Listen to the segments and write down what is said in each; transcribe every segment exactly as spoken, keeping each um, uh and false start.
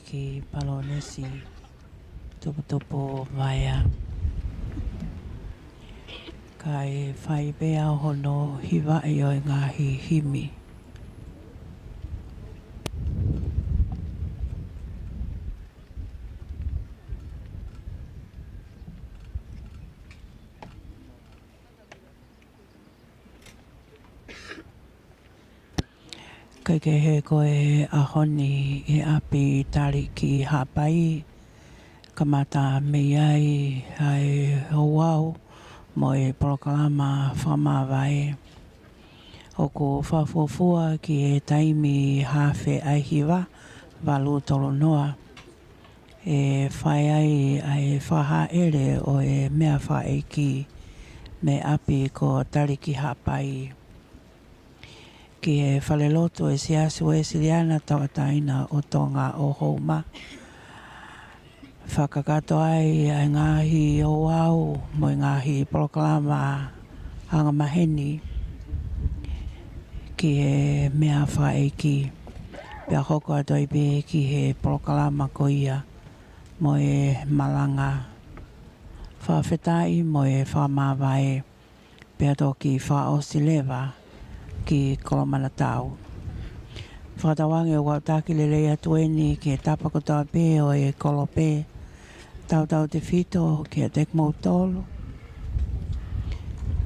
Taliki Palōnesi Tuputupu Vaea. Kae fai pē hono hivaʻi ʻo e ngaahi himi. Kae kehe, ko e ʻaho ni ʻi ʻapi Taliki Haʻapai, kamata mei ai ʻa e ouau mo e polokalama fakamāvae. ʻOku fakafuofua ki he taimi haafe ʻa e hiva, valu tolu noa, ʻe fai ai ʻa e fakahāʻele ʻo e meʻafakaʻeiki mei ʻapi ko Taliki Haʻapai ki he falelotu ʻo e Siasi Uēsiliana Tauʻatāina ʻo Tonga ʻo Houma. Fakakakato ai ʻa e ngaahi ouau mo e ngaahi polokalama angamaheni ki he meʻafakaʻeiki, pea hoko atu ai pē ki he polokalama ko ia mo e malanga. Fakafetaʻi mo e fakamāvae, pea toki fakaʻosi leva ki Kolomanatau. Fakatauange ʻoku ou taki lelei atu eni ki he tapa kotoa pē ʻo e kolope. Tautautefito kiate kimoutolu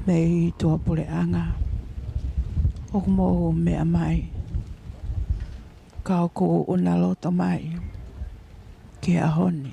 mei tuʻapuleʻanga ʻoku mou meʻa mai, ka ʻoku ʻuʻuna loto mai ki he ʻaho ni.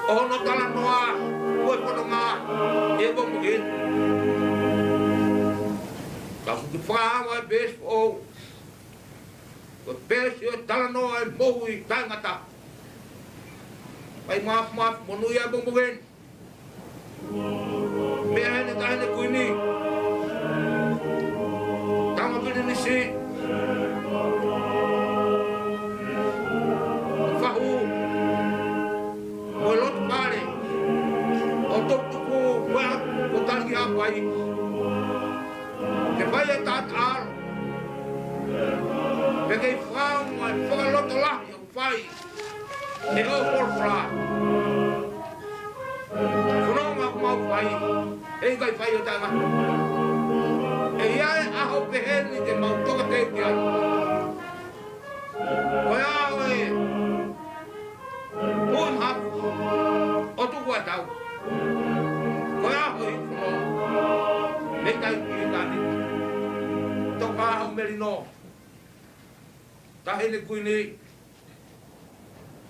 ʻO hono talanoa ʻo e fononga ʻi he pongipongi ni. Ka ʻoku fakaava e peesi foʻou, ko e peesi ʻo e talanoa ʻo e moʻui taʻengata. Fai mafimafi monūʻia e pongipongi ni. Meʻa heni, ka heni Kuini. Pea kei fakaongo e fakalotolahi ʻoku fai ʻe hoʻo folofola. Fononga ʻoku mau fai, ʻe ʻikai fai ʻo taʻengata. ʻE ʻi ai e ʻaho pehē ni te mau tokateu ki ai. Ko e ʻaho ʻe ui mahafu ʻo tuku ʻa e tau. Ko e ʻaho ʻe hiki fononga mei taimi ki taimi. Toka ʻaho melino. Taʻahine Kuini,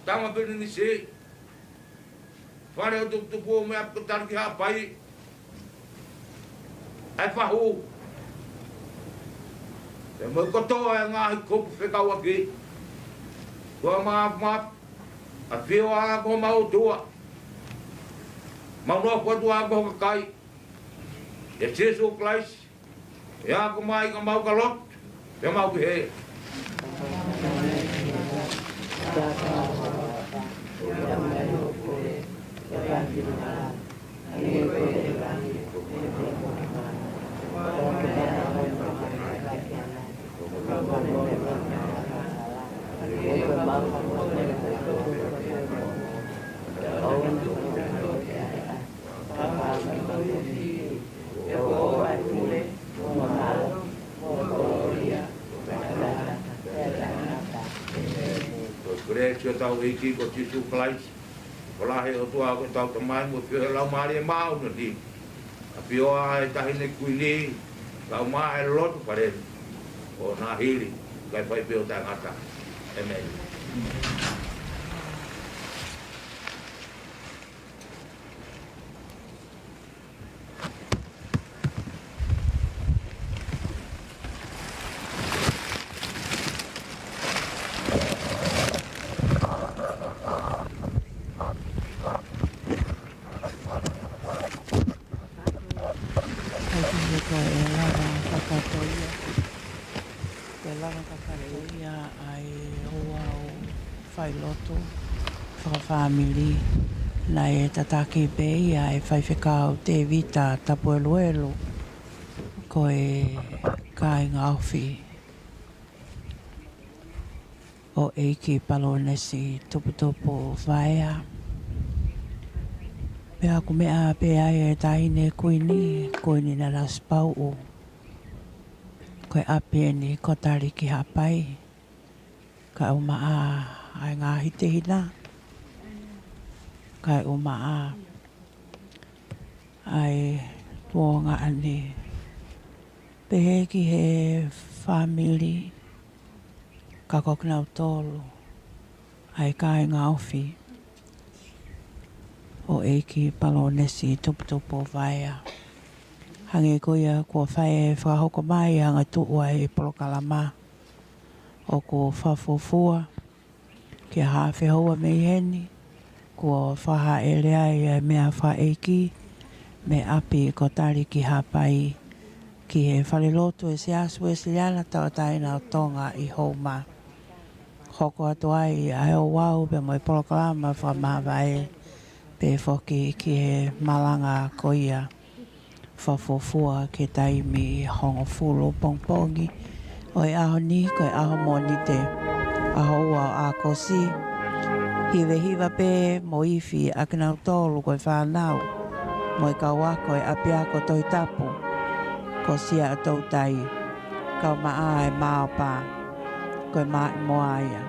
Tama Pilinisi, Fale ʻo e Tuputupu mo e ʻApi ko Taliki Haʻapai, ʻa e fahu, pea mo e kotoa e ngaahi kupu fekauʻaki. Ko e māfimafi, ʻafio ā ko homau ʻOtua, mau nofo atu ā ko ho kakai, ʻia Sīsū Kalaisi, ʻe ako mai ka mau ka lotu, pea mau pehē. Ko e kelesi ʻa hotau ʻEiki ko Sīsū Kalaisi, ko e ʻofa ʻa e ʻOtua ko hotau Tamai, mo e feohi ʻa e Laumālie Māʻoniʻoni, ʻafio ā ʻi he Taʻahine Kuini, lau mai e lotu fale, ʻo nāhili, kae fai pē ʻo taʻengata. ʻĒmeni. Kae pehē ko e lava kakato ia. Ko e lava kakato ia ʻa e ouau failotu fakafāmili naʻe tataki pē ia ʻe Faifekau Tēvita Tapueluelu, ko e kāinga ofi ʻo ʻEiki Palōnesi Tuputupu Vaea. Pea ʻoku meʻa pē ai e Taʻahine Kuini, Kuini Nanasipauʻu. Ko e ʻapi eni ko Taliki Haʻapai. Kae ʻumaʻā ʻa e ngaahi tehina. Kae ʻumaʻā ʻa e tuongaʻane. Pehē ki he fāmili, ka ko kinautolu ʻa e kāinga ofi ʻo ʻEiki Palōnesi Tuputupu Vaea. Hangē ko ia kuo fai e fakahoko mai ʻa e angatuʻu ʻa e polokalama, ʻoku fakafuofua ke hā fehoua mei heni, kuo fakahaʻele ai ʻa e meʻa fakaʻeiki mei ʻapi ko Taliki Haʻapai ki he falelotu ʻa e Siasi Uēsiliana Tauʻatāina ʻo Tonga ʻi Houma. Hoko atu ai ʻa e ouau pea mo e polokalama fakamāvae, pehē foki ki he malanga ko ia fakafuofua ki he taimi hongofulu pongipongi ʻo e ʻaho ni, ko e ʻaho Mōnite, ʻaho ua ʻo ʻAokosi. Hivehiva pē mo ifi ʻa kinautolu ko e fānau mo e kau ako ʻa e ʻapiako Tohitapu ko Siaʻatoutai, kae ʻumaʻā e Maopa, ko e maʻimoa ia.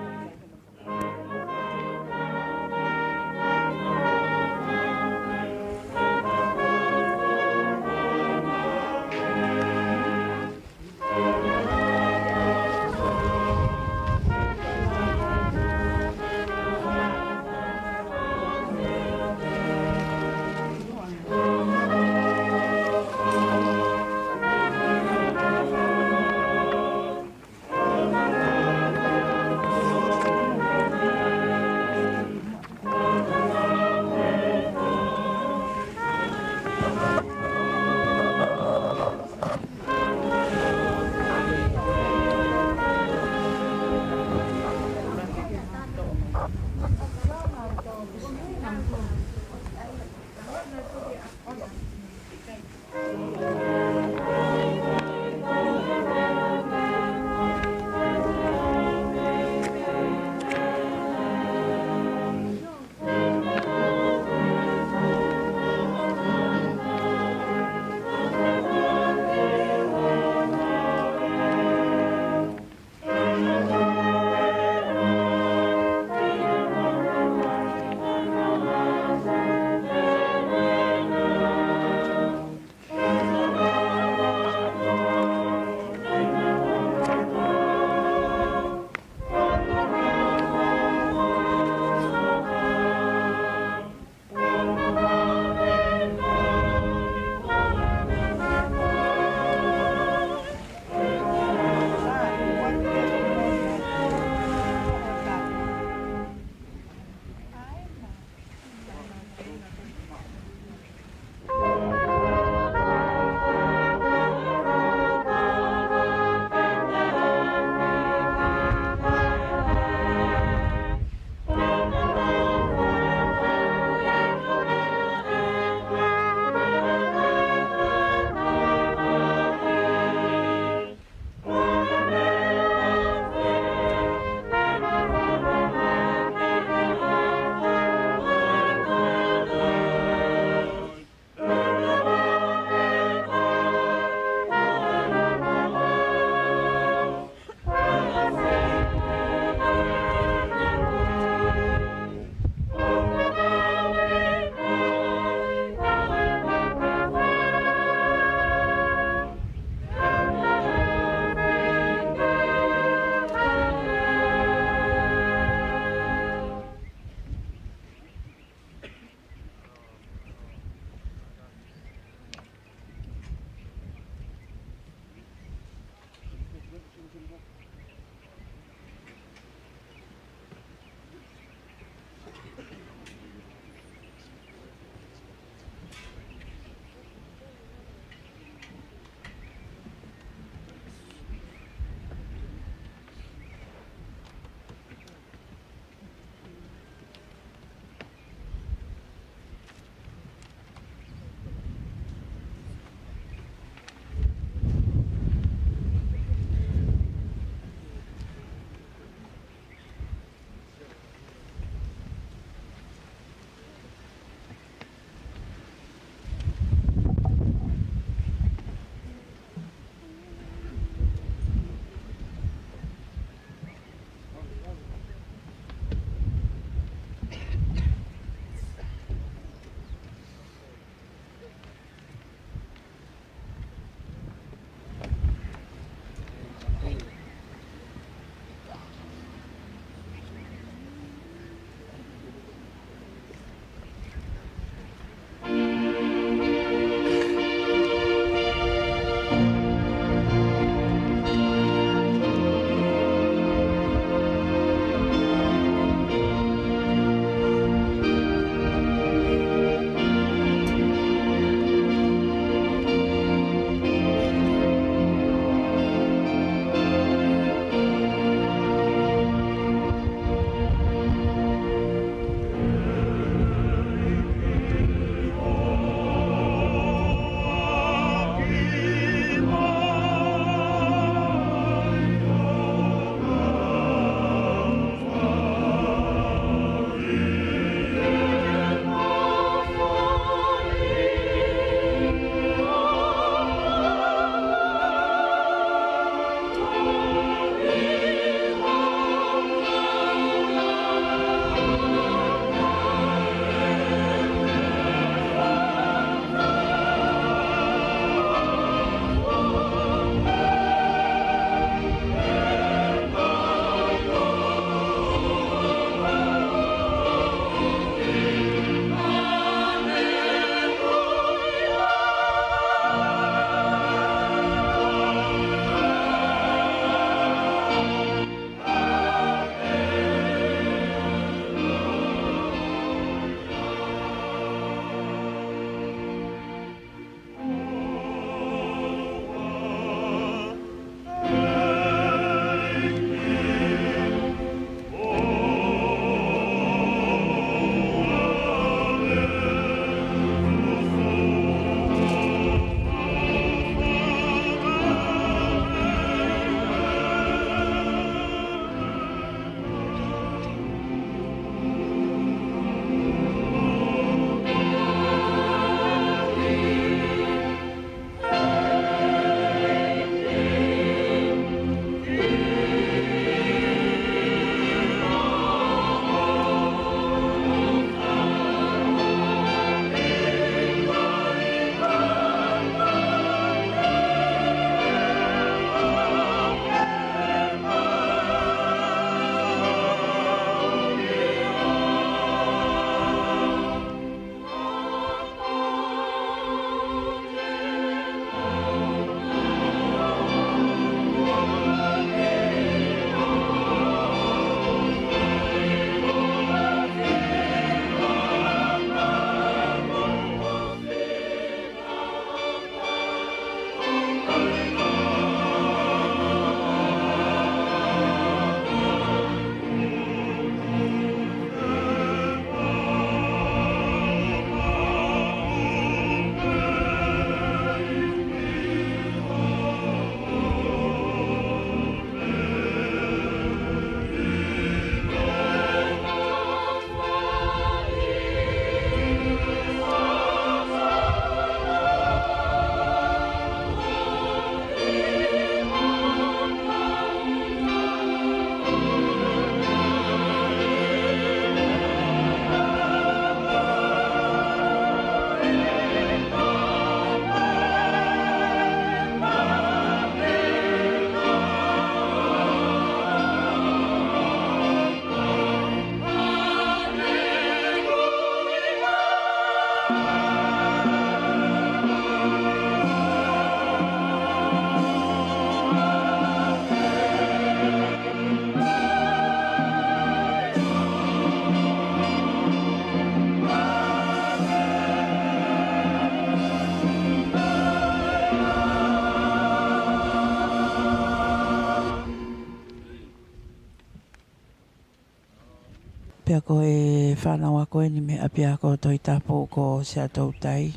Pea ko e fānau ako eni mei he ʻapiako Tohitapu ko Siaʻatoutai.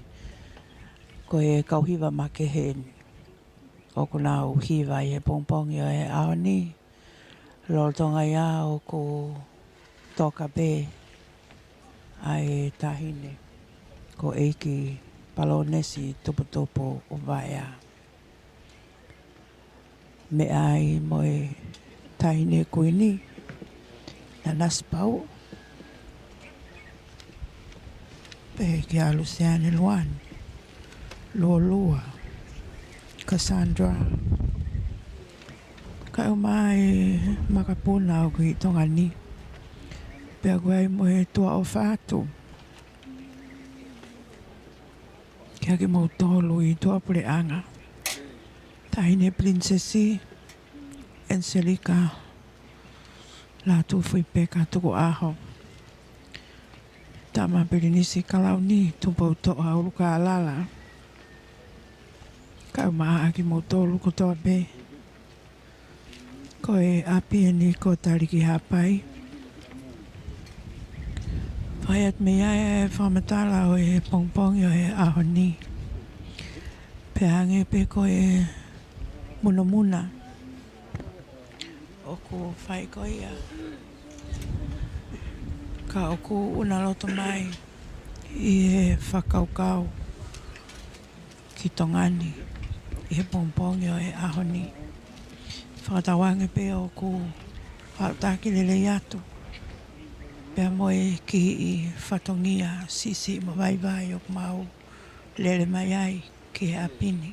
Ko e kau hiva makehe eni ʻoku nau hiva ʻi he pongipongi ʻo e ʻaho ni. Lolotonga ia ʻoku toka pē ʻa e taʻahine ko ʻEiki Palōnesi Tuputupu ʻUvaea. Meʻa ai mo e taʻahine kuini, Nanasipauʻu. Pehē kia Luseane Luani, Lolua, Cassandra. Kae ʻumaʻā e makapuna ʻoku ʻi Tonga ni. Pea ʻoku ʻi ai mo e tuʻa ʻofa atu kiate kimoutolu ʻi tuʻapuleʻanga. Taʻahine Pilinisesi Eniselika Lātūfuipeka Tukuʻaho. Tama Pilinisi Kalauni Tupoutoʻa ʻUlukālala. Kae ʻumaʻā kimoutolu kotoa pē. Ko e ʻapi eni ko Taliki Haʻapai. Fai atu mei ai e fakamatala ʻo e pongipongi ʻo e ʻaho ni. Pea hangē pē ko e munamuna ʻoku fai ko ia, ka ʻoku ʻuna loto mai ʻi he fakakaukau ki Tonga ni ʻi he pongipongi ʻo e ʻaho ni. Fakatauange pē ʻoku faʻa taki lelei atu pea mo e kiʻi fatongia siʻisiʻi mo vaivai ʻoku mau lele mai ai ki he ʻapi ni.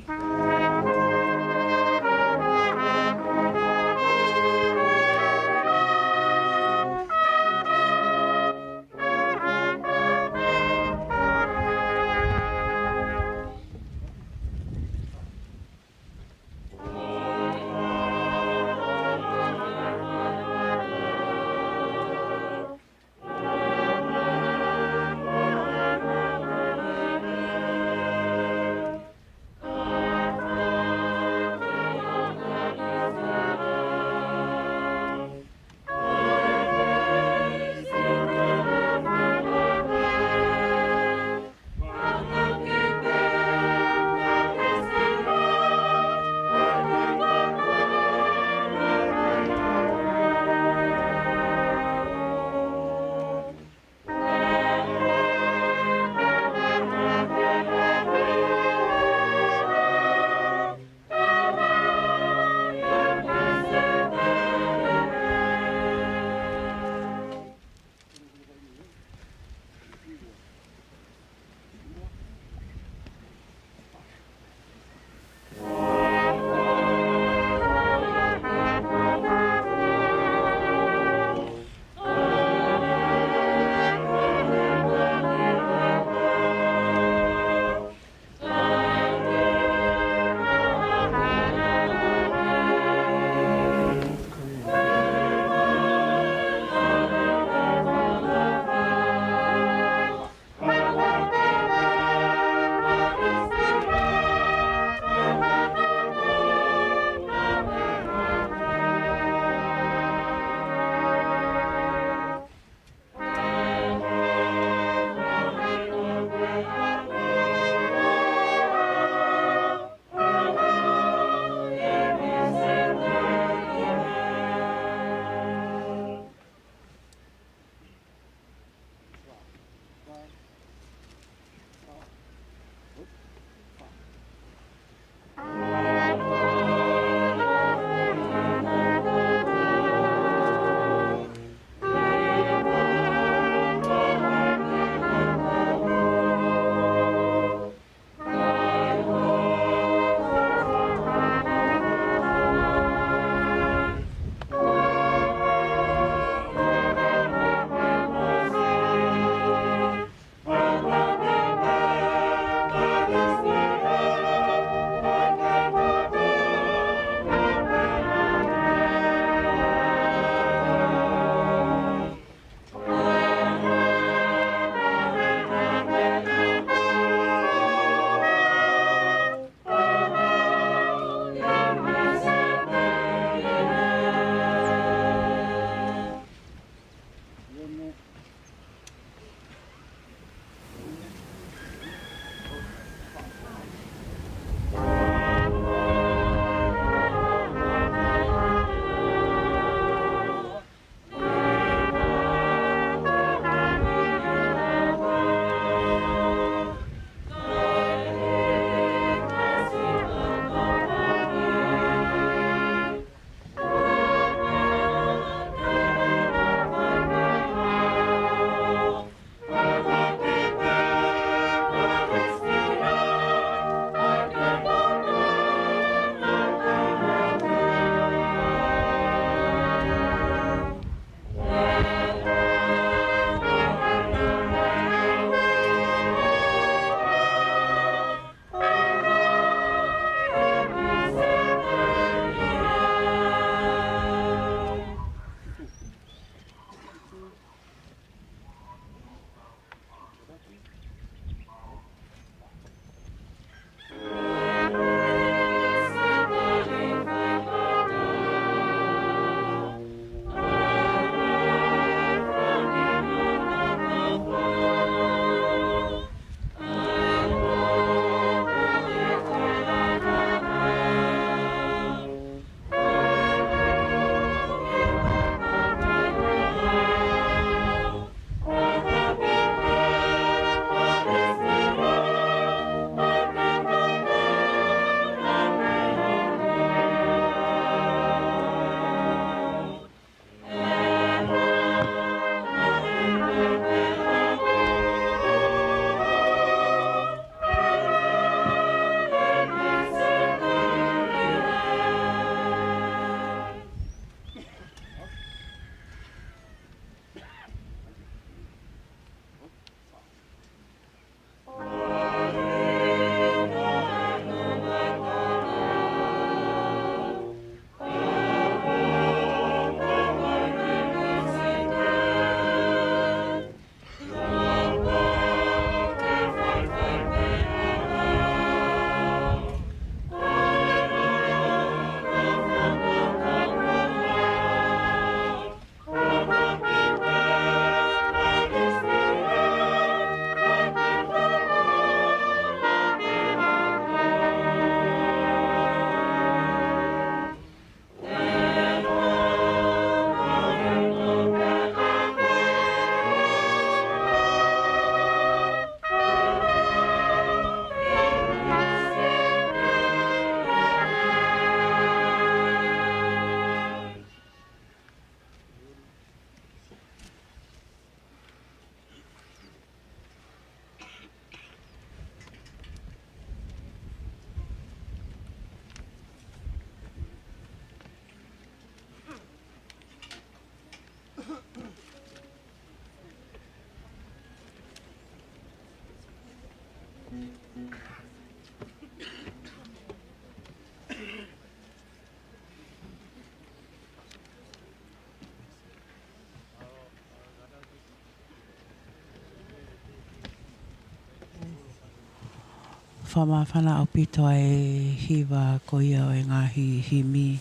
Fakamāfana ʻaupito ʻa e hiva ko ia ʻo e ngaahi himi,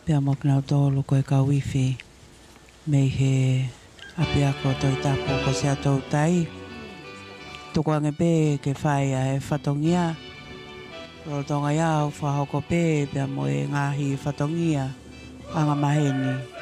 pea mo kinautolu ko e kau ifi mei he ʻapiako Tohi Tapu ko Siaʻatoutai. Tukuange pē ke fai ʻa e fatongia, lolotonga ia ʻoku fakahoko pē pea mo e ngaahi fatongia angamaheni.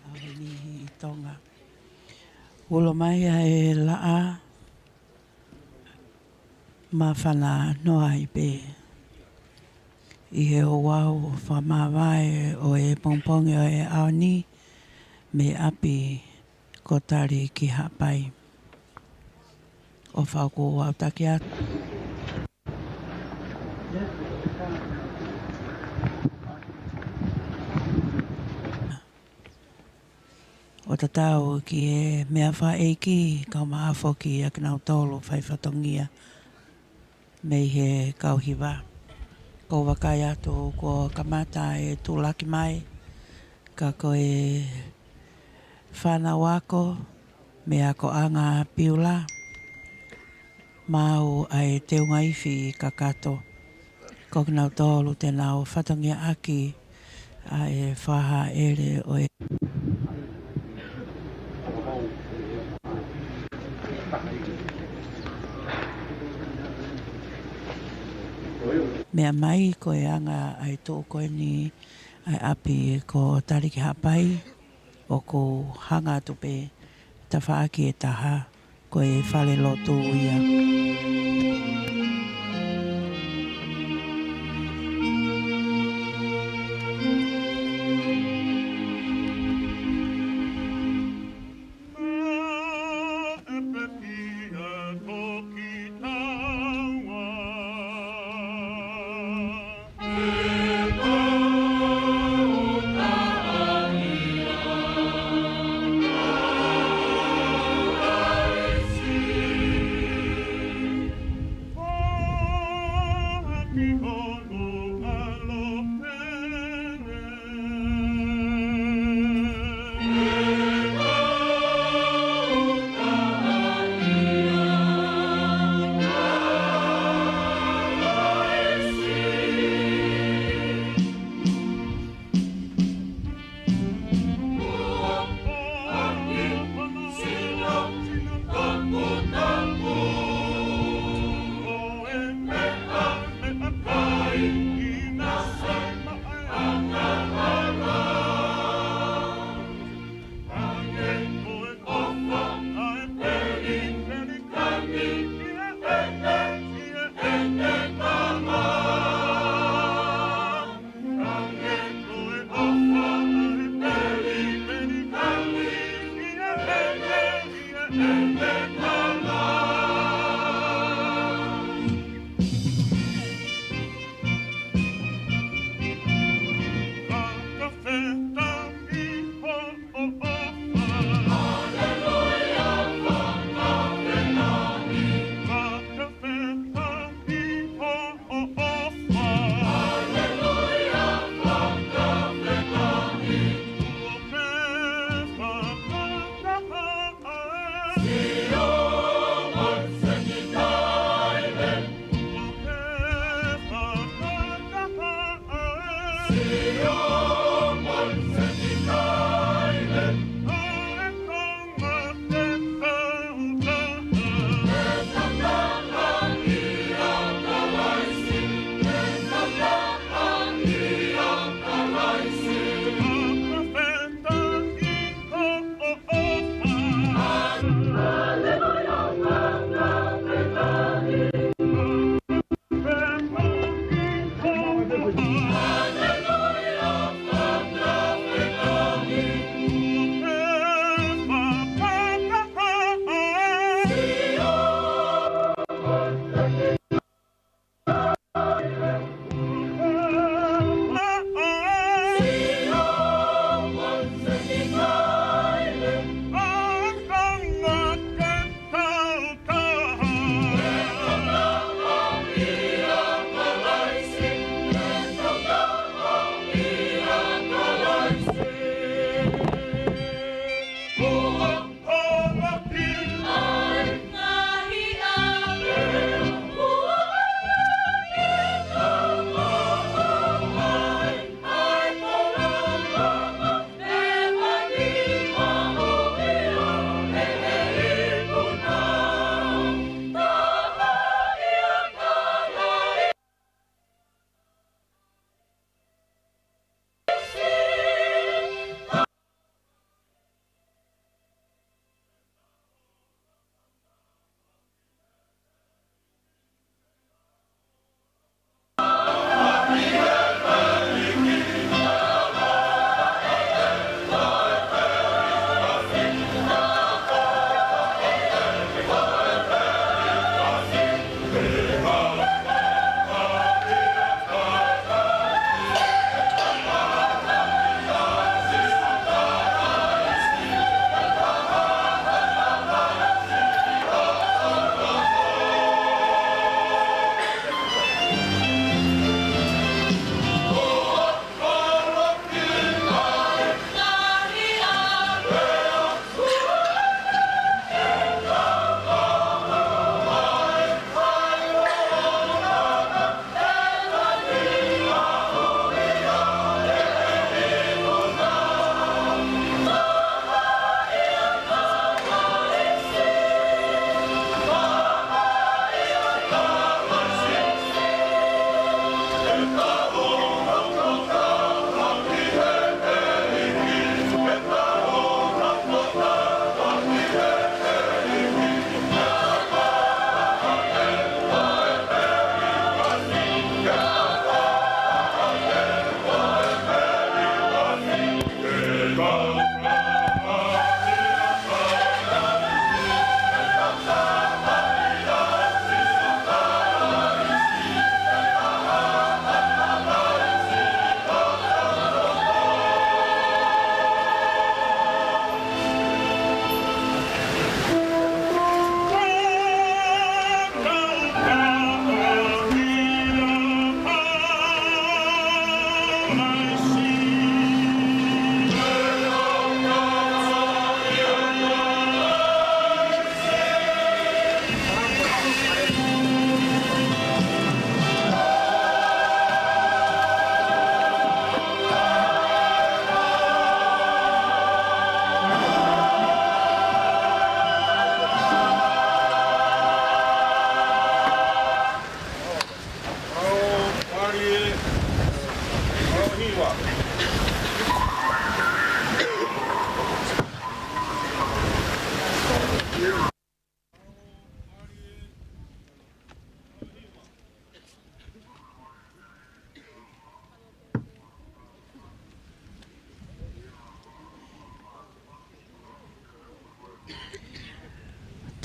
ʻAho ni ʻi Tonga. Ulo mai ʻa e laʻā, māfana noa ai pē. ʻI he ouau fakamāvae ʻo e pongipongi ʻo e ʻaho ni, mei ʻapi ko Tali ki Haʻapai. ʻOfa ʻoku ou taki atu ʻo tatau ki he meʻa fakaʻeiki, kae ʻumaʻā foki ʻa kinautolu fai fatongia mei he kau hiva. ʻOku ou vakai atu kuo kamata e tulaki mai, ka ko e fānau ako mei he akoʻanga Piula, maʻu ʻa e teunga ifi kakato. Ko kinautolu te nau fatongiaʻaki ʻa e fakahāʻele ʻo e meʻa mai. Ko e anga ʻa e tuʻu ko eni ʻa e ʻapi ko Tali ki Haʻapai, ʻoku hanga atu pē tafaʻaki ʻe taha, ko e fale lotu ia.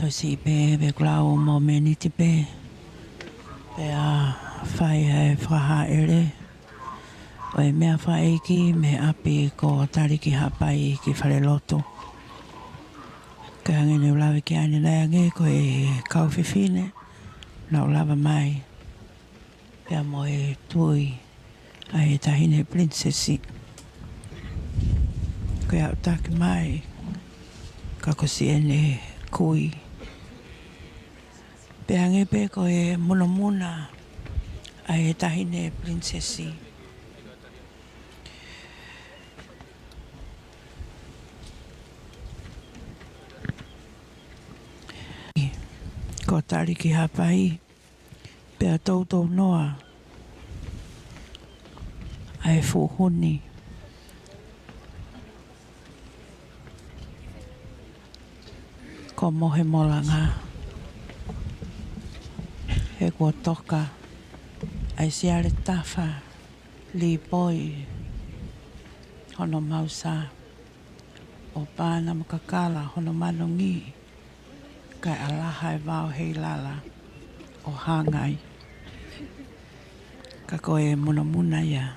Toe siʻi pē, pē kuo lau mo e miniti pē. Pea fai ʻa e fakahāʻele ʻo e meʻafakaʻeiki mei ʻapi ko Taliki Haʻapai ki falelotu. Ko e hangē ne u lave ki ai ʻanenai ange, ko e kau fefine naʻa nau lava mai pea mo e tui ʻa e Taʻahine Pilinisesi. Ko e aʻutaki mai, ka ko siʻene kui. Pea hangē pē ko e munamuna ʻa e Taʻahine Pilinisesi. Ko Taliki Haʻapai, pea toutou noa ʻa e fuʻu huni ko Mohe Molanga, he kuo toka ʻa e Siale Tafa Lipoi hono mausā, ʻo Pana mo Kakala hono manongi, kae ʻalaha e vao Heilala ʻo Hangai. Ka ko e munamuna ia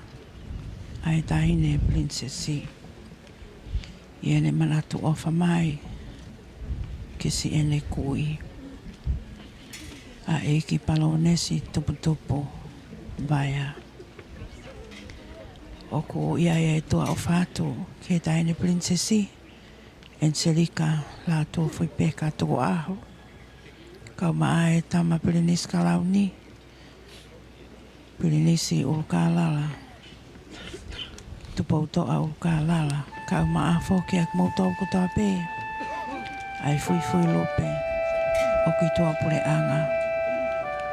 ʻa e Taʻahine Pilinisesi, ʻi heʻene manatu ʻofa mai ki siʻene kui, ʻa ʻEiki Palōnesi Tuputupu Vaea. ʻOku ʻi ai ʻa e tuʻa ʻofa atu ki he Taʻahine Pilinisesi ʻEniselika Lātūfuipeka Tukuʻaho, kau maʻa e Tama Pilinisi Kalauni, Pilinisi ʻUlukālala, Tupoutoʻa ʻUlukālala, kau maʻa foki ʻa kimoutolu kotoa pē ʻa e fuifui lupe ʻoku ʻi tuʻapuleʻanga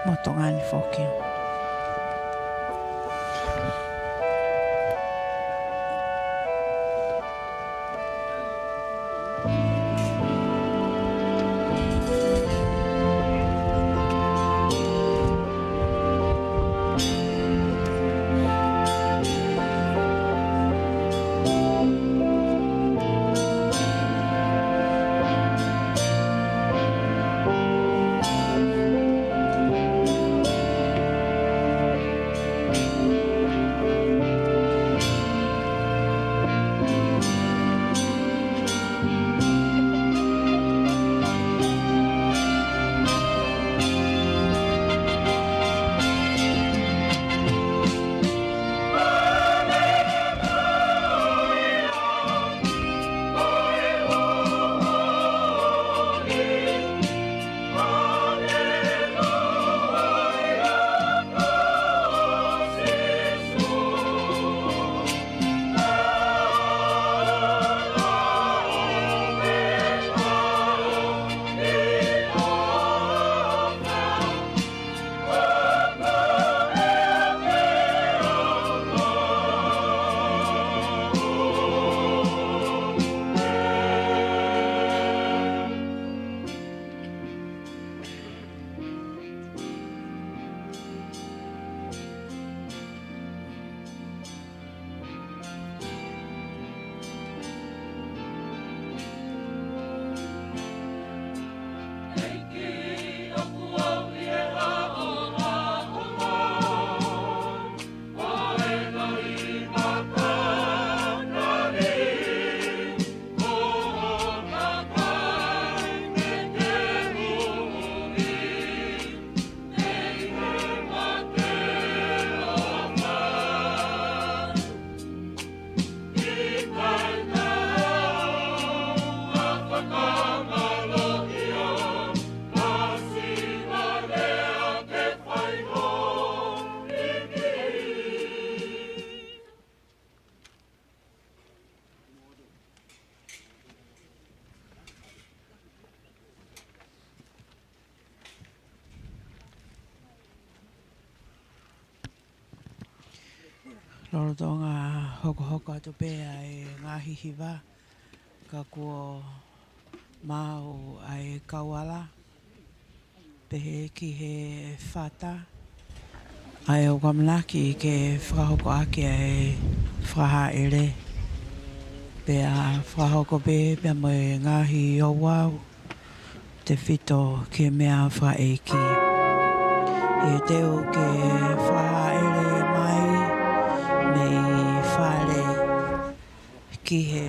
mo Tonga ni foki. Lolotonga hokohoko atu pē ʻa e ngaahi hiva, ka kuo maʻu ʻa e kauala, pehē ki he fata, ʻa ē ʻoku ʻamanaki ke fakahoko ʻaki ʻa e fakahāʻele. Pea fakahoko pē pea mo e ngaahi ouau, tefito ki he meʻa fakaʻeiki. ʻE teu ke fakahāʻele mai mei fale ki he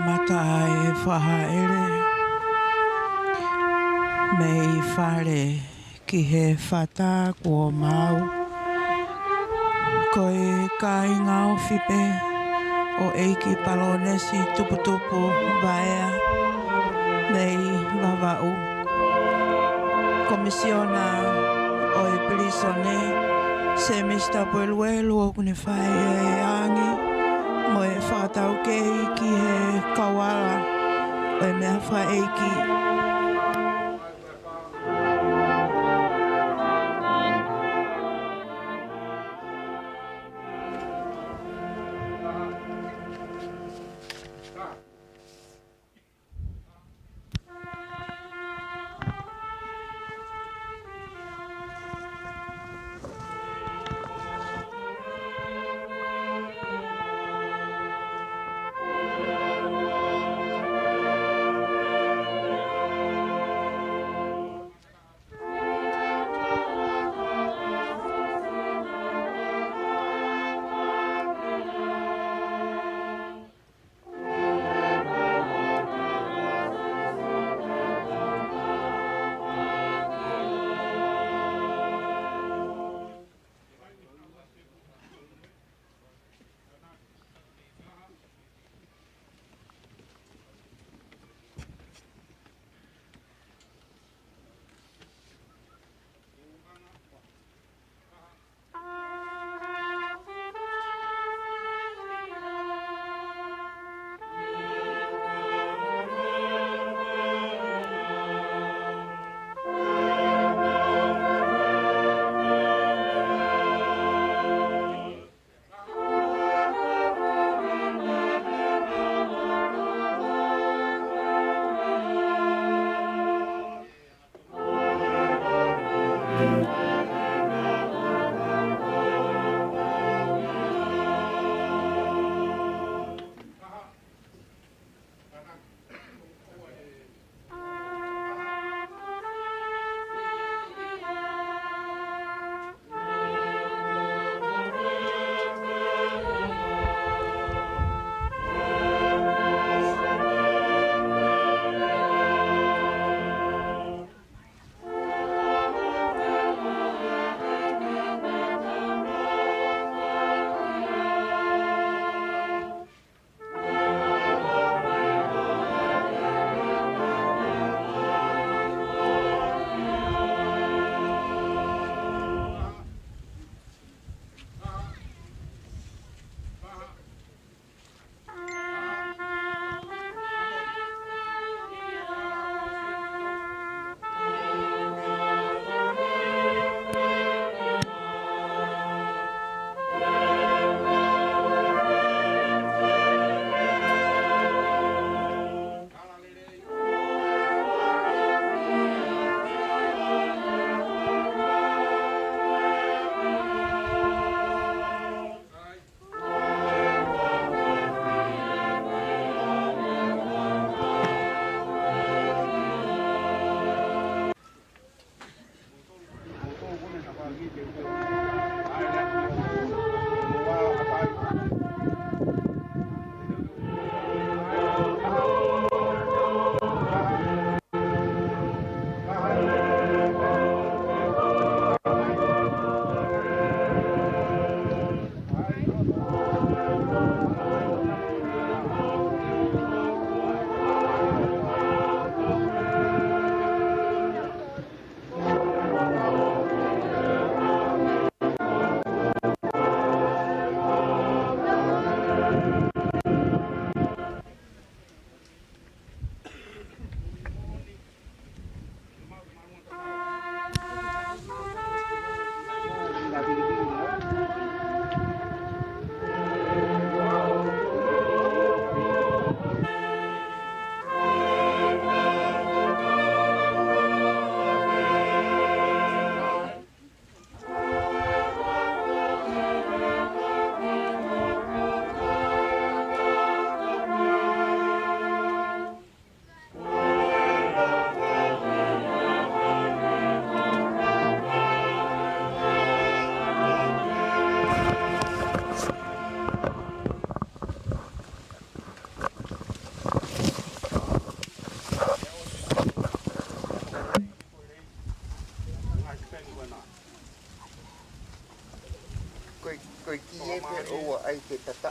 Mata e fahaʻele mei fale ki he fata kuo maau. Ko e kāinga ofi pē ʻo ʻEiki Palōnesi Tuputupu Vaea mei Vavaʻu. Komisiona ʻo e pilīsone, Semisi Tapueluelu, ʻoku ne fai e angi mo e fakataukei ki he kauala ʻo e meʻafakaʻeiki.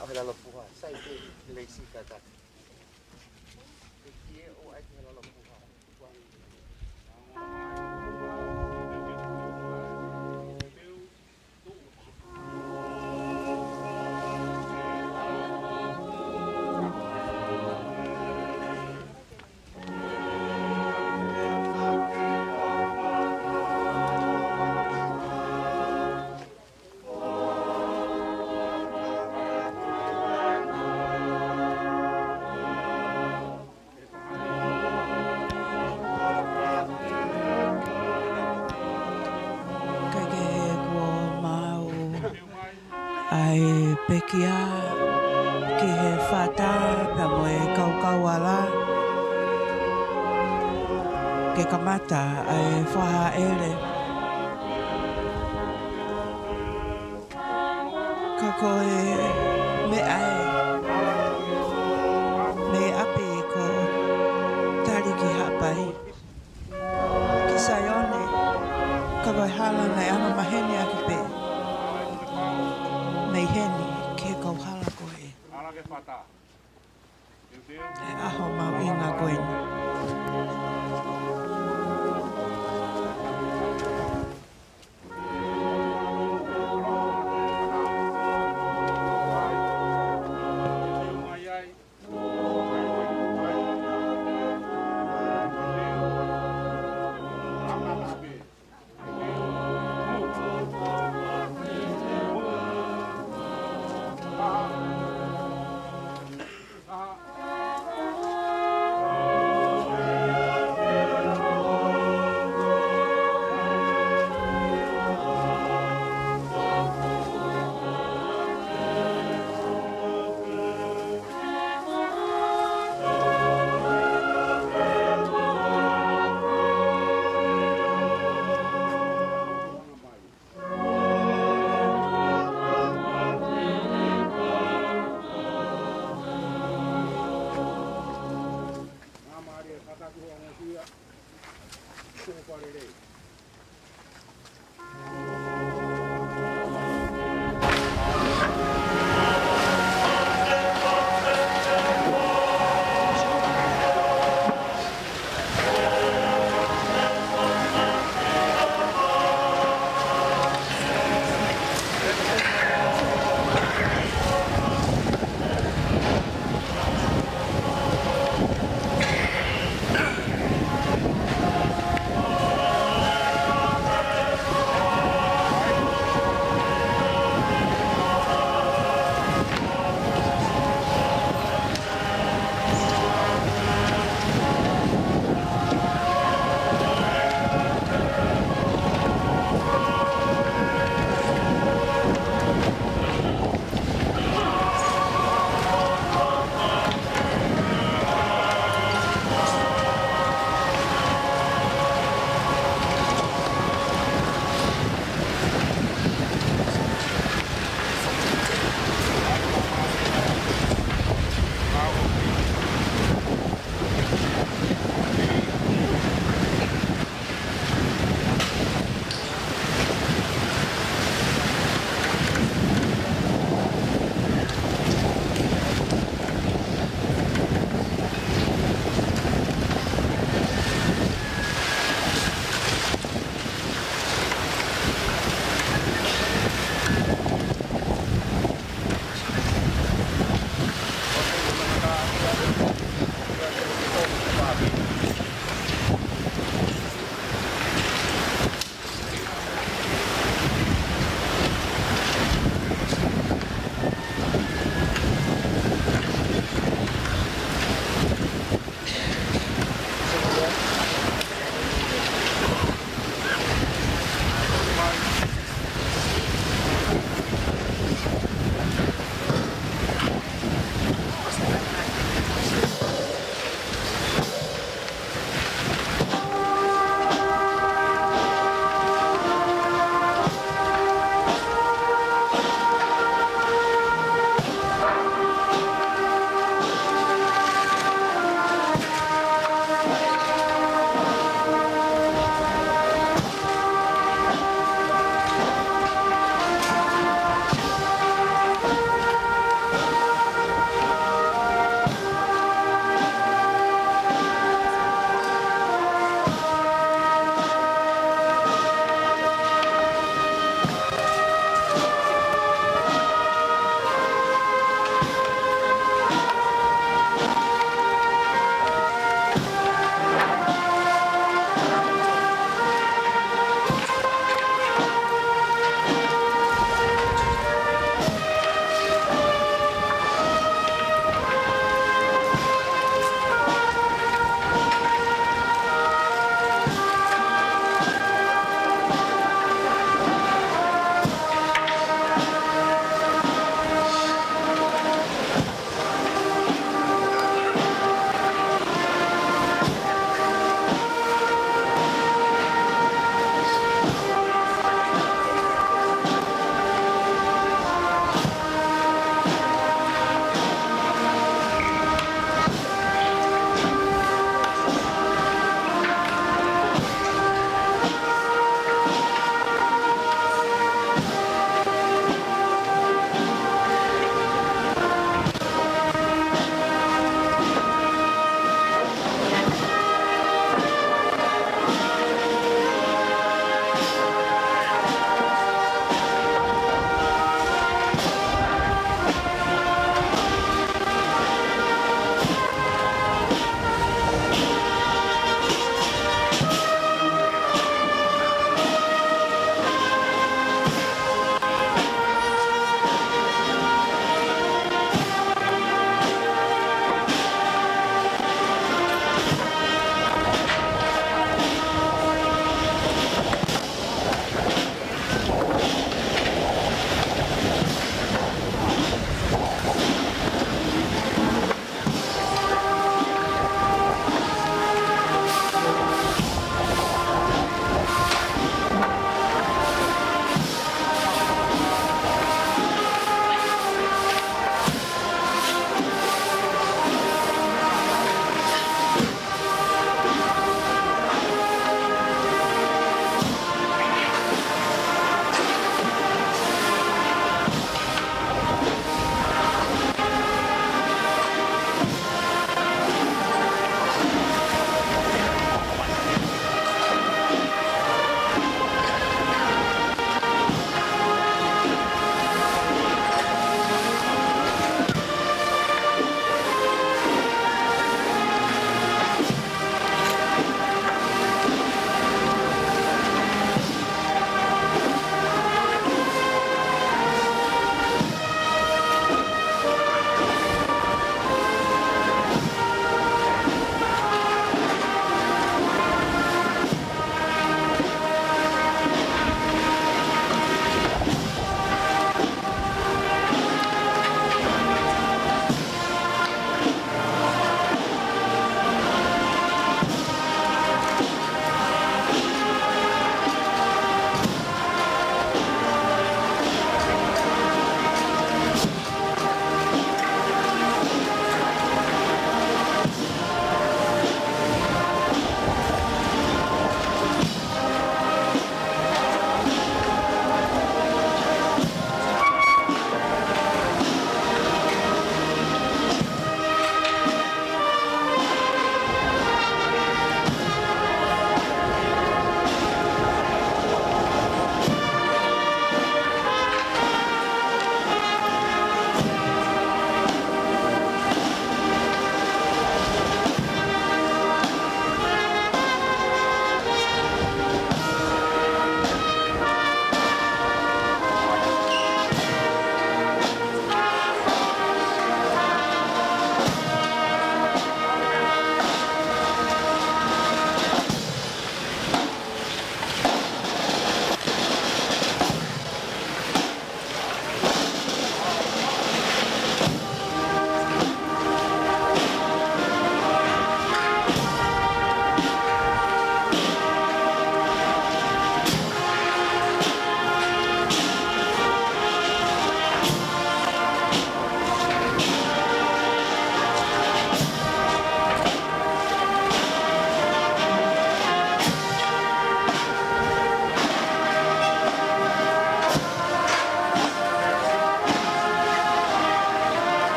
ʻAo he lalo puha, sai pē, Leisi kātaki. Ke kie ʻo ʻai ki he lalo puha. Kae kehe kuo maʻu ʻa e pekia ki he fata pea mo e kaukauʻala ke kamata ʻa e fakahaʻele. Ka ko e meʻa ē, mei ʻapi kuo tali ki Haʻapai, ki Saione, ka ko e hala naʻe anga maheni ʻaki pē mei heni ki he kauhala ko ē. ʻE ʻaho mahuʻinga ko eni.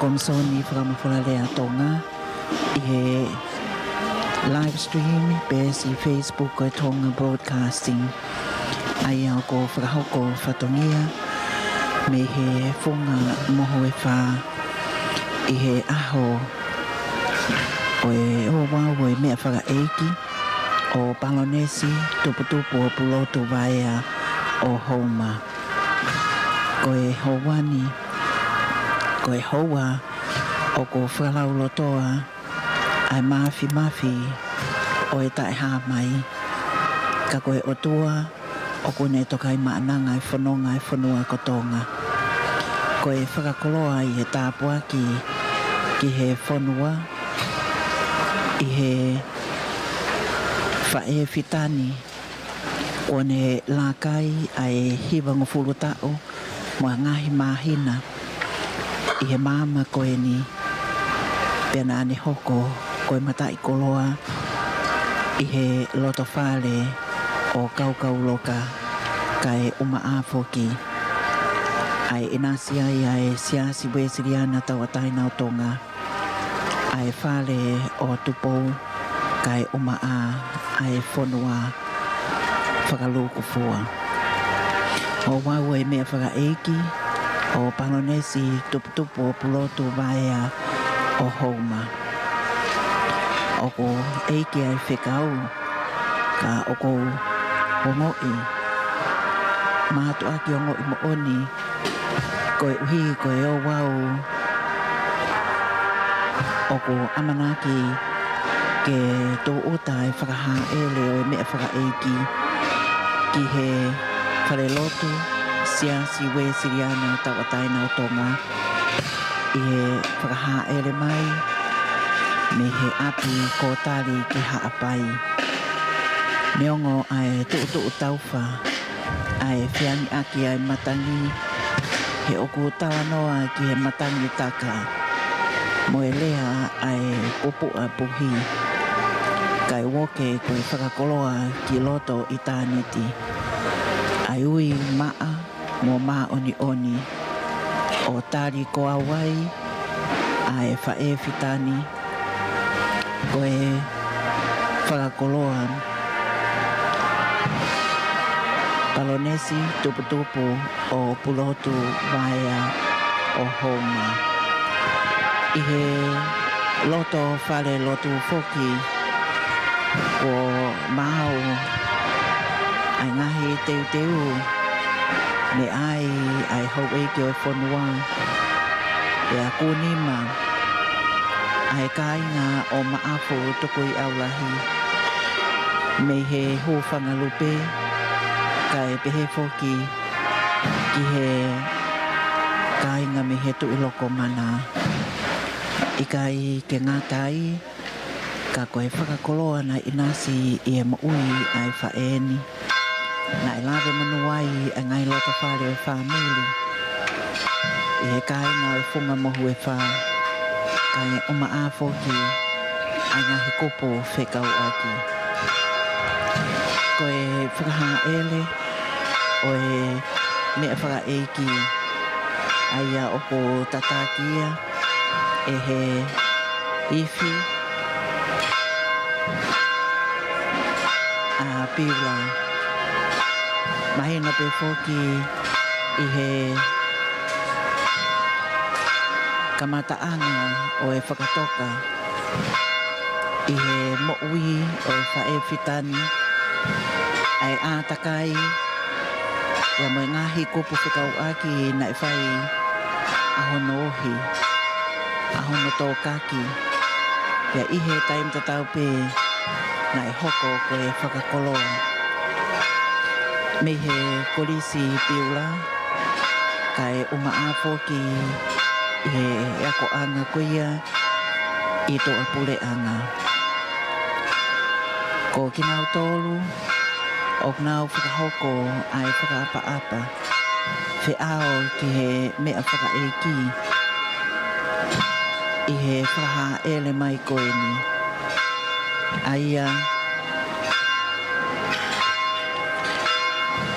Komisoni Fakamafolalea Tonga ʻi he live stream pē ʻi he Facebook ʻo e Tonga Broadcasting. ʻA ia ʻoku fakahoko fatongia mei he funga Mohu ʻe Fā ʻi he ʻaho ʻo e ouau ʻo e meʻa fakaʻeiki ʻo Palonesi Tuputupu ʻo Pulotu Vaea ʻo Houma. Ko e houa ni, ko e houa ʻoku fakalaulotoa ai ʻa e mafimafi ʻo e taʻehāmai. Ka ko e ʻOtua ʻoku ne tokaimaʻananga ʻa e fononga ʻa e fonua ko Tonga. Ko e fakakoloa ʻi he tāpuaki ki he fonua ʻi he faʻē fitani kuo ne laka ai ʻa e hivangofulu taʻu mo e ngaahi māhina ʻi he maama ko eni, pea naʻa ne hoko ko e mataʻikoloa ʻi he loto fale ʻo Kaukauloka kae ʻumaʻā foki ʻa e ʻinasi ai ʻa e Siasi Uēsiliana Tauʻatāina ʻo Tonga, ʻa e fale ʻo Tupou kae ʻumaʻā ʻa e fonua fakalūkufua. Ouau ʻo e meʻa fakaʻeiki ʻo Palonesi Tuputupu ʻo Pulotu Vaea ʻo Houma. ʻOku ʻeiki ʻa e fekau ka ʻoku ou ongoʻi mātuʻaki ongoʻi moʻoni koeʻuhi ko e ouau ʻoku ʻamanaki ke tūʻuta ʻa e fakahāʻele ʻo e meʻa fakaʻeiki ki he falelotu Siasi Uēsiliana Tauʻatāina ʻo Tonga ʻi he fakahāʻele mai mei he ʻapi ko Tali ki Haʻapai. Neongo ʻa e tuʻutuʻu taufa ʻa e feangiʻaki ʻa e matangi, he ʻoku talanoa ki he matangi taka mo e lea ʻa e pupuʻa puhi, kae uoke ko e fakakoloa ki loto ʻitāniti ʻa e ui maʻa mo māʻoniʻoni ʻo Tali ko au ai ʻa e faʻē fitani, ko e fakakoloa Palonesi Tuputupu ʻo Pulotu Vaea ʻo Houma. ʻI he loto falelotu foki kuo maau ʻa e ngaahi teuteu mei ai ʻa e houʻeiki ʻo e fonua, pea kūnima ʻa e kāinga ʻo Maʻafu Tukuiʻaulahi mei he hūfanga lupe, kae pehē foki ki he kāinga mei he Tuʻi Lokomana. ʻIkai ke ngata ai, ka ko e fakakoloa naʻe ʻinasi ʻi he moʻui ʻa e faʻē ni, naʻe lave monū ai ʻa e ngaahi loto fale ʻo e fāmili ʻi he kāinga ʻo e funga Mohu ʻe Fā, kae ʻumaʻā foki ʻa e ngaahi kupu fekauʻaki. Ko e fakahāʻele ʻo e meʻa fakaʻeiki, ʻa ia ʻoku tataki ia ʻe he ifi ʻa Piula. Mahino pē foki ʻi he kamataʻanga ʻo e fakatoka ʻi he moʻui ʻo e faʻē fitani, ʻa e ʻātakai, pea mo e ngaahi kupu fekauʻaki naʻe fai ʻa hono ohi, ʻa hono tōkaki, pea ʻi he taimi tatau pē naʻe hoko ko e fakakoloa mei he Kolisi Piula, kae ʻumaʻā foki ʻi he akoʻanga ko ia ʻi tuʻapuleʻanga. Ko kinautolu ʻoku nau fakahoko ʻa e fakaʻapaʻapa feʻao ki he meʻa fakaʻeiki ʻi he fakahāʻele mai ko eni, ʻa ia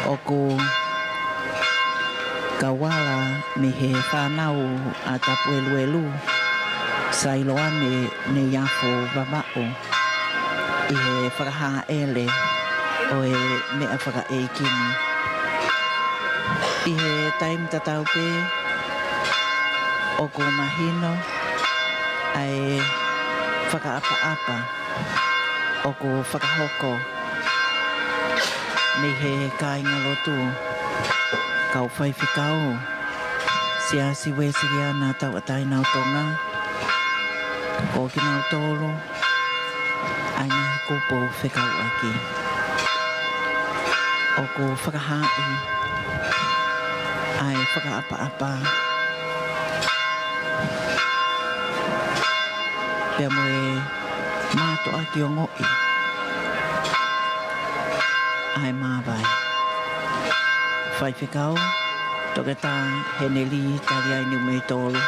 ʻoku Kau ala mei he fānau ʻa Tapueluelu, Sailoane Neiafu Vavaʻu, ʻi he fakahāʻele ʻo e meʻa fakaʻeiki ni. ʻI he taimi tatau pē, ʻoku mahino ʻa e fakaʻapaʻapa ʻoku fakahoko mei he kāingalotu, kau faifekau Siasi Uēsiliana Tauʻatāina ʻo Tonga, ko kinautolu ʻa e ngaahi kupu fekauʻaki. ʻOku fakahaaʻi ʻa e fakaʻapaʻapa pea mo e mātuʻaki ongoʻi ʻa e māvae. Faifekau Toketā Heneli Taliai Niumeitolu,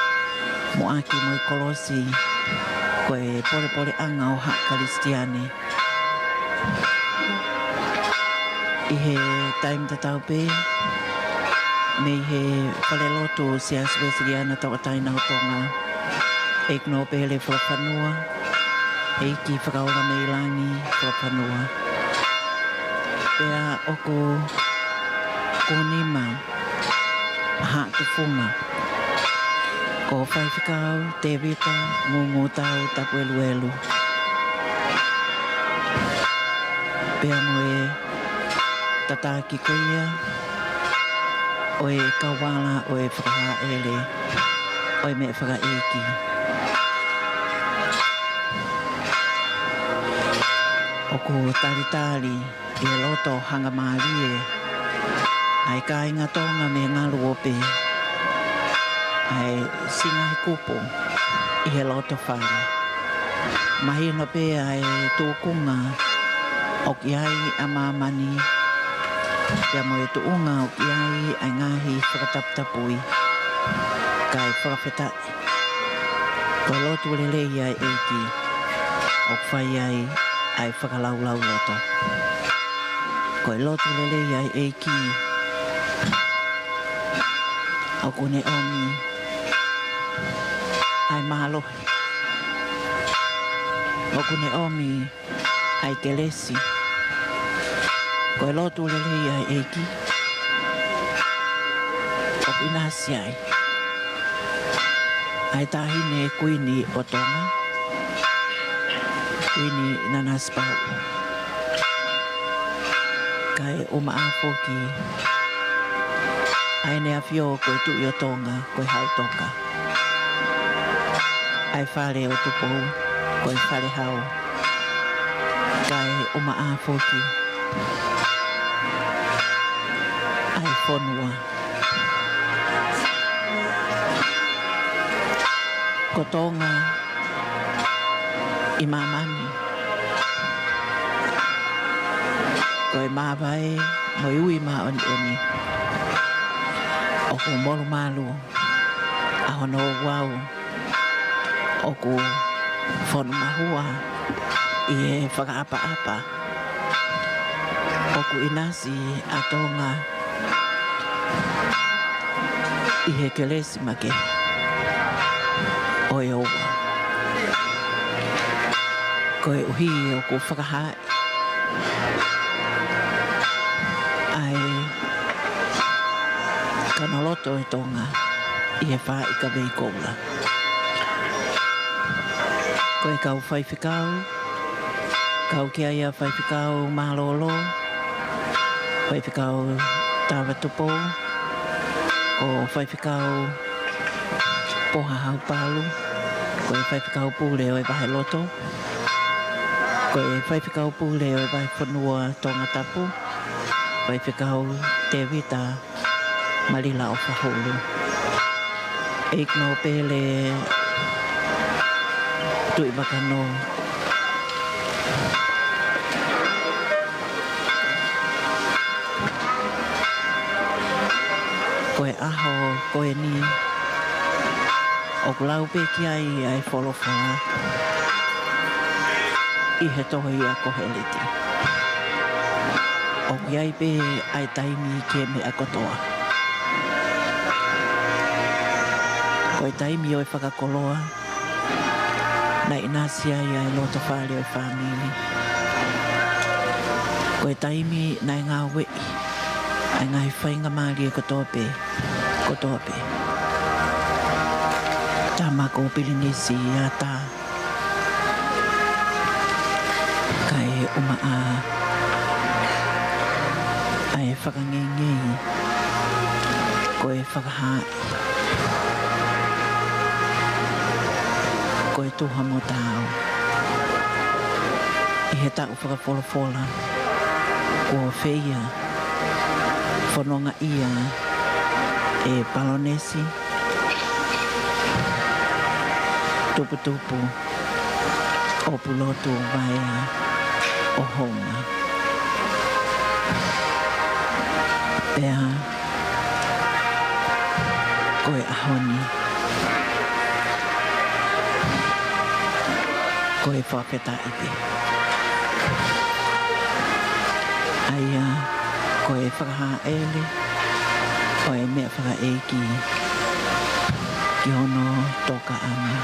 Muʻaki mo e Kolosi, ko e polepoleʻanga ʻo haʻa Kalisitiane. ʻI he taimi tatau pē, mei he falelotu Siasi Uēsiliana Tauʻatāina ʻo Tonga, ʻEiki Nōpele Folofanua, ʻEiki Fakaola mei Langi Folofanua. Pea ʻoku kunima haʻa tufunga, ko Faifekau Tēvita Ngungutau Tapueluelu. Pea mo e tataki ko ia ʻo e kau ala ʻo e fakahāʻele ʻo e meʻa fakaʻeiki. ʻOku talitali ʻi he loto hangamālie ʻa e kāinga Tonga mei he ngaluope, ʻa e siʻi ngaahi kupu ʻi he loto fale. Mahino pē ʻa e tūkunga ʻoku ʻi ai ʻa māmani, pea mo e tuʻunga ʻoku ʻi ai ʻa e ngaahi fakataputapui. Kae fakafetaʻi, ko e lotu lelei ʻa e ʻEiki ʻoku fai ai ʻa e fakalaulauloto. Ko e lotu lelei ʻa e ʻEiki ʻoku ne ʻomi ʻa e mālohi, ʻoku ne ʻomi ʻa e kelesi. Ko e lotu lelei ʻa e ʻEiki ʻoku ʻinasi ai ʻa e Taʻahine Kuini ʻo Tonga, Kuini Nanasipauʻu. Kae ʻumaʻā foki ʻa ʻEne ʻAfio ko e Tuʻi ʻo Tonga, ko e Hau Toka. ʻA e Fale ʻo Tupou, ko e Fale Hau. Kae ʻumaʻā foki ʻa e fonua. Ko Tonga ʻi māmani, ko e māvae mo e ui māʻoniʻoni, ʻoku molumalu ʻa hono ouau, ʻoku fonu mahua ʻi he fakaʻapaʻapa. ʻOku ʻinasi ʻa Tonga ʻi he kelesi makehe ʻo e ouau, koeʻuhi ʻoku fakahaaʻi ʻa e kanoloto ʻo Tonga ʻi he fā ika veikoula. Ko e kau faifekau, kau ki ai ʻa Faifekau Mālōlō, Faifekau Tāvatupou, ko Faifekau Poha Haupalu, ko e Faifekau Pule ʻo e Vaheloto, ko e Faifekau Pule ʻo e Vahefonua Tongatapu, Faifekau Tēvita Malila ʻOfahulu. ʻEiki Nōpele Tuʻivakanō. Ko e ʻaho ko eni ʻoku lau pē ki ai ʻa e folofola ʻi he tohi ʻa Koheleti. ʻOku ʻi ai pē ʻa e taimi ki he meʻa kotoa. Ko e taimi ʻo e fakakoloa, naʻe ʻinasi ai ʻa e loto fale ʻo e fāmili. Ko e taimi naʻe ngāueʻi ʻa e ngaahi faingamālie kotoa pē, kotoa pē. Tama ko Pilinisi ʻAta, kae ʻumaʻā ʻa e fakangeingei, ko e fakahaaʻi, ko e tuha mo taau. ʻI he taʻu fakafolofola, kuo feia fonongaʻia ʻe Palōnesi Tuputupu ʻo Pulotu Vaea ʻo Houma. Pea ko e ʻaho ni, ko e fakafetaʻi pē. ʻA ia ko e fakahāʻele ʻo e meʻa fakaʻeiki ki hono tokaʻanga.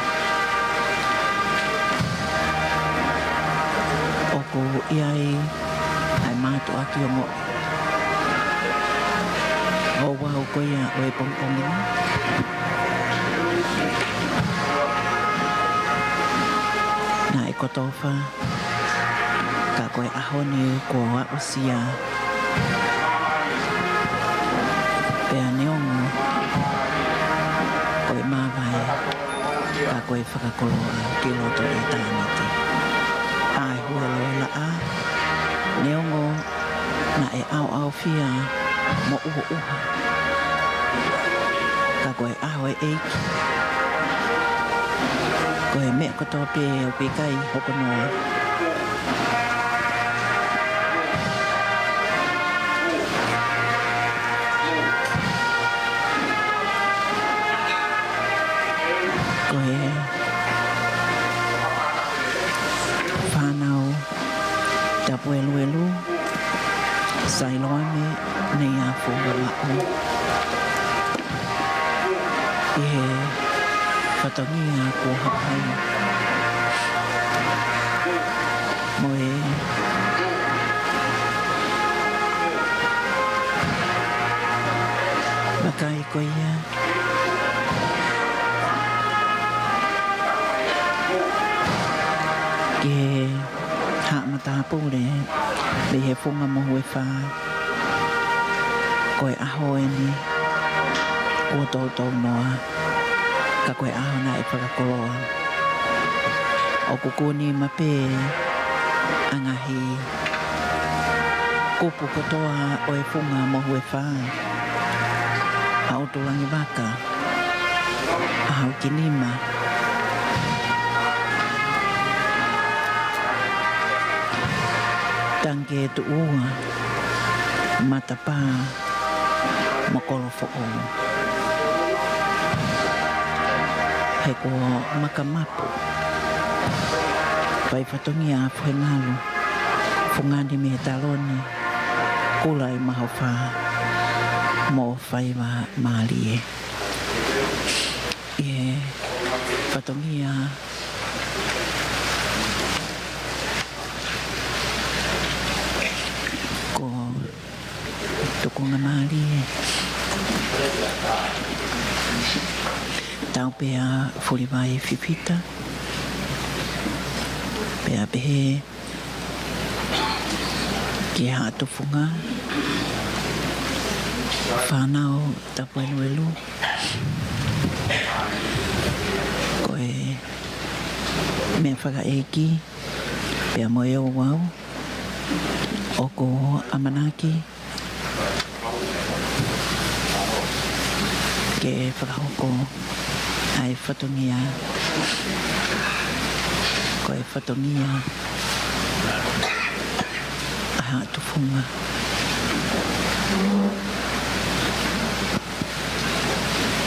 ʻOku ʻi ai ʻa e mātuʻaki ongoʻi ouau ko ia ʻo e pongipongi ni. Naʻe kotofa, ka ko e ʻaho ni kuo aʻusia. Pea neongo ko e māvae, ka ko e fakakoloa ki loto ʻitāniti. ʻA e huelo ʻe laʻā, neongo naʻe ʻaoʻaofia mo ʻuhoʻuha, ka ko e ʻaho ʻo e ʻEiki. Ko e meʻa kotoa pē ʻoku ʻikai hoko noa. Ko e fānau Tapueluelu, Sailoame Neiafu Vavaʻu, ʻi he fatongia kuo hapai mo e vakai ko ia ki he haʻa matāpule mei he Funga Mohu ʻe Fā. Ko e ʻaho eni kuo toutou noa, ka ko e ʻaho naʻe fakakoloa. ʻOku kuni mape ʻa e ngaahi kupu kotoa ʻo e Funga Mohu ʻe Fā, ʻa ʻUtulangivaka, ʻa Haukinima, Tangikē Tuʻua, Matapā, mo Kolofoʻou. He ko Makamapu, Faifatongia ʻa Fuhengalu, Fungani mei Taloni, Kula ʻi Mahofā, mo Faivamālie. ʻI he fatongia ko Tukungamālie, Taupea Fulivai Fifita, pea pehē ki Haʻa Tufunga, fānau Tapueluelu, ko e meʻa fakaʻeiki pea mo e ouau, ʻoku ʻamanaki ke fakahoko ʻa e fatongia, ko e fatongia ʻa Haʻa Tufunga.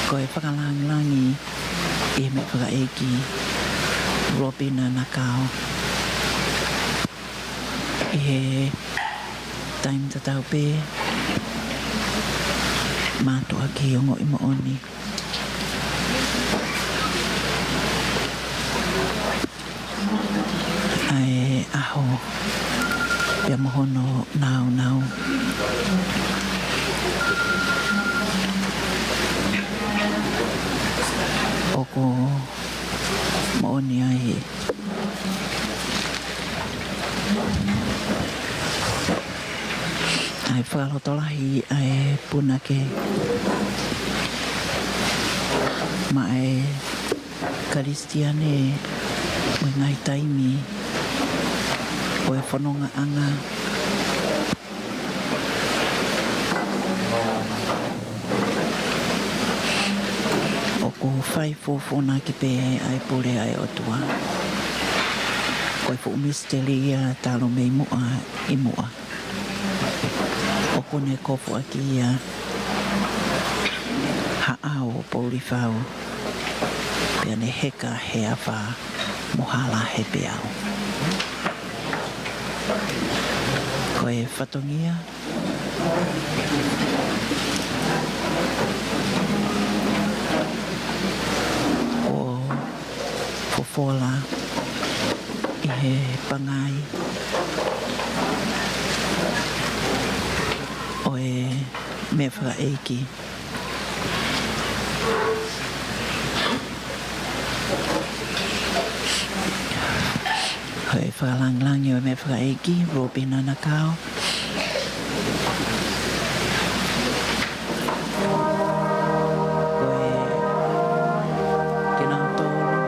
Ko e fakalāngilangi ʻi he meʻa fakaʻeiki Lopina Nakao. ʻI he taimi tatau pē, mātuʻaki ongoʻi moʻoni. ʻaho pea mo hono nāunau. ʻOku moʻoni ai ʻa e fakalotolahi ʻa e punake maʻa e Kalisitiane ʻo e ngaahi taimi ʻo e fonongaʻanga. ʻOku fai fōfōnaki pē ʻa e pule ʻa e ʻOtua. Ko e fuʻu misiteli ia talu mei muʻa ʻi muʻa. ʻOku ne kofuʻaki ia ha ʻao pouli fau, pea ne heka he afā mo hala he peau. Ko e fatongia ʻo fofola ʻi he pangai ʻo e meʻa fakaʻeiki. Ko e fakalāngilangi ʻo e meʻa fakaʻeiki, Robina Nakao. Ko e kinautolu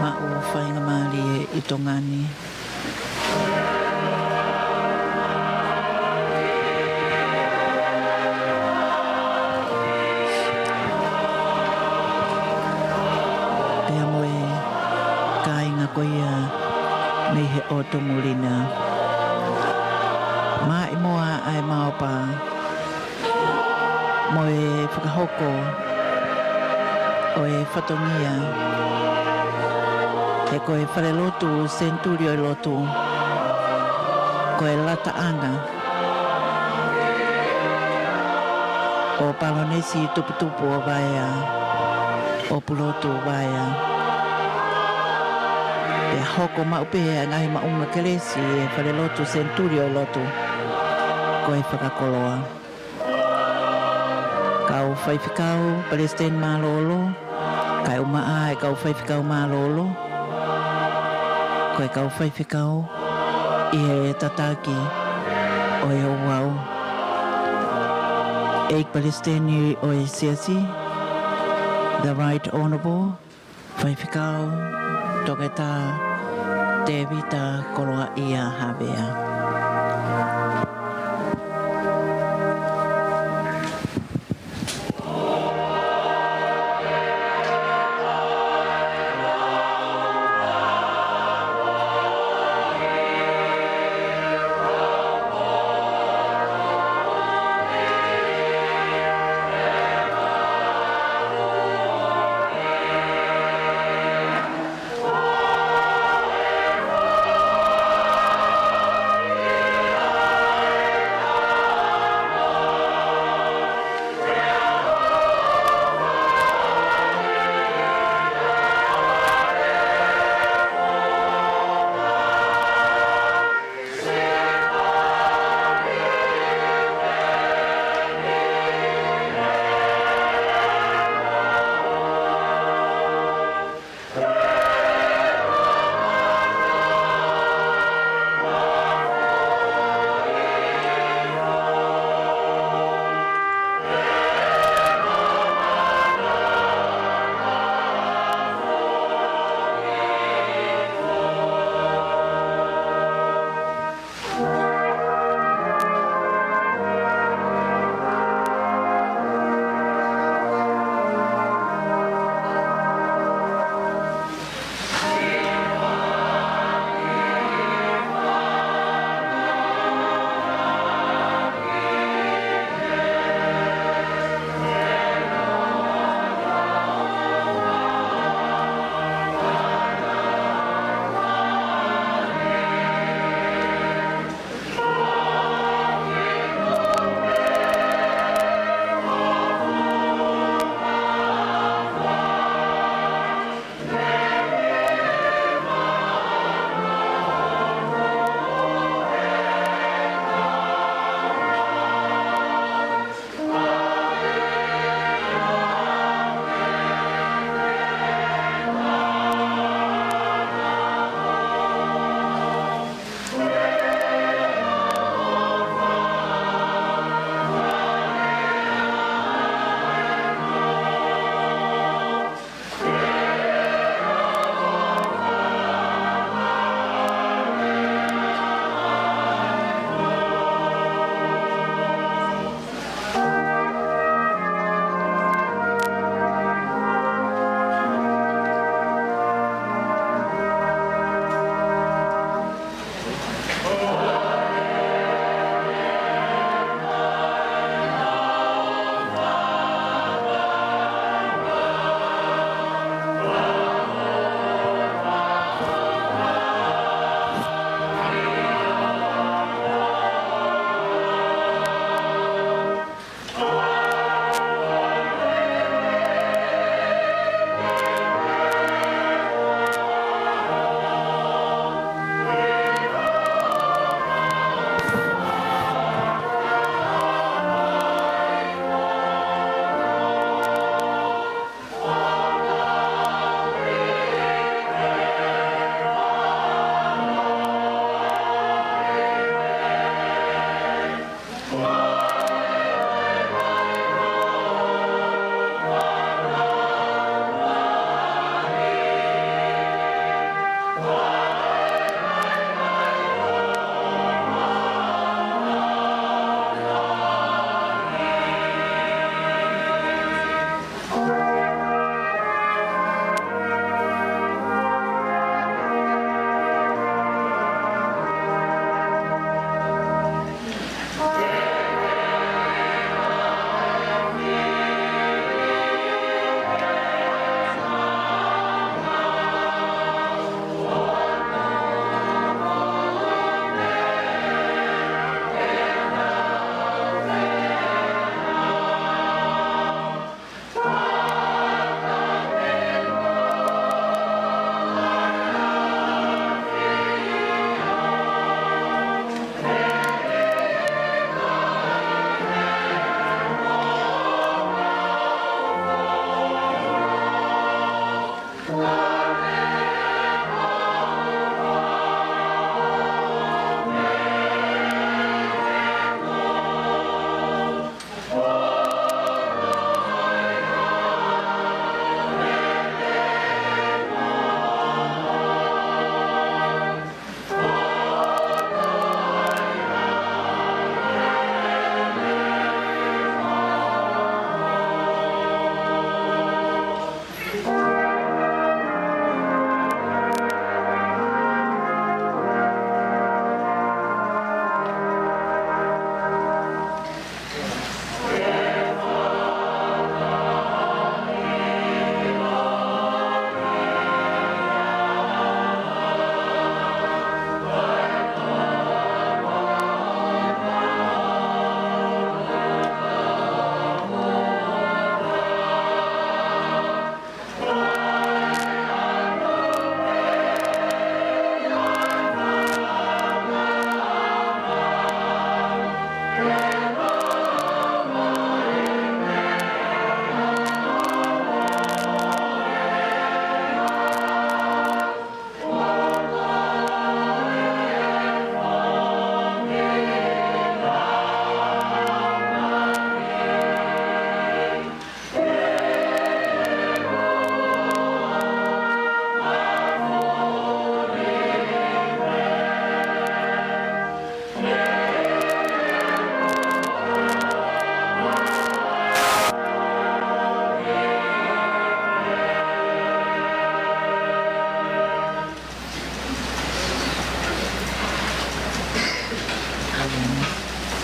maʻu faingamālie ʻi Tonga ni. Pea mo e kāinga ko ia mei he ʻotu muli na. Maʻimoa ʻa e maopa mo e fakahoko ʻo e fatongia, he ko e falelotu senituli ʻo e lotu, ko e lataʻanga ʻo Palonesi Tuputupu ʻo Vaea, ʻo Pulotu Vaea. Pea hoko maʻu pē ʻa e ngaahi maʻunga kelesi ʻe he falelotu senituli ʻo e lotu, ko e fakakoloa. Kau faifekau, palesiteni mālōlō, kae ʻumaʻā e kau faifekau mālōlō, ko e kau faifekau ʻi he tataki ʻo e ouau. ʻEiki Palesiteni ʻo e Siasi, the Right Honourable Faifekau Toketā Tēvita Koloaʻia Havea.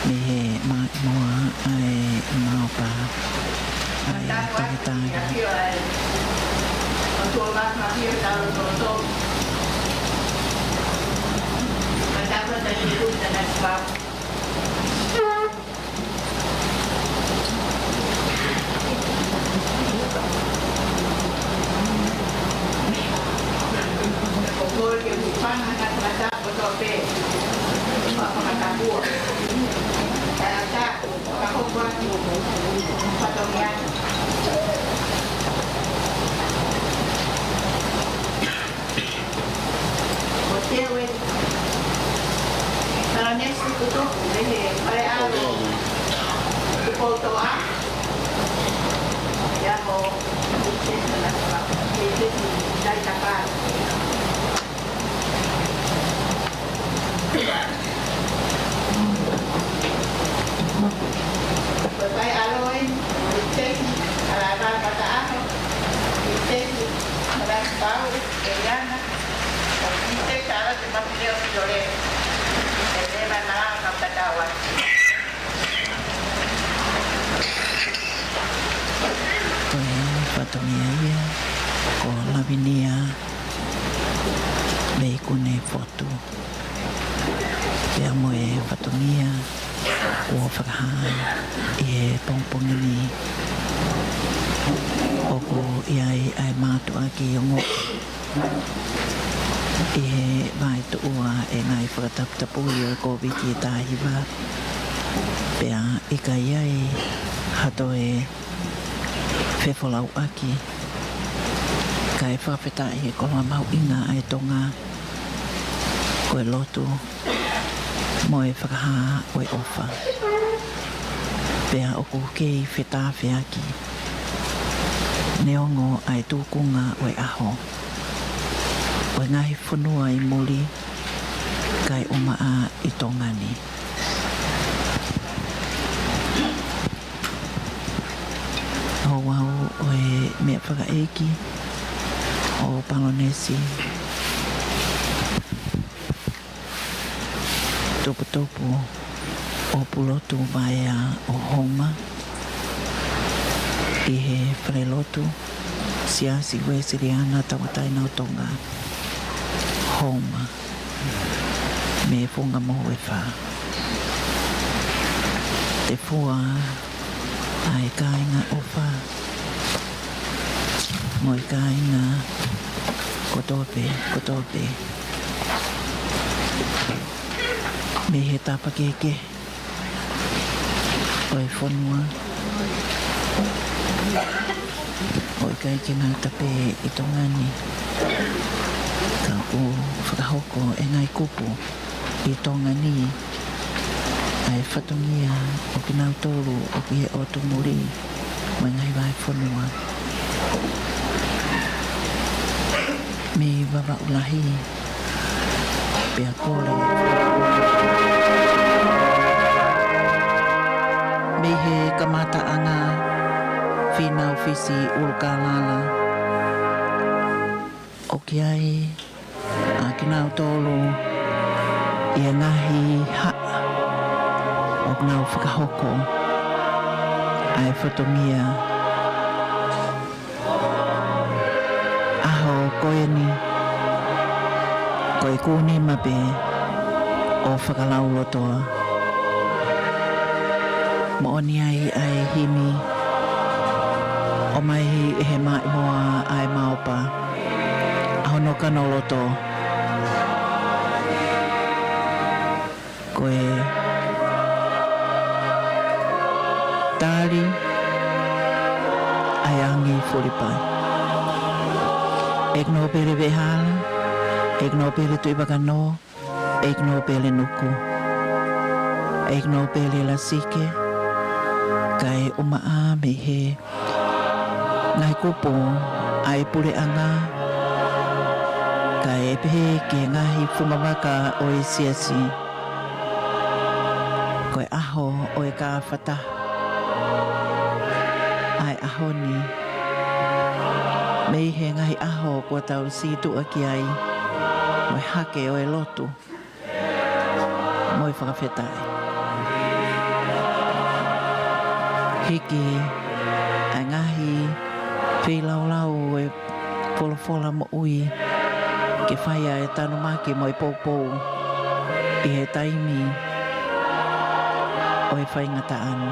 mei he maʻimoa ʻa e Maopa ʻa e Toketā. Ko Teue, Palanesi Kutupu, mei he Fale ʻAlo, Tupoutoʻa, ia mo Tesi Manasala, Tesi Taitapa. Ko e Fale ʻAlo eni, Tesi Alava Mataʻaho, Tesi Manasipau, Eliana, Ko e fatongia ia ko Lavinia Leikune Fotu. Pea mo e fatongia kuo fakahā ʻi he pongipongi ni, ʻoku ʻi ai ʻa e mātuʻaki ongo ʻi he vaetuʻua e ngaahi fakataputapui ʻo e Kōviti taha hiva. Pea ʻikai ai ha toe fefolauʻaki, kae fakafetaʻi he koloa mahuʻinga ʻa e Tonga, ko e lotu mo e fakahā ʻo e ʻofa. Pea ʻoku kei fetāfeaki neongo ʻa e tūkunga ʻo e ʻaho ʻo e ngaahi fonua ʻi muli, kae ʻumaʻā ʻi Tonga ni. Ouau ʻo e meʻa fakaʻeiki ʻo Palonesi Tuputupu ʻo Pulotu Vaea ʻo Houma, ʻi he falelotu Siasi Uēsiliana Tauʻatāina ʻo Tonga, Houma, mei he Funga Mohu ʻe Fā. Te fua ʻa e kāinga ʻofa mo e kāinga kotoa pē, kotoa pē, mei he tapa kehekehe ʻo e fonua, ʻo ʻikai ke ngata pē ʻi Tonga ni, ka ʻoku fakahoko e ngaahi kupu ʻi Tonga ni ʻa e fatongia ʻo kinautolu ʻoku ʻi he ʻotu muli mo e ngaahi vahefonua. Mei Vavaʻu Lahi, pea kole mei he kamataʻanga Fīnau Fisi ʻUlukālala, ʻoku ʻi ai ʻa kinautolu ʻi he ngaahi haʻa ʻoku nau fakahoko ʻa e fatongia ʻaho ko eni, ko e kūnima pē ʻo fakalaulotoa. Moʻoni ai ʻa e himi ʻomai ʻe he maʻimoa ʻa e Maopa, ʻa hono kano loto. Ko e tali ʻa e angi fulipai. ʻEiki Nōpele Veʻehala, ʻEiki Nōpele Tuʻivakanō, ʻEiki Nōpele Nuku, ʻEiki Nōpele Lasike, kae ʻumaʻā mei he ngaahi kupu ʻa e puleʻanga, kae pehē ki he ngaahi fungavaka ʻo e siasi. Ko e ʻaho ʻo e kāfata ʻa e ʻaho ni, mei he ngaahi ʻaho kuo tau sītuʻa ki ai, mo e hake ʻo e lotu mo e fakafetaʻi. Hiki ʻa e ngaahi feilaulau ʻo e folofola moʻui ke fai ʻa e tanumaki mo e poupou ʻi he taimi ʻo e faingataʻa ni.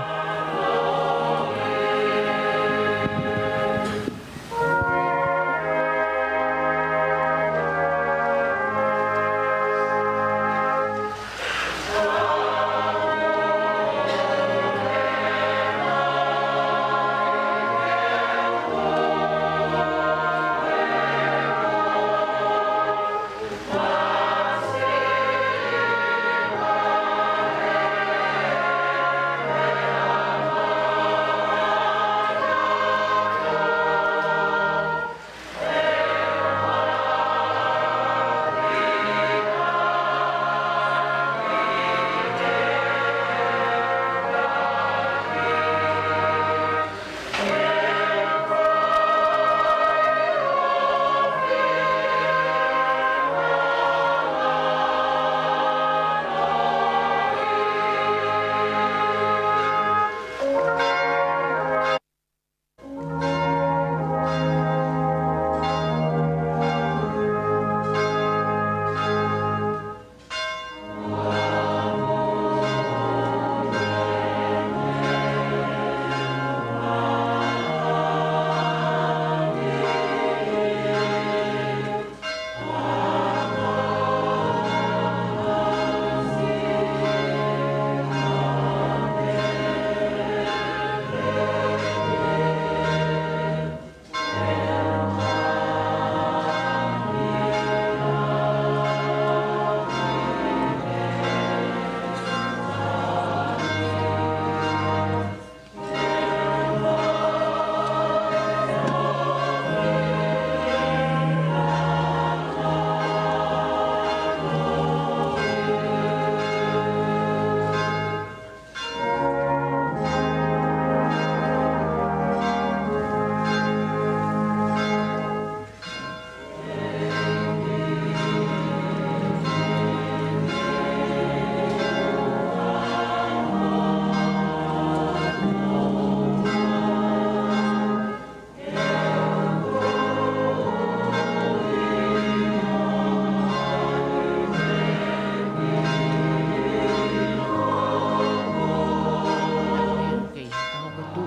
Kei hoko tuʻu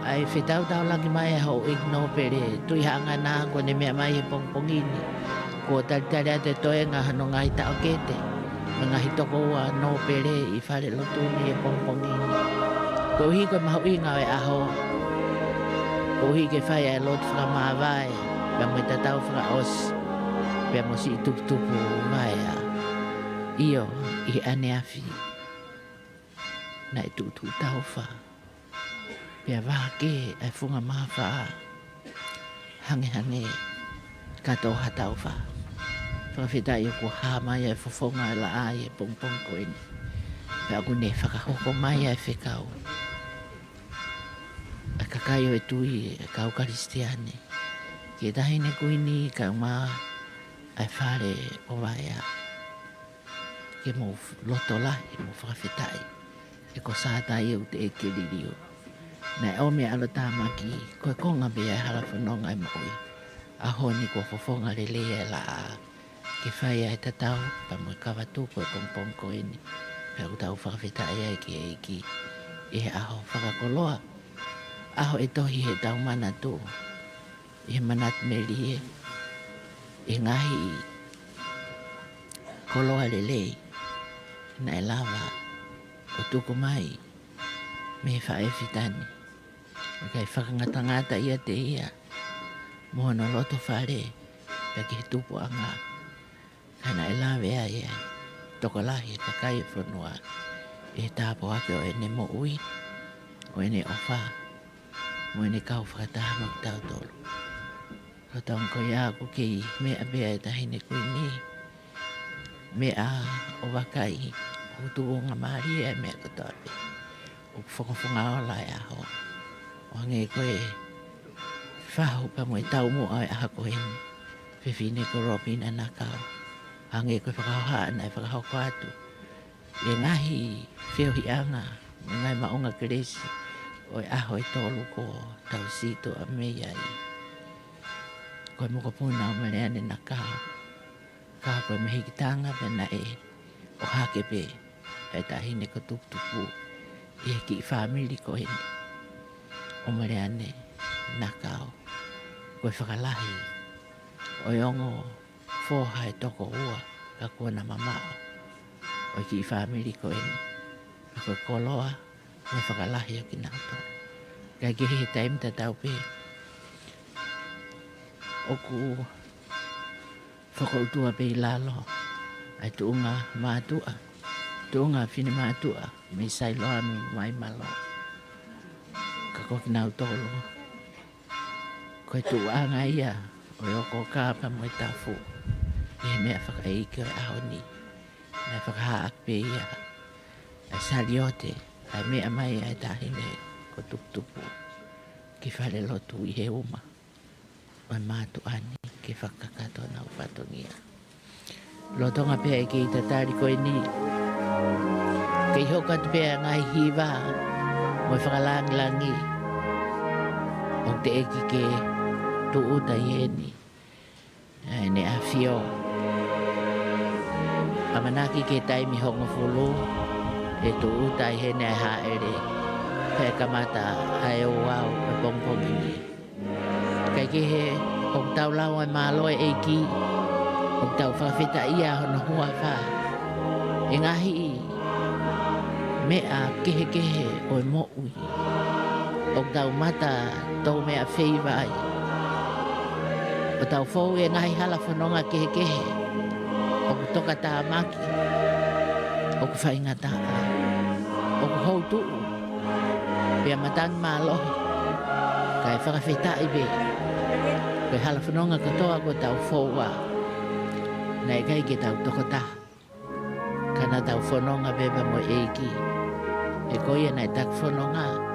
ʻa e fetaulaki mai ʻa e houʻeiki nōpele, Tuʻi Haʻangana, kuo ne meʻa mai he pongipongi ni. Kuo talitali atu e toenga hono ngaahi taʻokete mo e ngaahi tokoua nōpele ʻi falelotu ni he pongipongi ni. Koeʻuhi ko e mahuʻinga ʻo e ʻaho, koeʻuhi ke fai ʻa e lotu fakamāvae, pea mo e tatau fakaʻosi, pea mo siʻi tuputupu vaea. ʻIo, ʻi he ʻaneafi naʻe tuʻutuʻu taufa, pea vahake ʻa e funga mahafa hangehangē kātoa ha taufa. Fakafetaʻi ʻoku hā mai ʻa e fofonga ʻo e laʻā ʻi he pongipongi ko eni. Pea ʻoku ne fakahoko mai ʻa e fekau ʻa e kakai ʻo e tui, ʻa e kau Kalisitiane, ki he Taʻahine Kuini kaeʻumaʻā ʻa e fale ʻo Vaea, ke mou loto lahi mo fakafetaʻi. He ko Sātai ʻoku teʻeki ke liliu. Naʻe ʻomi ʻa e ʻalotāmaki ko e konga pē ia ʻo e hala fononga ʻo e moʻui. ʻAho ni kuo fofonga lelei ʻa e laʻā ke fai ʻa e tatau pea mo e kavatuku ʻo e pongipongi ko eni. Pea ʻoku tau fakafetaʻi ai ki he ʻEiki ʻi he ʻaho fakakoloa, ʻaho ʻe tohi heʻetau manatu ʻi he manatu melie ʻi he ngaahi koloa lelei naʻe lava ʻo tuku mai mei he faʻē fita ni. ʻIkai fakangatangata ʻiate ia mo hono loto fale pea ki he tupuʻanga, ka naʻe lave ai ʻa e tokolahi ʻo e kakai ʻo e fonua ʻi he tāpuaki ʻo ʻene moʻui, ʻo ʻene ʻofa, mo ʻene kau fakataha mo kitautolu. Ko e taimi ko ia ʻoku kei meʻa pē ʻa e Taʻahine Kuini, meʻa ʻo vakai, ʻoku tuʻunga mālie ʻa e meʻa kotoa pē. ʻOku fofonga ola ʻa e ʻaho. ʻO hangē ko e fahu pea mo e taumuʻa ʻo e ʻaho ko eni, fefine ko Robina Nakau. Hangē ko e fakahohaʻa naʻe fakahoko atu ʻi he ngaahi feohiʻanga mo e ngaahi maʻunga kelesi ʻo e ʻaho ʻe tolu ko ʻetau sītuʻa mei ai. Ko e mokopuna ʻo Meleane Nakao. Ka ko e mehikitanga pē naʻe ʻohake pē ʻa e taʻahine ko Tuputupu ʻi he kiʻi fāmili ko eni ʻo Meleane Nakao. Ko e fakalahi ʻo e ongo foha ʻe toko ua ka kuo na mamaʻo ʻo e kiʻi fāmili ko eni. Ka ko e koloa mo e fakalahi ʻo kinautolu. Kae kehe he taimi tatau pē ʻoku fokoutua pē ʻi lalo ʻa e tuʻunga mātuʻa, tuʻunga finemātuʻa mei Sailoa mo Vaimalo. Ka ko kinautolu ko e tuʻuʻanga ia ʻo e oko kapa mo e tafu ʻi he meʻa fakaʻeiki ʻo e ʻaho ni. Naʻe fakahā ʻaki pē ia ʻa e saliote, ʻa e meʻa mai ʻa e taʻahine ko Tuputupu ki falelotu ʻi he uma ʻo e mātuʻa ni ke fakakakato honau fatongia. Lolotonga pē ʻa e kei tatali ko eni, kei hoko atu pē ʻa e ngaahi hiva mo e fakalāngilangi ʻoku teʻeki ke tūʻuta ʻi heni ʻa ʻEne ʻAfio. ʻAmanaki ki he taimi hongofulu ʻe tūʻuta ai heni ʻa e hāʻele pea kamata ʻa e ouau ʻo e pongipongi ni. Kae kehe, ʻoku tau lau ʻa e mālō ʻa e ʻEiki, ʻoku tau fakafetaʻia hono huafa he ngaahi meʻa kehekehe ʻo e moʻui. ʻOku tau mata toumeʻa feiva ai, ʻo tau fou he ngaahi hala fononga kehekehe. ʻOku tokatāmaki, ʻoku faingataʻa, ʻoku houtuʻu, pea matangi mālohi. Kae fakafetaʻi pē, ko e hala fononga kotoa kuo tau foua, naʻe ʻikai ke tau tokotaha, ka naʻa tau fononga pē pea mo e ʻEiki. He ko ia naʻe taki fononga.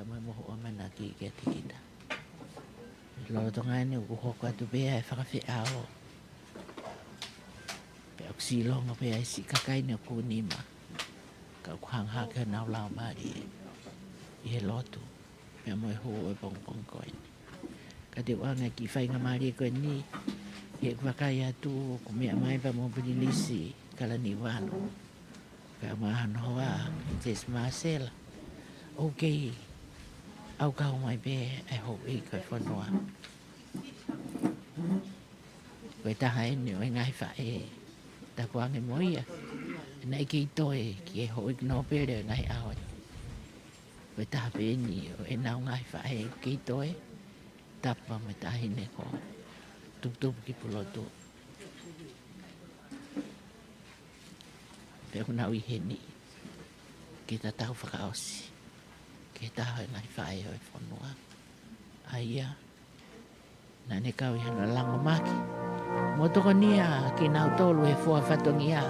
Ka mai mo hoʻo ʻamanaki kiate kita. Lolotonga ni ʻoku hoko atu pē ʻa e fakafeʻao. Pea ʻoku siʻi longo pē ʻa e siʻi kakai ni ʻoku nima. Ka ʻoku hanga hake honau laumālie ʻi he lotu. Pea mo e hū ʻo e pongipongi ko eni. Ka te u ʻoange e kiʻi faingamālie ko eni. He ʻoku vakai atu ʻoku meʻa mai pea mo Pililisi Kalaniuvalu. Pea mo hono hoa, Sesi Māsela. ʻOku kei ʻaukau mai pē ʻa e houʻeiki ʻo e fonua. Ko e taha eni ʻo e ngaahi faʻē tapu ange mo ia. Naʻe kei toe ki he houʻeiki nōpele ʻo e ngaahi ʻaho ni. Ko e taha pē eni ʻo ʻenau ngaahi faʻē kei toe. Tapu mo e taʻahine ko Tuputupukipulotu. Pea ʻoku nau ʻi heni ke tatau fakaʻosi ki he taha ʻo e ngaahi faʻē ʻo e fonua. ʻA ia naʻa ne kau ʻi hano langomaki mo tokonia kinautolu he fua fatongia.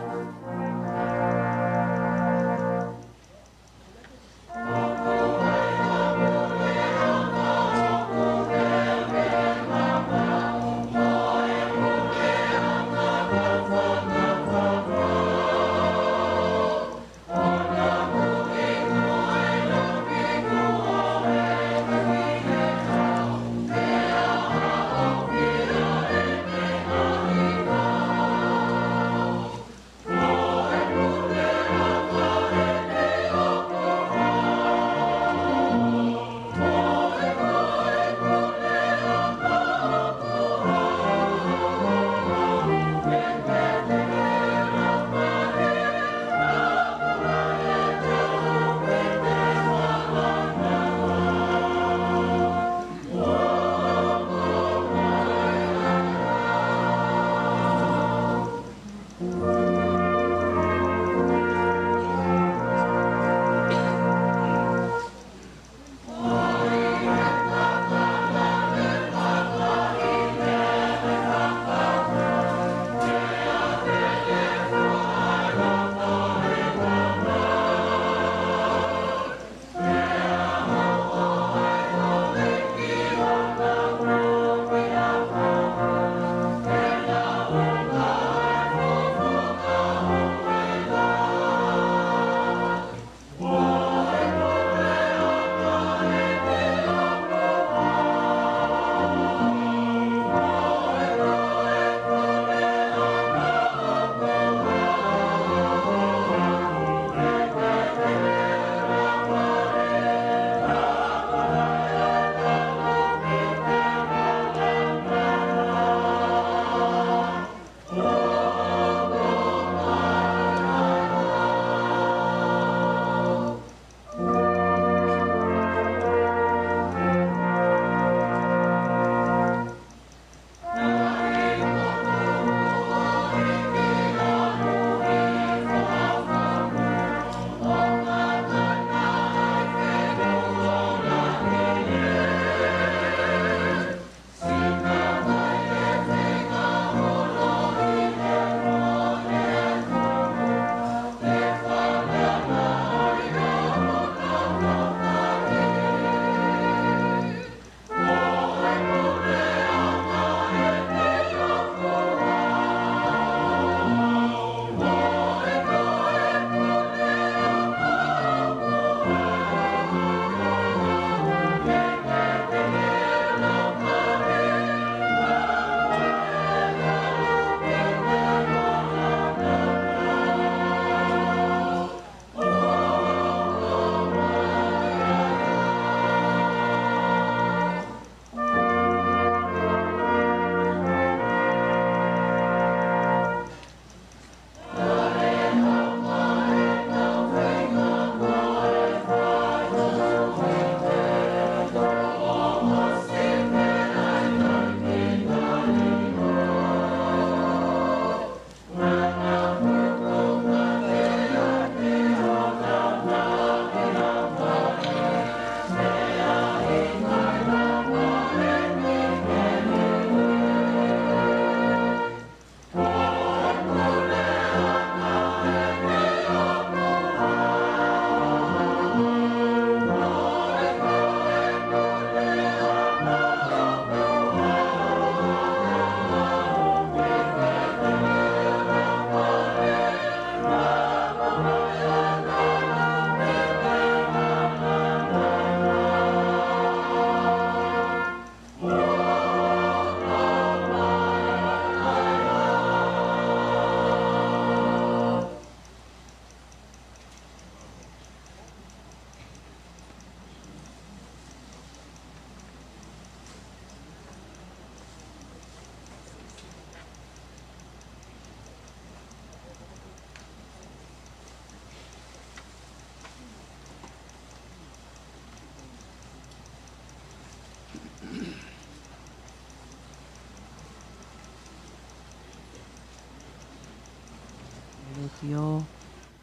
ʻIo,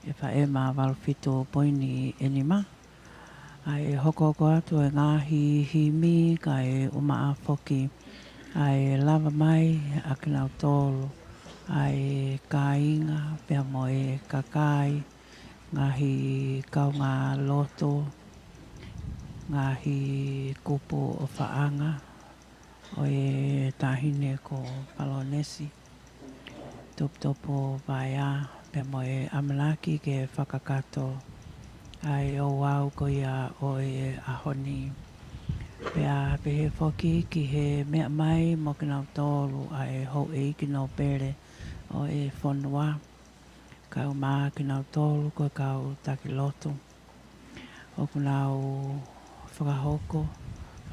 ʻe faʻē ma valu fitu poini ʻe nima. ʻA e hokohoko atu e ngaahi himi kae ʻumaʻā foki ʻa e lava mai ʻa kinautolu ʻa e kāinga pea mo e kakai, ngaahi kaungā loto, ngaahi kupu ʻofaʻanga ʻo e taʻahine ko Palōnesi Tuputupu Vaea, pea mo e ʻamanaki ke fakakakato ʻa e ouau ko ia ʻo e ʻaho ni. Pea pehē foki ki he meʻa mai mo kinautolu ʻa e houʻeiki nōpele ʻo e fonua, kae ʻumaʻā kinautolu ko e kau taki lotu. ʻOku nau fakahoko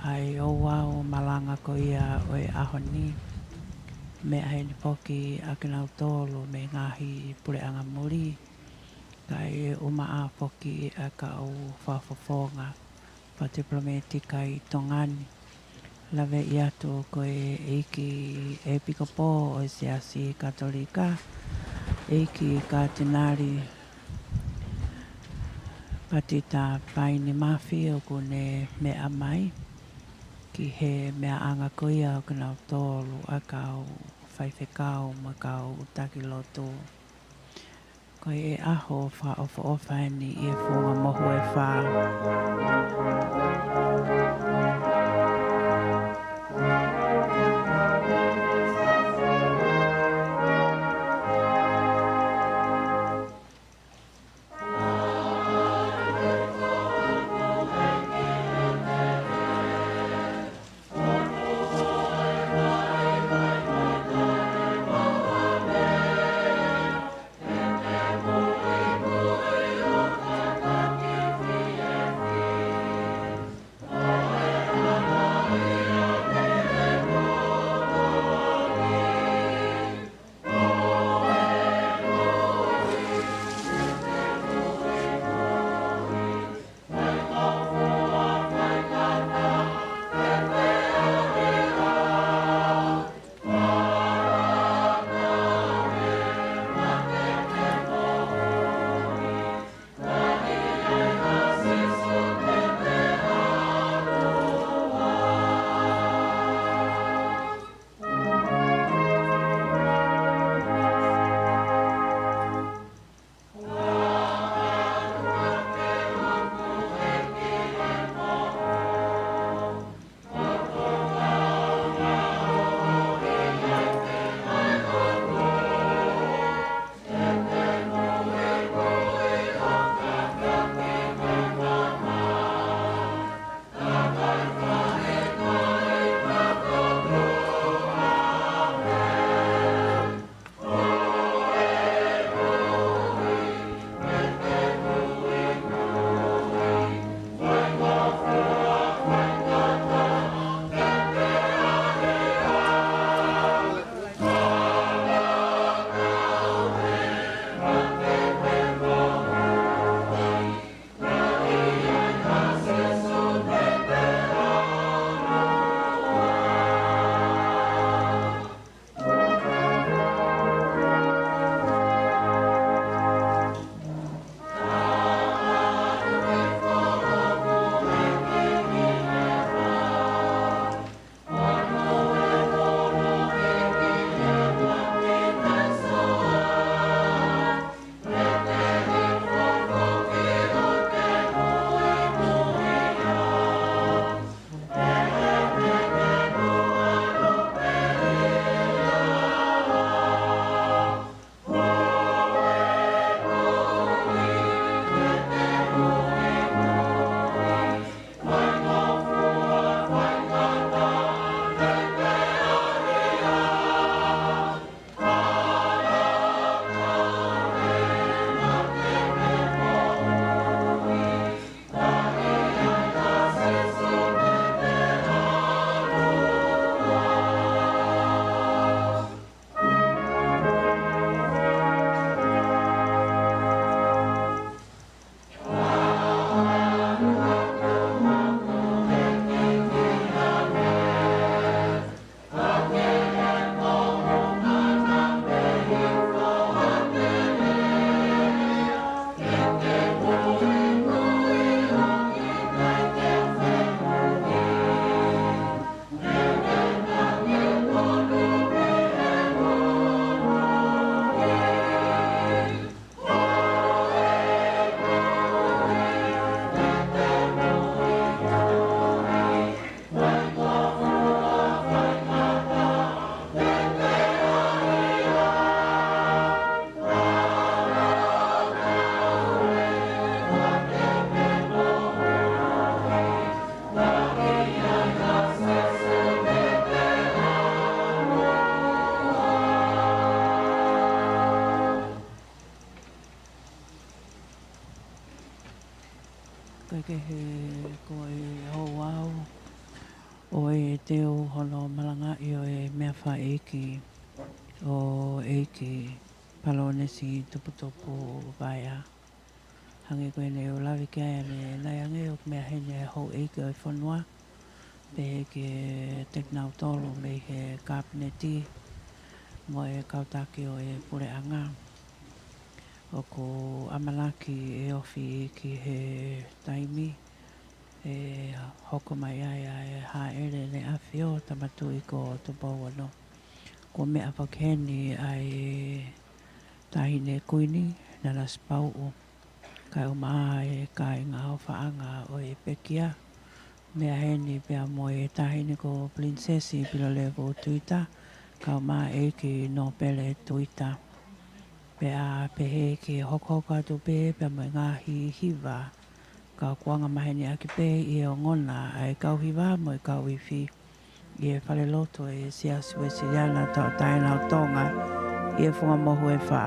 ʻa e ouau malanga ko ia ʻo e ʻaho ni, meʻa heni foki ʻa kinautolu mei he ngaahi puleʻanga muli, kae ʻumaʻā foki ʻa e kau fakafofonga fakatipilōmētika ʻi Tonga ni. Laveʻi atu ko e ʻEiki ʻEpikopō ʻo e Siasi Katolika, ʻEiki Katinali Patita Paini Mafi, ʻoku ne meʻa mai ki he meʻaʻanga ko ia ʻo kinautolu ʻa e kau faifekau mo e kau taki lotu. Ko e ʻaho fakaʻofoʻofa eni ʻi he funga mohu ʻe fā. kehe ko e houau ʻo e teu hono malangaʻi ʻo e meʻafakaʻeiki ʻo ʻEiki Palōnesi Tuputupu Vaea. Hangē ko ʻene ʻuluaki lave ki ai ʻanenai ange ʻoku meʻa heni e houʻeiki ʻo e fonua, pehē ki he tokoni ʻa kinautolu mei he Kapineti mo e kau taki ʻo e puleʻanga. ʻOku ʻamanaki ʻe ofi ki he taimi ʻe hoko mai ai ʻa e hāʻele ʻEne ʻAfio Tama Tuʻi ko Tupou Ono. Kuo meʻa foki heni ʻa e Taʻahine Kuini Nanasipauʻu, kae ʻumaʻā e kāinga ʻofaʻanga ʻo e pekia. Meʻa heni pea mo e Taʻahine ko Pilinisesi Pilolevu Tuita, kae ʻumaʻā ʻEiki Nōpele Tuita. Pea pehē ke hokohoko atu pē pea mo e ngaahi hiva, ka kuo anga maheni ʻaki pē ʻi he ongona ʻa e kau hiva mo e kau ifi ʻi he falelotu ʻo e Siasi Uēsiliana Tauʻatāina ʻo Tonga ʻi he Funga Mohu ʻe Fā.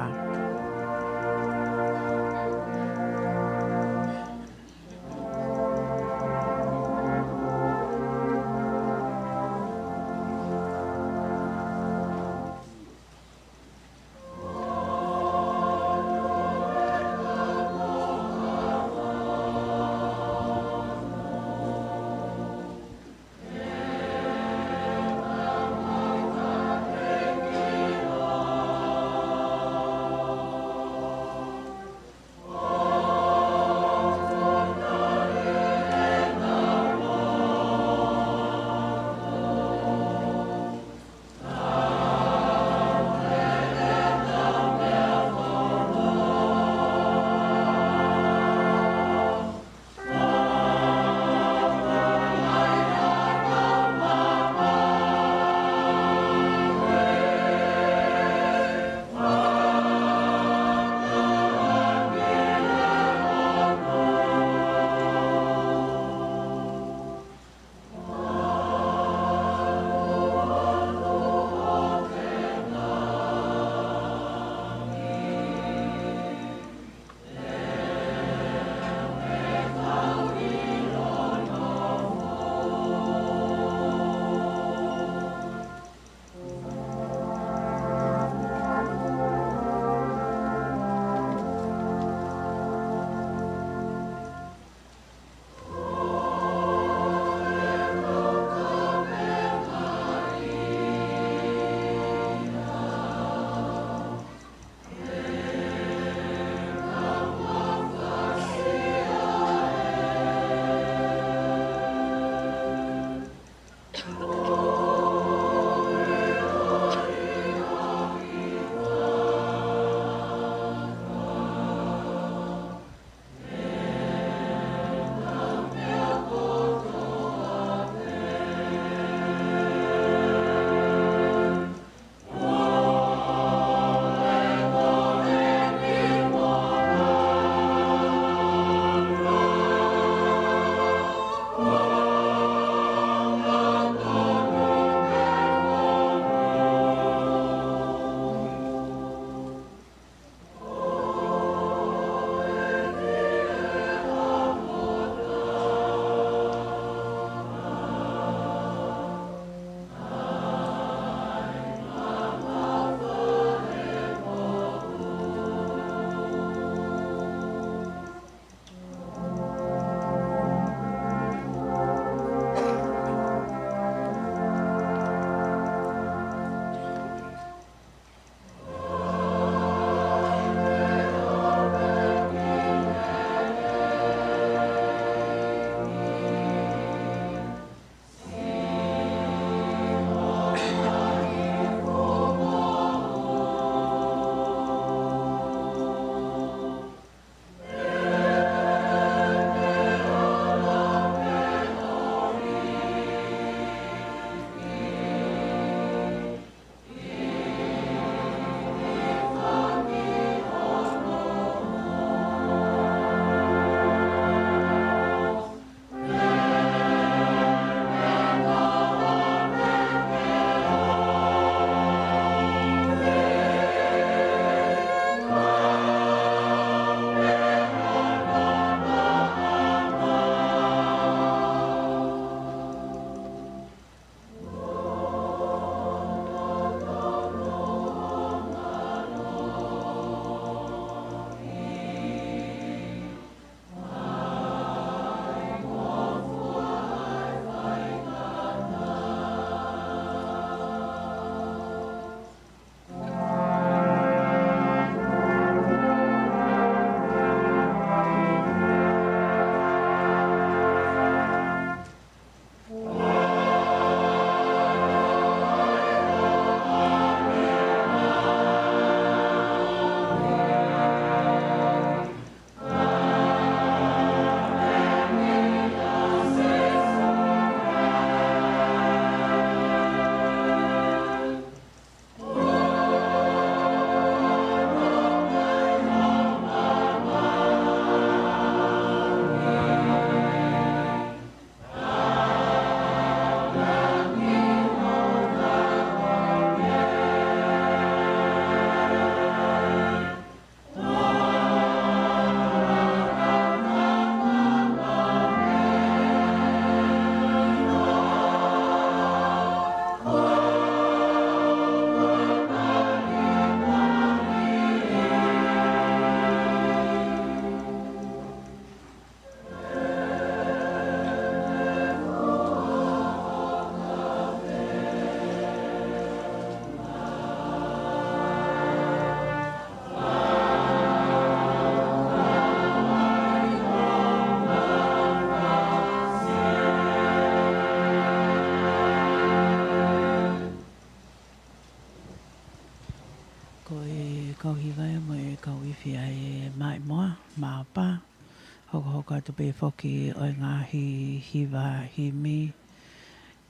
Pea foki ʻo e ngaahi hiva himi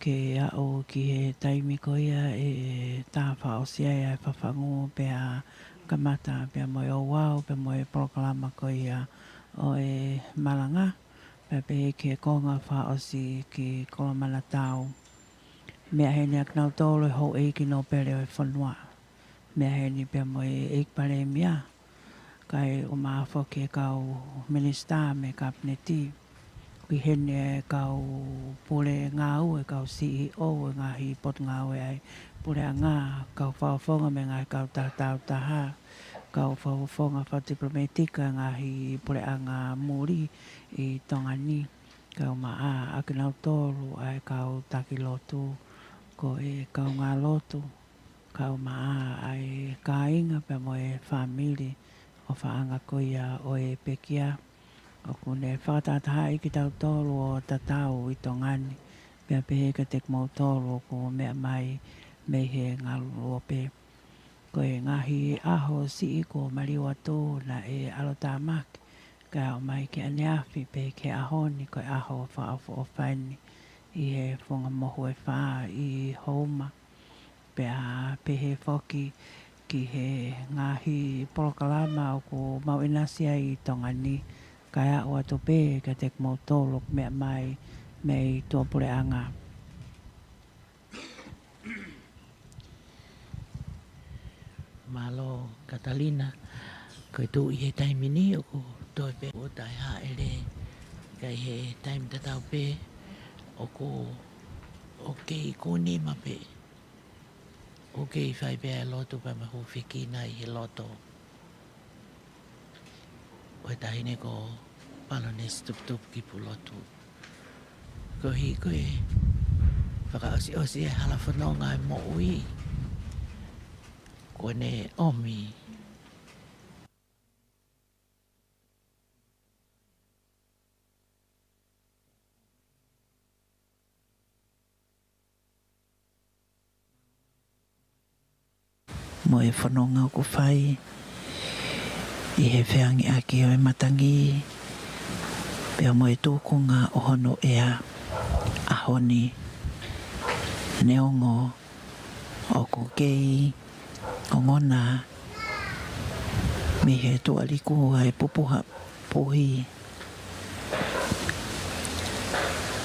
ke aʻu ki he taimi ko ia ʻe tā fakaʻosi ai ʻa e fafangu pea kamata pea mo e ouau pea mo e polokalama ko ia ʻo e malanga. Pea pehē ki he konga fakaʻosi ki Kolomanatau. Meʻa heni ʻa kinautolu e houʻeiki nōpele ʻo e fonua. Meʻa heni pea mo e ʻEiki Palēmia. Kae ʻumaʻā foki e kau minisitā mei he Kapineti. ʻOku ʻi heni e kau pule ngāue, e kau C E O ʻo e ngaahi potungāue ʻa e puleʻanga, kau fakafofonga mei he ngaahi kautaha tāutaha, kau fakafofonga fakatipilōmētika e ngaahi puleʻanga muli ʻi Tonga ni. Kae ʻumaʻā ʻa kinautolu ʻa e kau taki lotu, ko e kaungā lotu, kae ʻumaʻā ʻa e kāinga pea mo e fāmili ʻo e fāʻanga ko ia ʻo e pekia. ʻOku ne fakatahatahaʻi kitautolu ʻo tatau ʻi Tonga ni, pea pehē kiate kimoutolu ʻoku meʻa mai mei he ngaluope. Ko e ngaahi ʻaho siʻi kuo maliu atu naʻe ʻalotāmaki, kae ʻomai ki ʻaneafi pea ki he ʻaho ni ko e ʻaho fakaʻofoʻofa eni ʻi he funga mohu ʻe fā ʻi Houma. Pea pehē foki ki he ngaahi polokalama ʻoku mau ʻinasi ai ʻi Tonga ni, kae aʻu atu pē kiate kimoutolu ʻoku meʻa mai mei tuʻapuleʻanga. Mālō Katalina, ko e tuʻu ʻi he taimi ni ʻoku toe pē ʻo taʻehāʻele, ka ʻi he taimi tatau pē ʻoku, ʻoku kei kuni mape, ʻoku kei fai pē ʻa e lotu pea mo e hūfekina ʻi he loto. Ko e taʻahine ko Palonesi Tuputupukipulotu. Ko e hiko e fakaʻosiʻosi e hala fononga e moʻui. Kuo ne ʻomi mo e fononga ʻoku fai ʻi he feangiʻaki ʻo e matangi, pea mo e tūkunga ʻo hono ʻea ʻaho ni. Neongo ʻoku kei ongona mei he tuʻa liku ʻa e pupuha puhi,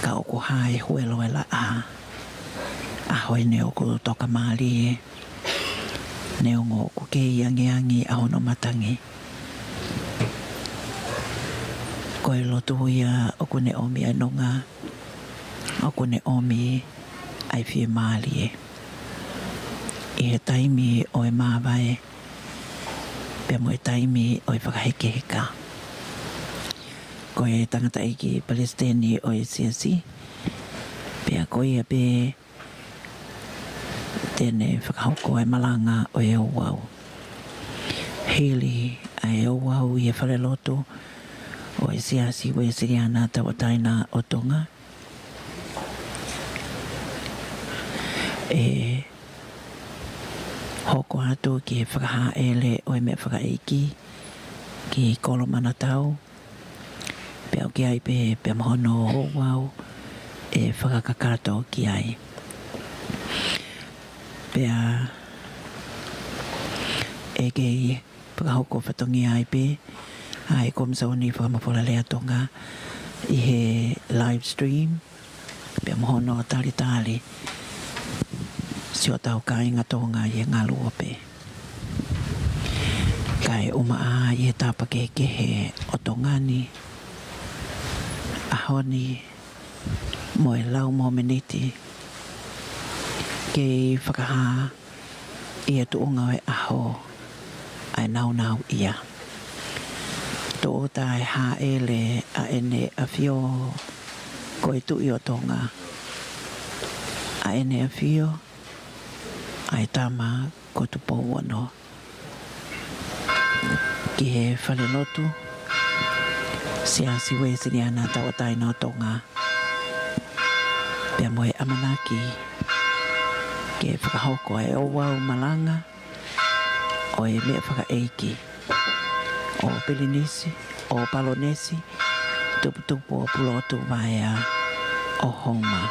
ka ʻoku hā e huelo ʻa e laʻā ʻaho ni ʻoku tokamālie, neongo ʻoku kei angiangi ʻa hono matangi. Ko e lotu ia ʻoku ne ʻomi ʻa e nonga, ʻoku ne ʻomi ʻa e fiemālie ʻi he taimi ʻo e māvae, pea mo e taimi ʻo e fakahekeheka. Ko e tangataʻeiki palesiteni ʻo e siasi, pea ko ia pē te ne fakahoko e malanga ʻo e ouau. Hili ʻa e ouau ʻi he falelotu ʻo e Siasi Uēsiliana Tauʻatāina ʻo Tonga, ʻe hoko atu ki he fakahāʻele ʻo e meʻa fakaʻeiki ki Kolomanatau, pea ʻoku ʻi ai pē pea mo hono ouau ʻe fakakakato ki ai. Pea ʻe kei fakahoko fatongia ai pē ʻa e Komisoni Fakamafola Lea Tonga ʻi he live stream, pea mo hono talitali siʻotau kāinga Tonga ʻi he ngaluope. Kae ʻumaʻā ʻi he tapa kehekehe ʻo Tonga ni, ʻaho ni mo e lau momeniti, kei fakahā ʻi he tuʻunga ʻo e ʻaho ʻa e nāunauʻia. Tō ʻo taʻehāʻele ʻa ʻEne ʻAfio ko e Tuʻi ʻo Tonga, ʻa ʻEne ʻAfio ʻa e Tama ko Tupou Ono, ki he falelotu Siasi Uēsiliana Tauʻatāina ʻo Tonga, pea mo e ʻamanaki ke fakahoko e ouau malanga ʻo e meʻa fakaʻeiki ʻo Pilinisi, ʻo Palonesi, tuputupu ʻo Pulotu Vaea ʻo Houma.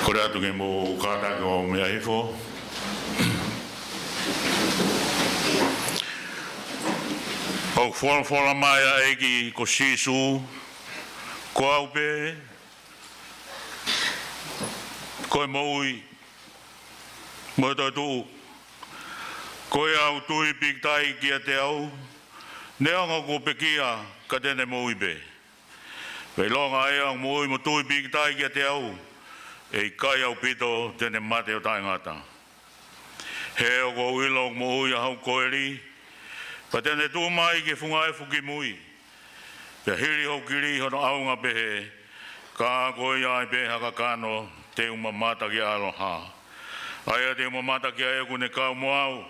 Kole atu ke mou kātaki ʻo meʻa hifo. ʻOku folofola mai ʻa e ʻEiki ko Sīsū, ko au pē, ko e moʻui, mo e toetuʻu. Ko ia ʻoku tui pīkitai kiate au, neongo kuo pekia, ka te ne moʻui pē. Pea ʻilonga ʻa ia ʻoku moʻui mo tui pīkitai kiate au, ʻe ʻikai ʻaupito te ne mate ʻo taʻengata. He ʻoku ou ʻilo ʻoku moʻui ʻa hoku koeli, pea te ne tuʻu mai ki he funga efu ki mui. Pea hili hoku kili hono ʻaonga pehē, ka ko ia ai pē ha kakano, te u mamata ki he ʻaloʻofa. ʻA ia te u mamata ki ai ʻoku ne kau mo au.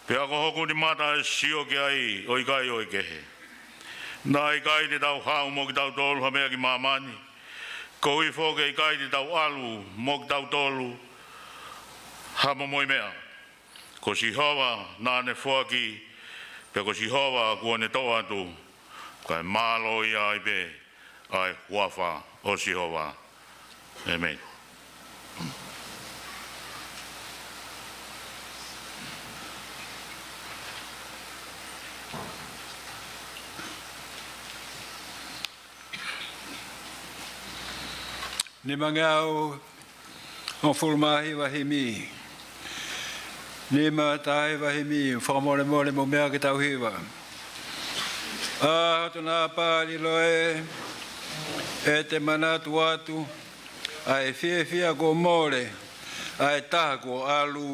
Pea ko hoku nimata ʻe sio ki ai ʻo ʻikai ʻo e kehe. Naʻe ʻikai te tau haʻu mo kitautolu ha meʻa ki māmani. Koeʻuhi foki ʻe ʻikai te tau ʻalu mo kitautolu ha momoʻi meʻa. Ko Sihova naʻa ne foaki, pea ko Sihova kuo ne toʻo atu, kae mālō ia ai pē ʻa e huafa ʻo Sihova. ʻĒmeni. Nimangeau hongofulu mā hiva himi. Nima taha hiva himi, fakamolemole mo meʻa ke tau hiva. ʻA hoto naʻa pālilo ē, ʻe te manatu atu, ʻA e fiefia kuo mole, ʻa e taha kuo ʻalu.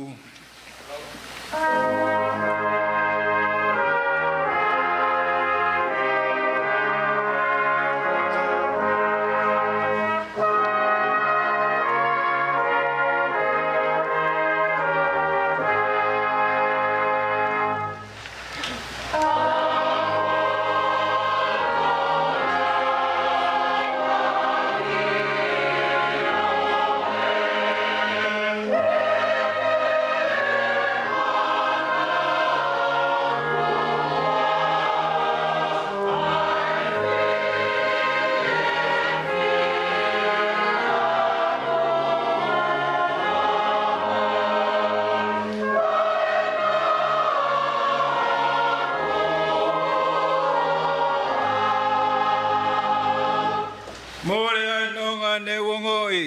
Mole ʻa e nonga ne u ongoʻi,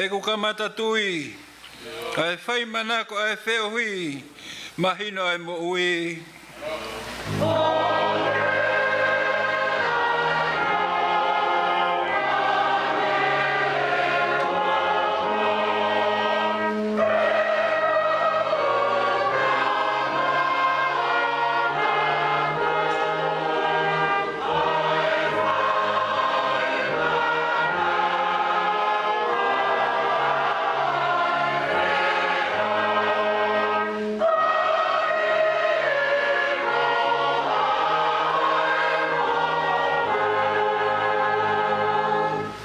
ʻeku kamata tui, ʻa e fai manako ʻa e feohi, mahino ʻa e moʻui.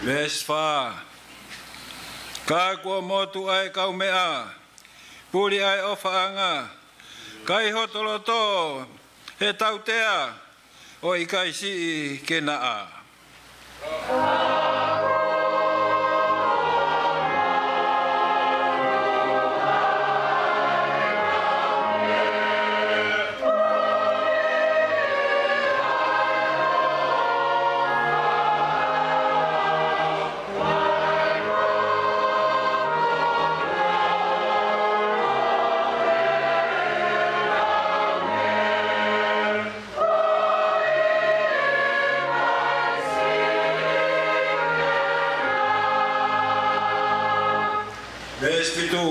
Veesi fā. Ka kuo motu ʻa e kaumeʻa, puli ʻa e ʻofaʻanga, kai hoto loto he tautea, ʻo ʻikai siʻi ke naʻa. Veesi fitu.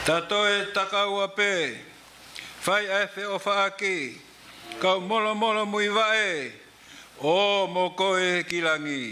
Ta toe takaua pē, fai ʻa e feʻofaʻaki, kau molomolomuivaʻe, ʻo mo koe ki langi.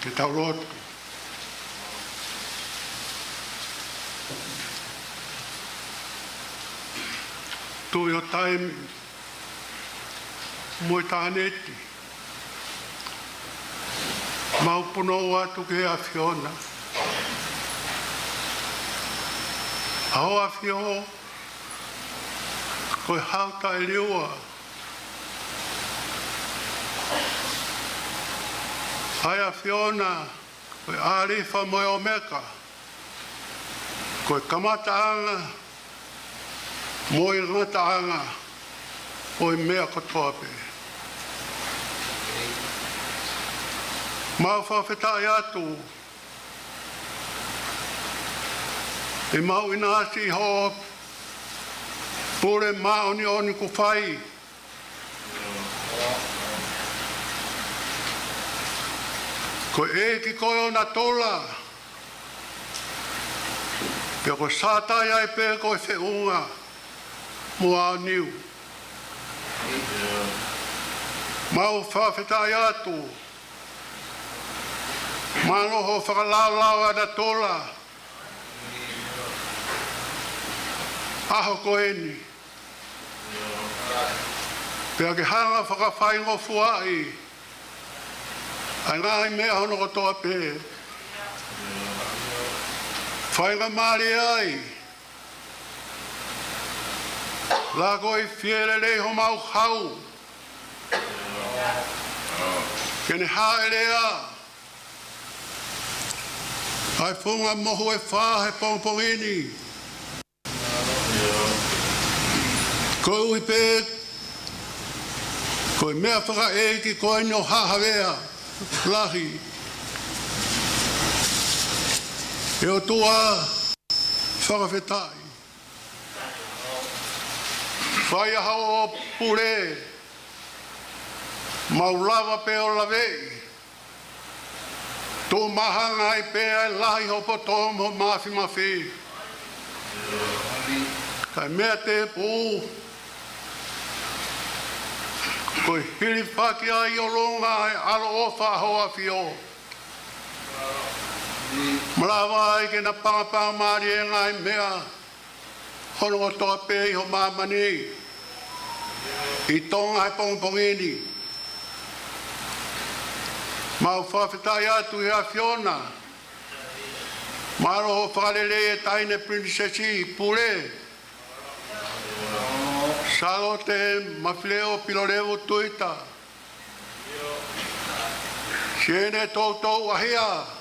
Ke tau lotu. Tuʻi ʻo taimi mo e tāniti, mau punou atu ki he ʻAfiona. ʻA hoʻo ʻAfio, ko e hau taʻeliua. ʻA e ʻAfiona, ko e ʻAlifa mo e ʻOmeka, ko e kamataʻanga mo e ngataʻanga ʻo e meʻa kotoa pē. Mau fakafetaʻi atu, ʻemau ʻinasi ʻi hoʻo pule māʻoniʻoni kuo fai. Ko e ʻEiki ko e ʻo natula, Pea ko Sātai ai pē ko e feʻunga mo ʻAoniu. Mau fakafetaʻi atu. Mālō hoʻo fakalaulauʻi ʻa e natula ʻaho ko eni. Pea ke hanga fakafaingofuaʻi ʻa e ngaahi meʻa hono kotoa pē. Faingamālie ai. Laka ʻo fie lelei homau hau. Ke ne hāʻele ʻa e funga mohu ʻe fā he pongipongi ni. Koeʻuhi pē ko e meʻa fakaʻeiki ko eni ʻo Haʻa Havea Lahi. ʻE ʻOtua, fakafetaʻi. Fai ʻa hoʻo pule, mau lava pē ʻo laveʻi. Tuʻu māhanga ai pē ʻa e lahi hoʻo poto mo e māfimafi. Kae meʻa tēpū, ko e hilifaki ai ʻi ʻolunga ʻa e ʻaloʻofa ʻa hoʻo ʻAfio. Malava ai ke na pangapanga mālie ʻa e ngaahi meʻa hono kotoa pē ʻi ho māmani, ʻi Tonga he pongipongi ni. Mau fakafetaʻi atu ʻi he ʻAfiona. Mālō hoʻo fakalelei e Taʻahine Pilinisesi Pule, Sālote Mafileʻo Pilolevu Tuita. Siʻene toutou ʻahiʻahi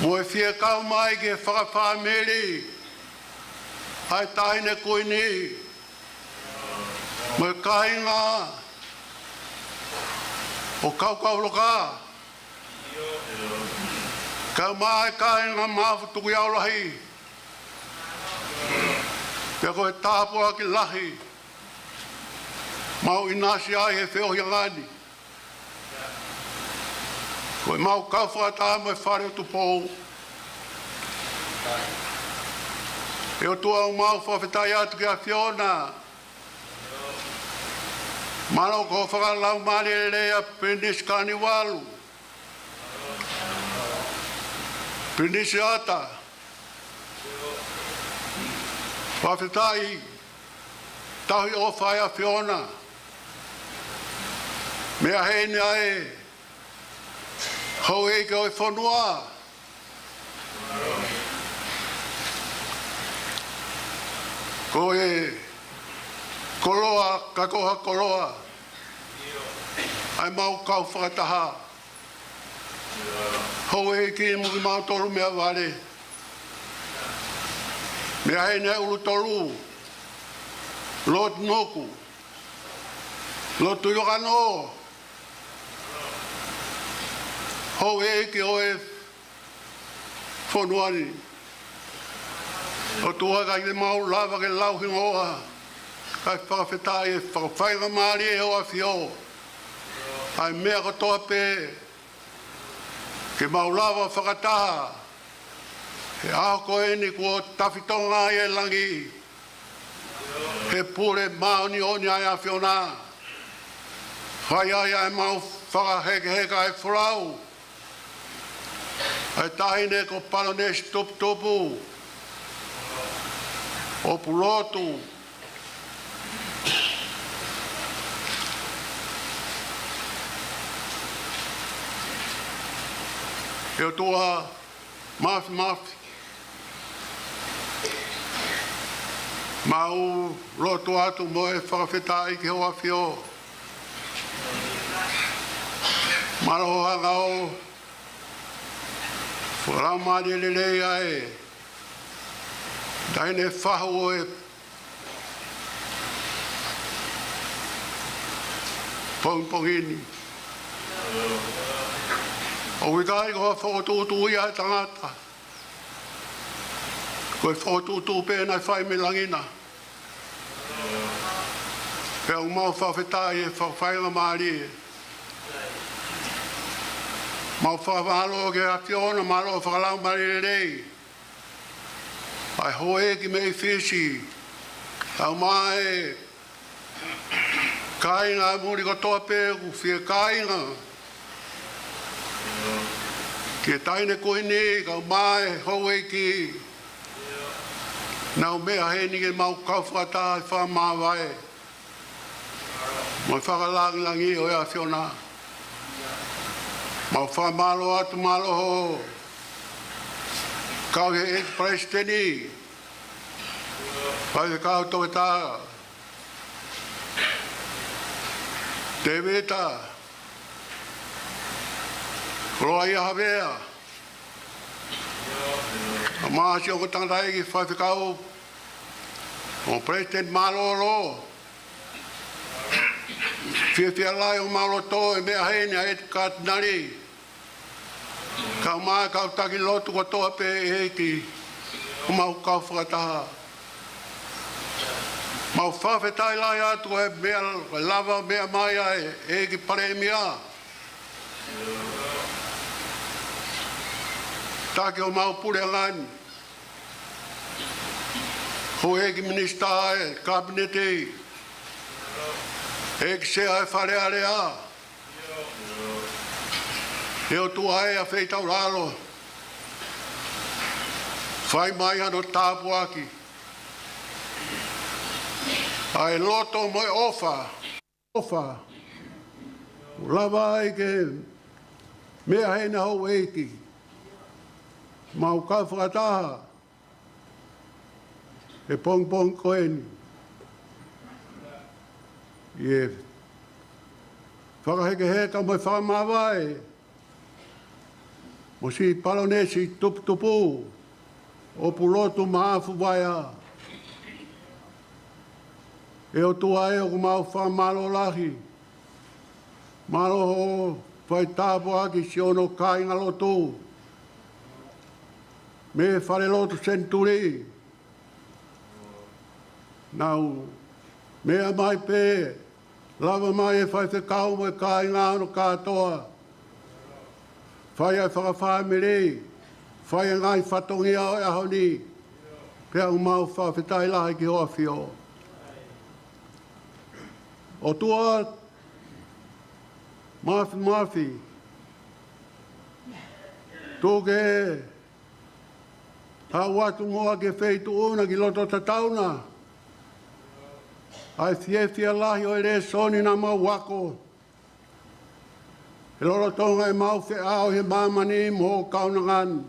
mo e fie kau mai ke fakafāmili ʻa e Taʻahine Kuini mo e kāinga ʻo Kaukauloka, kae ʻumaʻā e kāinga Maʻafu Tukuʻiaulahi. Pea ko e tāpuaki lahi mau ʻinasi ai he feohiʻanga ni, ko ʻemau kau fakataha mo e Fale ʻo Tupou. ʻE ʻOtua, ʻoku mau fakafetaʻi atu ki he ʻAfiona. Mālō ko e fakalaumālie lelei ʻa Pilinisi Kanivalu, Pilinisi Ata. Fakafetaʻi, tauhi ʻofa ʻa e ʻAfiona. Meʻa heni ʻa e houʻeiki ʻo e fonua, ko e koloa, ka ko ha koloa ʻa ʻemau kau fakataha. Houʻeiki mo kimautolu meʻavale. Meʻa heni ʻa e ʻUlutolu, Lord Nuku, Lord Tuʻivakanō, houʻeiki ʻo e fonua ni. ʻOtua, ʻikai te mau lava ke lau hingoa, kae fakafetaʻi e fakafaingamālie ʻo e ʻAfio. ʻA e meʻa kotoa pē ke mau lava fakataha he ʻaho ko eni kuo tafitonga ai e langi he pule māʻoniʻoni ʻa e ʻAfiona. Fai ai ʻa ʻemau fakahekeheka ʻa e folau ʻa e Taʻahine ko Palonesi Tuputupu ʻo Pulotu. ʻE ʻOtua Māfimafi, mau lotu atu mo e fakafetaʻi ki hoʻo ʻAfio. Mālō hoʻo hanga ʻo fakalaumālie lelei ʻa e Taʻahine Fahu ʻo e pongipongi ni. ʻOku ʻikai ko ha fokotuʻutuʻu ia ʻa e tangata, ko e fokotuʻutuʻu pē naʻe fai mei langi na. Pea ʻoku mau fakafetaʻi he fakafaingamālie. Mau fakamālō ki he ʻAfiona, mālō hoʻo fakalaumālie lelei. ʻa e houʻeiki mei Fisi, kae ʻumaʻā e kāinga muli kotoa pē ʻoku fie kāinga ki he taʻahine kuini, kae ʻumaʻā e houʻeiki, naʻa mau meʻa heni ke mau kau fakataha ʻi he fakamāvae mo e fakalāngilangi ʻo e ʻAfiona. Mau fakamālō atu, mālō hoʻo kau he ʻEiki Palesiteni, Faifekau Toketā Tēvita Koloaʻia Havea, kae ʻumaʻā siʻi ongo tangataʻeiki faifekau mo e palesiteni mālōlō. Fiefia lahi homau loto ʻi he meʻa heni ʻa e ʻEiki Katinali, kae ʻumaʻā e kau taki lotu kotoa pē, ʻEiki, ʻoku mau kau fakataha. Mau fakafetaʻi lahi atu ko e meʻa, ko e lava meʻa mai ʻa e ʻEiki Palēmia, taki homau puleʻanga ni, houʻeiki minisitā ʻo e Kapineti, ʻEiki Sea ʻo e Fale Alea, ʻe ʻOtua ē ʻa e feitaulalo, fai mai hano tāpuaki ʻa e loto mo e ʻofa, ʻofa ʻoku lava ai ke meʻa heni ʻa e houʻeiki. Mau kau fakataha he pongipongi ko eni ʻi he fakahekeheka mo e fakamāvae mo siʻi palōnesi tuputupu ʻo Pulotu Maʻafu Vaea. ʻE ʻOtua ē, ʻoku mau fakamālō lahi. Mālō hoʻo fai tāpuaki siʻono kāingalotu mei he falelotu Senituli. Nau meʻa mai pē, lava mai e faifekau mo e kāinga hono kātoa, fai ʻa e fakafāmili, fai ʻa e ngaahi fatongia ʻo e ʻaho ni. Pea ʻoku mau fakafetaʻi lahi ki hoʻo ʻAfio. ʻOtua Māfimafi, tuku ke haʻu atu muʻa ki he feituʻu na ki loto tatau na ʻa e fiefia lahi ʻo e lēsoni naʻa mau ako he lolotonga ʻemau feʻao he māmani mo hoʻo kaunanga ni.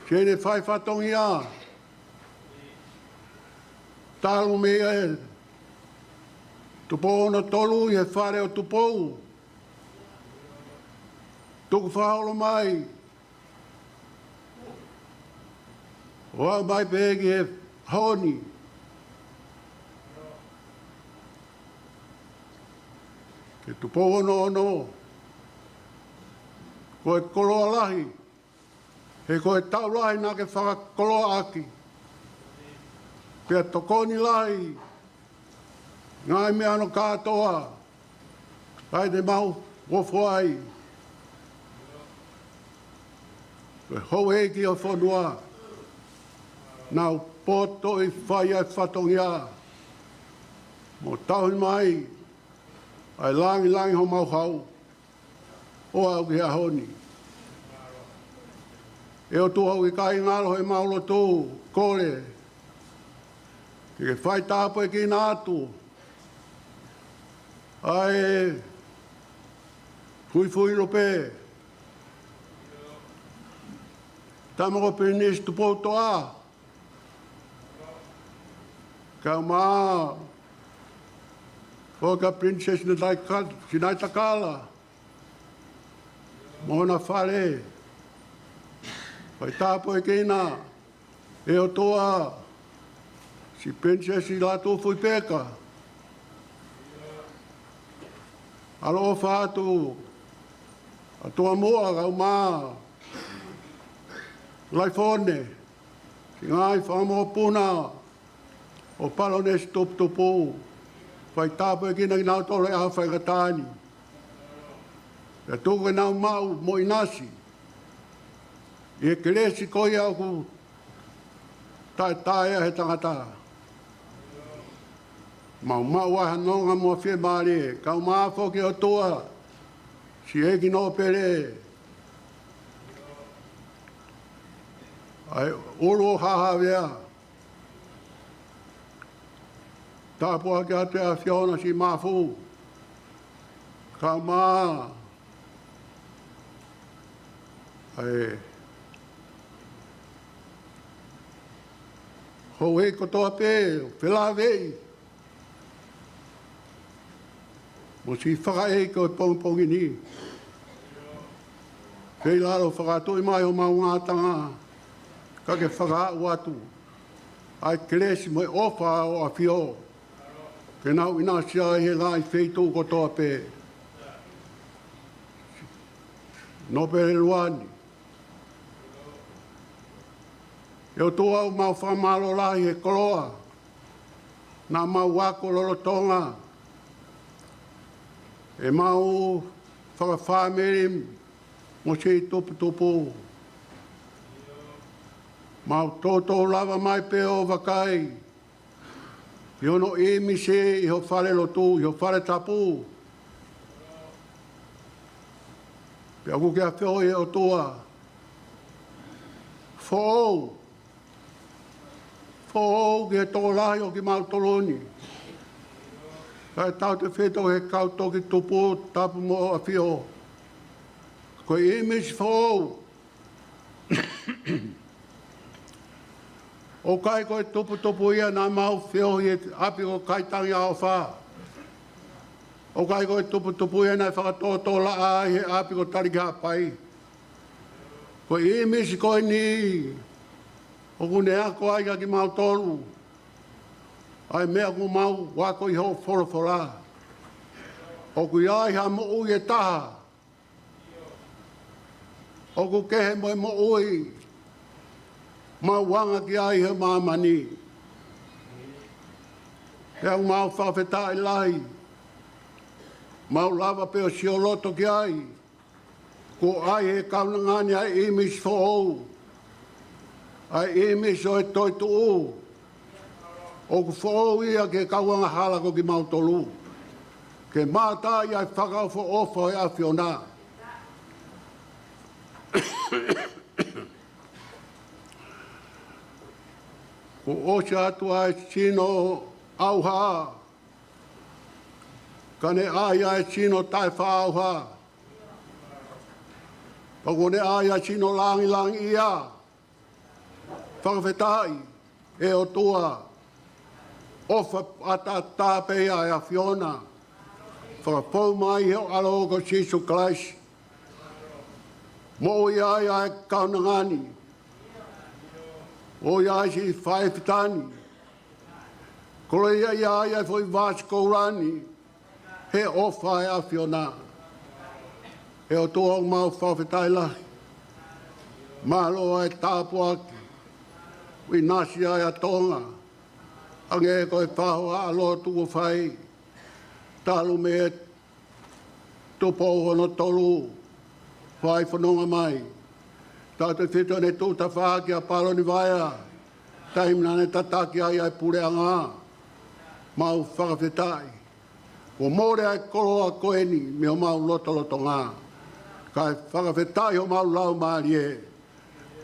Ke ne fai fatongia talu mei he Tupou Hono Tolu ʻi he fale ʻo Tupou. Tuku fakaholo mai ʻo aʻu mai pē ki he ʻaho ni, ki he Tupou Hono Ono. Ko e koloa lahi, he ko e taʻu lahi naʻa ke fakakoloaʻaki. Pea tokoni lahi ngaahi meʻa hono kātoa ʻa ia te mau ofo ai. Ko e houʻeiki ʻo e fonua, nau poto ʻi he fai ʻa e fatongia mo tauhi mai ʻa e langilangi homau hau ʻo aʻu ki he ʻaho ni. ʻE ʻOtua, ʻoku ʻikai ngalo heʻemau lotu, kole ke ke fai tāpuekina atu ʻa e fuifui lupe, tama ko Pilinisi Tupoutoʻa, kae ʻumaʻā foki ʻa Pilinisesi Sinaitakala, Sinaitakala mo hona fale. Fai tāpuekina, ʻe ʻOtua, siʻi Pilinisesi Lātūfuipeka. ʻAloʻofa atu ʻa Tuamoa kae ʻumaʻā Laifone, siʻi ngaahi fanga mokopuna ʻo e palōnesi tuputupu. Fai tāpuekina kinautolu he ʻaho faingataʻa ni. Pea tuku ke nau maʻu mo ʻinasi ʻi he kelesi ko ia ʻoku taʻetaʻe ʻa e tangata. Mau maʻu ʻa e nonga mo e fiemālie, kae ʻumaʻā foki ʻOtua, siʻi ʻEiki Nōpele, ʻa e ʻulu ʻo Haʻa Havea. Tāpuaki atu ʻa e ʻAfiona siʻi Mafu, kae ʻumaʻā ʻa e houʻeiki kotoa pē, felāveʻi mo siʻi fakaʻeiki ʻo e pongipongi ni. Feilalo fakatuʻi mai homau ngataʻanga, ka ke fakaaʻu atu ʻa e kelesi mo e ʻofa ʻo e ʻAfio, ke nau ʻinasi ai he ngaahi feituʻu kotoa pē. Nōpele Luani, ʻe ʻOtua, ʻoku mau fakamālō lahi he koloa naʻa mau ako lolotonga ʻemau fakafāmili mo siʻi tuputupu. Mau toutou lava mai pē ʻo vakai ʻi hono ʻīmisi ʻi ho falelotu, ʻi ho fale tapu. Pea ʻoku ke ʻafioʻi, ʻe ʻOtua, foʻou, foʻou ki he tokolahi ʻo kimautolu ni, kae tautefito ki he kau toki tupu tapu mo ʻafio. Ko e ʻīmisi foʻou, ʻoku ʻikai ko e tuputupu ia naʻa mau feohi he ʻapi ko Kaitangi ʻa ʻOfa. ʻOku ʻikai ko e tuputupu ia naʻe fakatōtōlaʻā ai he ʻapi ko Taliki Haʻapai. Ko e ʻīmisi ko eni ʻoku ne ako ai kia kimautolu ʻa e meʻa ʻoku mau ako ʻi hoʻo folofola. ʻOku ʻi ai ha moʻui ʻe taha ʻoku kehe mo e moʻui ʻoku mau anga ki ai he māmani. Pea ʻoku mau fakafetaʻi lahi, mau lava pē ʻo sioloto ki ai, kuo ʻi ai he kaunanga ni ʻa e ʻīmisi foʻou, ʻa e ʻīmisi ʻo e toetuʻu, ʻoku foʻou ia ki he kau angahala ko kimautolu, ke mātā ai ʻa e fakaʻofoʻofa ʻo e ʻAfiona. Kuo ʻosi atu ʻa e sino ʻauha, ka ne ʻai ʻa e sino taʻefaʻaʻauha, pea kuo ne ʻai ʻa e sino langilangiʻia. Fakafetaʻi, ʻe ʻOtua, ʻofa ʻataʻatā pē ia ʻa e ʻAfiona, fakafou mai ʻi ho ʻAlo ko Sīsū Kalaisi. Moʻui ai ʻa e kaunanga ni, moʻui ai siʻi faʻē fitani, koloaʻia ai ʻa e foʻi vasi koula ni, he ʻofa ʻa e ʻAfiona. ʻE ʻOtua, ʻoku mau fakafetaʻi lahi. Mālō ʻa e tāpuaki, ʻinasi ai ʻa Tonga, hangē ko e faʻu ʻa e lotu kuo fai, talu mei he Tupou hono tolu, fai fononga mai. Tautefito ʻene tuʻu tafaʻaki ʻa Paloni Vaea, taimi naʻa ne tataki ai ʻa e puleʻanga. Mau fakafetaʻi. Kuo mole ʻa e koloa ko eni mei homau lotolotonga, kae fakafetaʻi homau laumālie.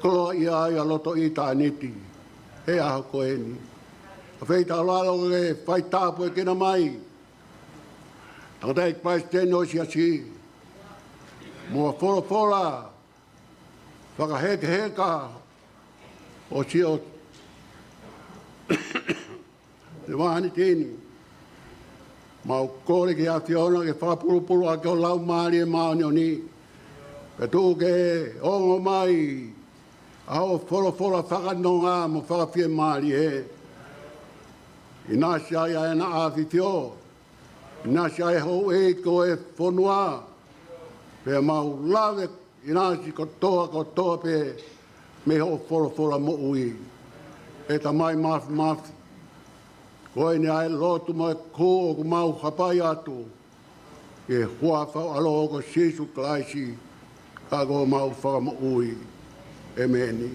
Koloaʻia ai ʻa loto ʻitāniti he ʻaho ko eni. ʻA fei taulalo ke fai tāpuekina mai tangataʻeiki palesiteni ʻo e siasi, mo e folofola fakahekeheka ʻo Sio Te Vāhenitini. Mau kole ki he ʻAfiona ke fakapulupulu ʻaki ho Laumālie Māʻoniʻoni, pea tuku ke ongo mai ʻa hoʻo folofola fakanonga mo fakafiemālie. ʻInasi ai ʻa ʻEne ʻAfio, ʻinasi ai houʻeiki ʻo e fonua, pea mau lave ʻinasi kotoa kotoa pē mei hoʻo folofola moʻui. ʻE Tamai Māfimafi, ko eni ʻa e lotu mo e kū ʻoku mau hapai atu, ʻi he huafa ho ʻAlo ko Sīsū Kalaisi, ka ko homau Fakamoʻui. ʻĒmeni.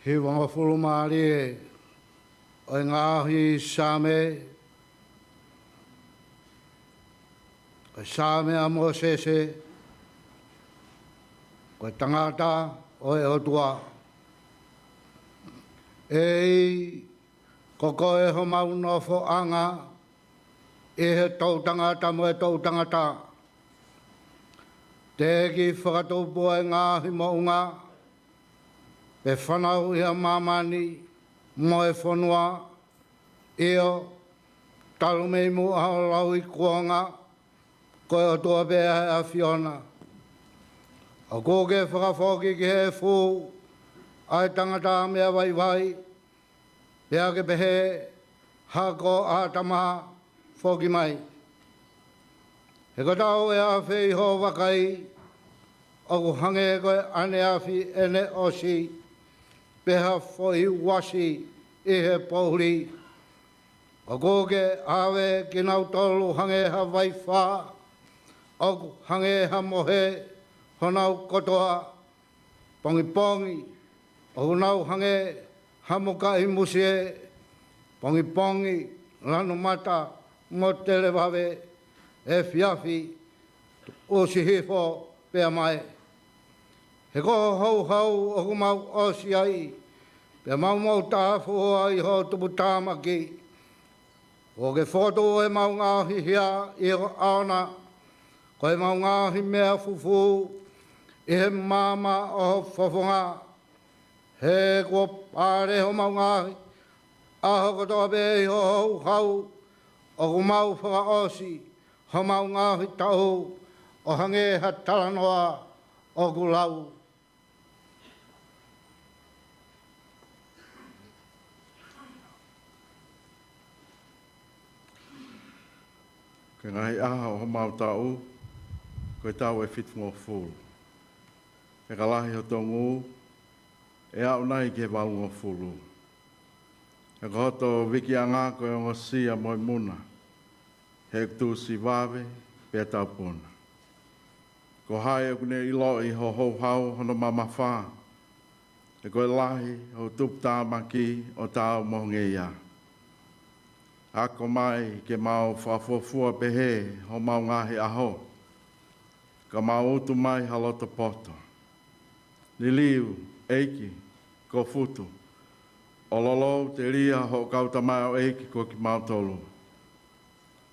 Hivangofulu mālie ʻo e ngaahi Saame, ko e Saame ʻa Mōsese, ko e tangata ʻo e ʻOtua. ʻEiki, ko koe homau nofoʻanga ʻi he toʻutangata mo e toʻutangata. Teʻeki fakatupu ʻa e ngaahi moʻunga, pe fanauʻi ʻa māmani mo e fonua, ʻio, talu mei muʻa ʻo lauikuonga, ko e ʻOtua pē ʻa e ʻAfiona. ʻOku ke fakafoki ki he efu ʻa e tangata meʻa vaivai, pea ke pehē, Hako, ʻĀtama, foki mai. He ko e tau ʻe afe ʻi ho vakai, ʻoku hangē ko e ʻaneafi ʻene ʻosi, pe ha foʻi uasi ʻi he poʻuli. ʻOku ke ʻave kinautolu hangē ha vaifā, ʻoku hangē ha mohe honau kotoa. Pongipongi ʻoku nau hangē ha mukaʻi musie, pongipongi lanu mata mo televave, efiafi ʻusi hifo pea mae. He ko ho houhau ʻoku mau ʻosi ai, pea mau moʻutāfua ʻi ho tuputāmaki. ʻOku ke fotu ʻemau ngaahi hia ʻi ho ʻao na, ko ʻemau ngaahi meʻa fufū ʻi he maama ʻo ho fofonga. He kuo pale homau ngaahi ʻaho kotoa pē ʻi ho houhau, ʻoku mau fakaʻosi homau ngaahi taʻu ʻo hangē ha talanoa ʻoku lau. Ko e ngaahi ʻaho ʻo homau taʻu, ko e taʻu ʻe fitungofulu. He ka lahi ho tongu, ʻe aʻu nai ki he valungofulu. He ko hoto vikiʻanga ko e ongosia mo e muna, he ʻoku tuʻusi vave pea taupuna. Ko hai ʻoku ne ʻiloʻi ho houhau hono mamafa? He ko e lahi ho tuputāmaki ʻo taau mo ho ngeia. Ako mai ke mau fakafuofua pehē homau ngaahi ʻaho, ka mau utu mai ha loto poto. Liliu, ʻEiki, ko Futu, ʻo lolou telia hoʻo kau tamaioʻeiki ko kimautolu.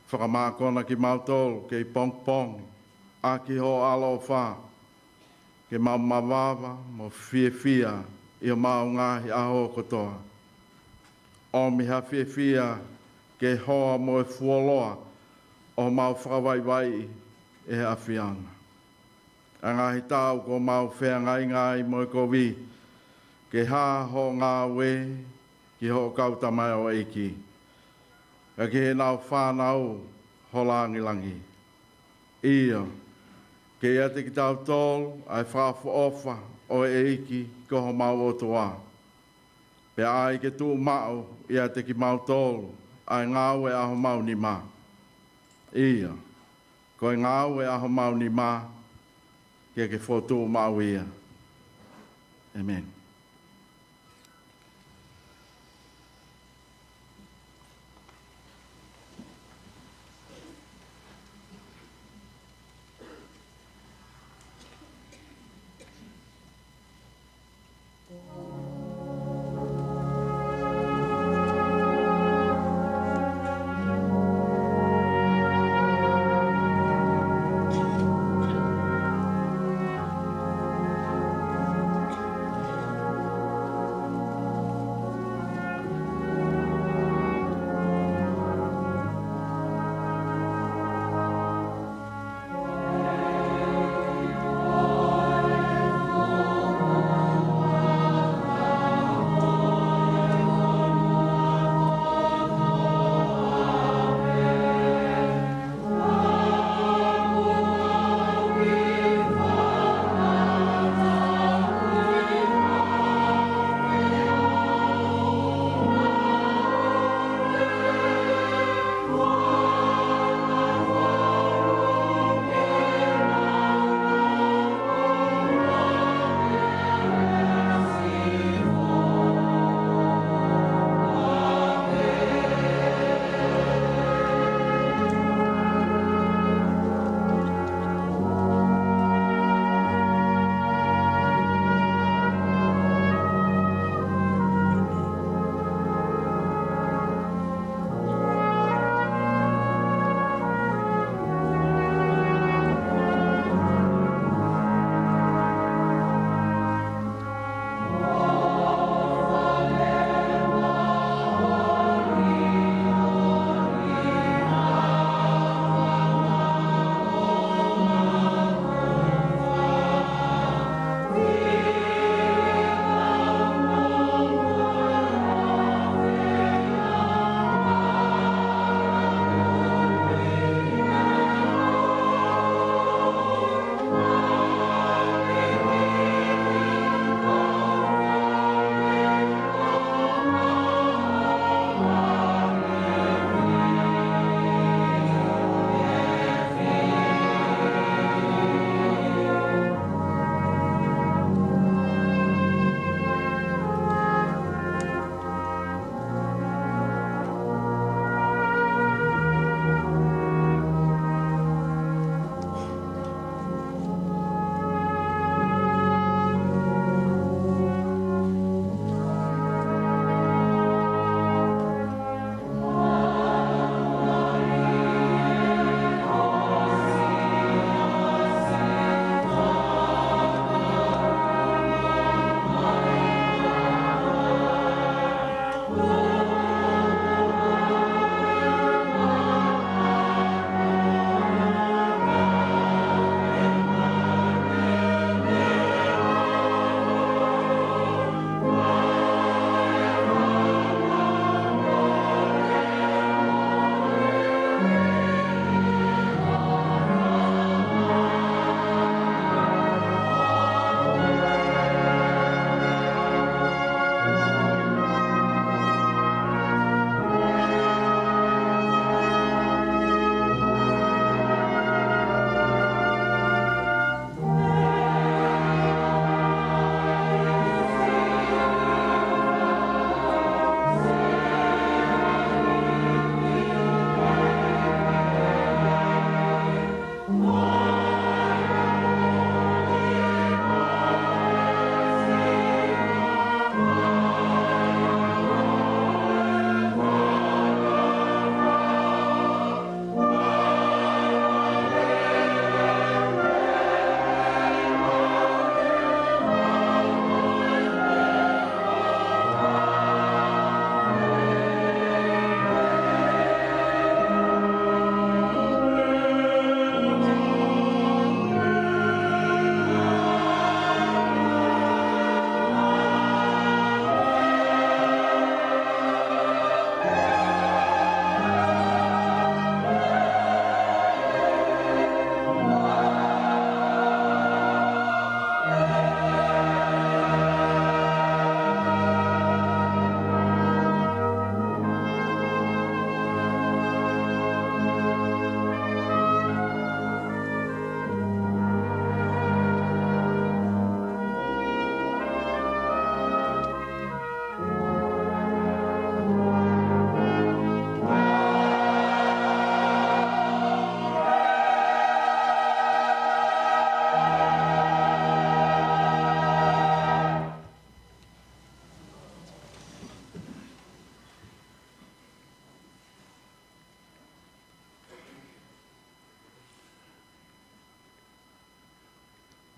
Fakamākona kimautolu kei pongipongi ʻaki hoʻo ʻaloʻofa, ke mau mavava mo fiefia ʻi homau ngaahi ʻaho kotoa. ʻOmi ha fiefia ke hoa mo e fuoloa ʻo homau fakavaivaiʻi ʻe he ʻAfiona. ʻA e ngaahi taʻu kuo mau feangainga ai mo e kovi, ke hā hoʻo ngāue ki hoʻo kau tamaioʻeiki, ka ki heʻenau fānau ho langilangi. ʻIo, ke ʻiate kitautolu ʻa e fakaʻofoʻofa ʻo e ʻEiki ko homau ʻOtua, pea ʻai ke tuʻumaʻu ʻiate kimautolu ʻa e ngāue ʻa homau nima. ʻIo, ko e ngāue ʻa homau nima, ke ke fokotuʻu maʻu ia. ʻĒmeni.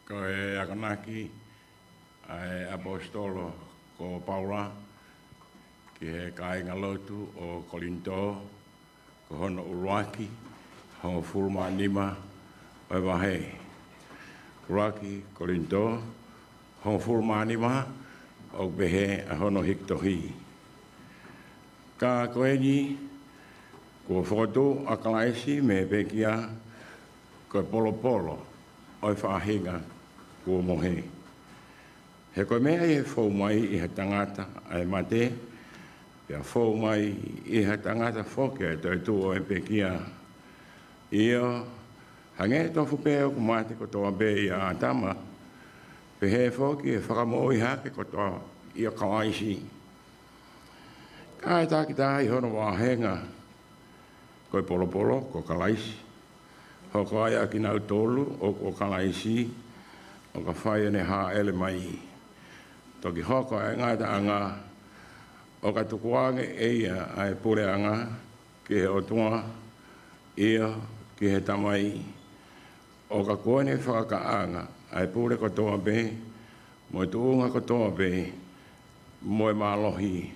Ko e akonaki ʻa e ʻaposetolo ko Paula ki he kāingalotu ʻo Kolinitō, ko hono ʻuluaki, hongofulu mā nima ʻo e vahe. ʻUluaki Kolinitō, hongofulu mā nima, ʻoku pehē ʻa hono hiki tohi. Ka ko eni, kuo fokotuʻu ʻa Kalaisi mei he pekia, ko e polopolo ʻo e faʻahinga kuo mohe. He ko e meʻa ia ʻe fou mai ʻi ha tangata ʻa e mate, pea fou mai ʻi ha tangata foki ʻa e toetuʻu ʻo e pekia. ʻIo, hangē tofu pē ʻoku mate kotoa pē ʻia ʻĀtama, pehē foki ʻe fakamoʻui hake kotoa ʻia Kalaisi. Ka ʻe takitaha ʻi hono vāhenga, ko e polopolo ko Kalaisi. Hoko ai ʻa kinautolu ʻoku ʻo Kalaisi, ʻo ka fai ʻene hāʻele mai. Toki hoko ʻa e ngataʻanga, ʻo ka tukuange ʻe ia ʻa e puleʻanga ki he ʻOtua, ʻio, ki he Tamai, ʻo ka kuo ne fakakaʻanga ʻa e pule kotoa pē, mo e tuʻunga kotoa pē, mo e mālohi.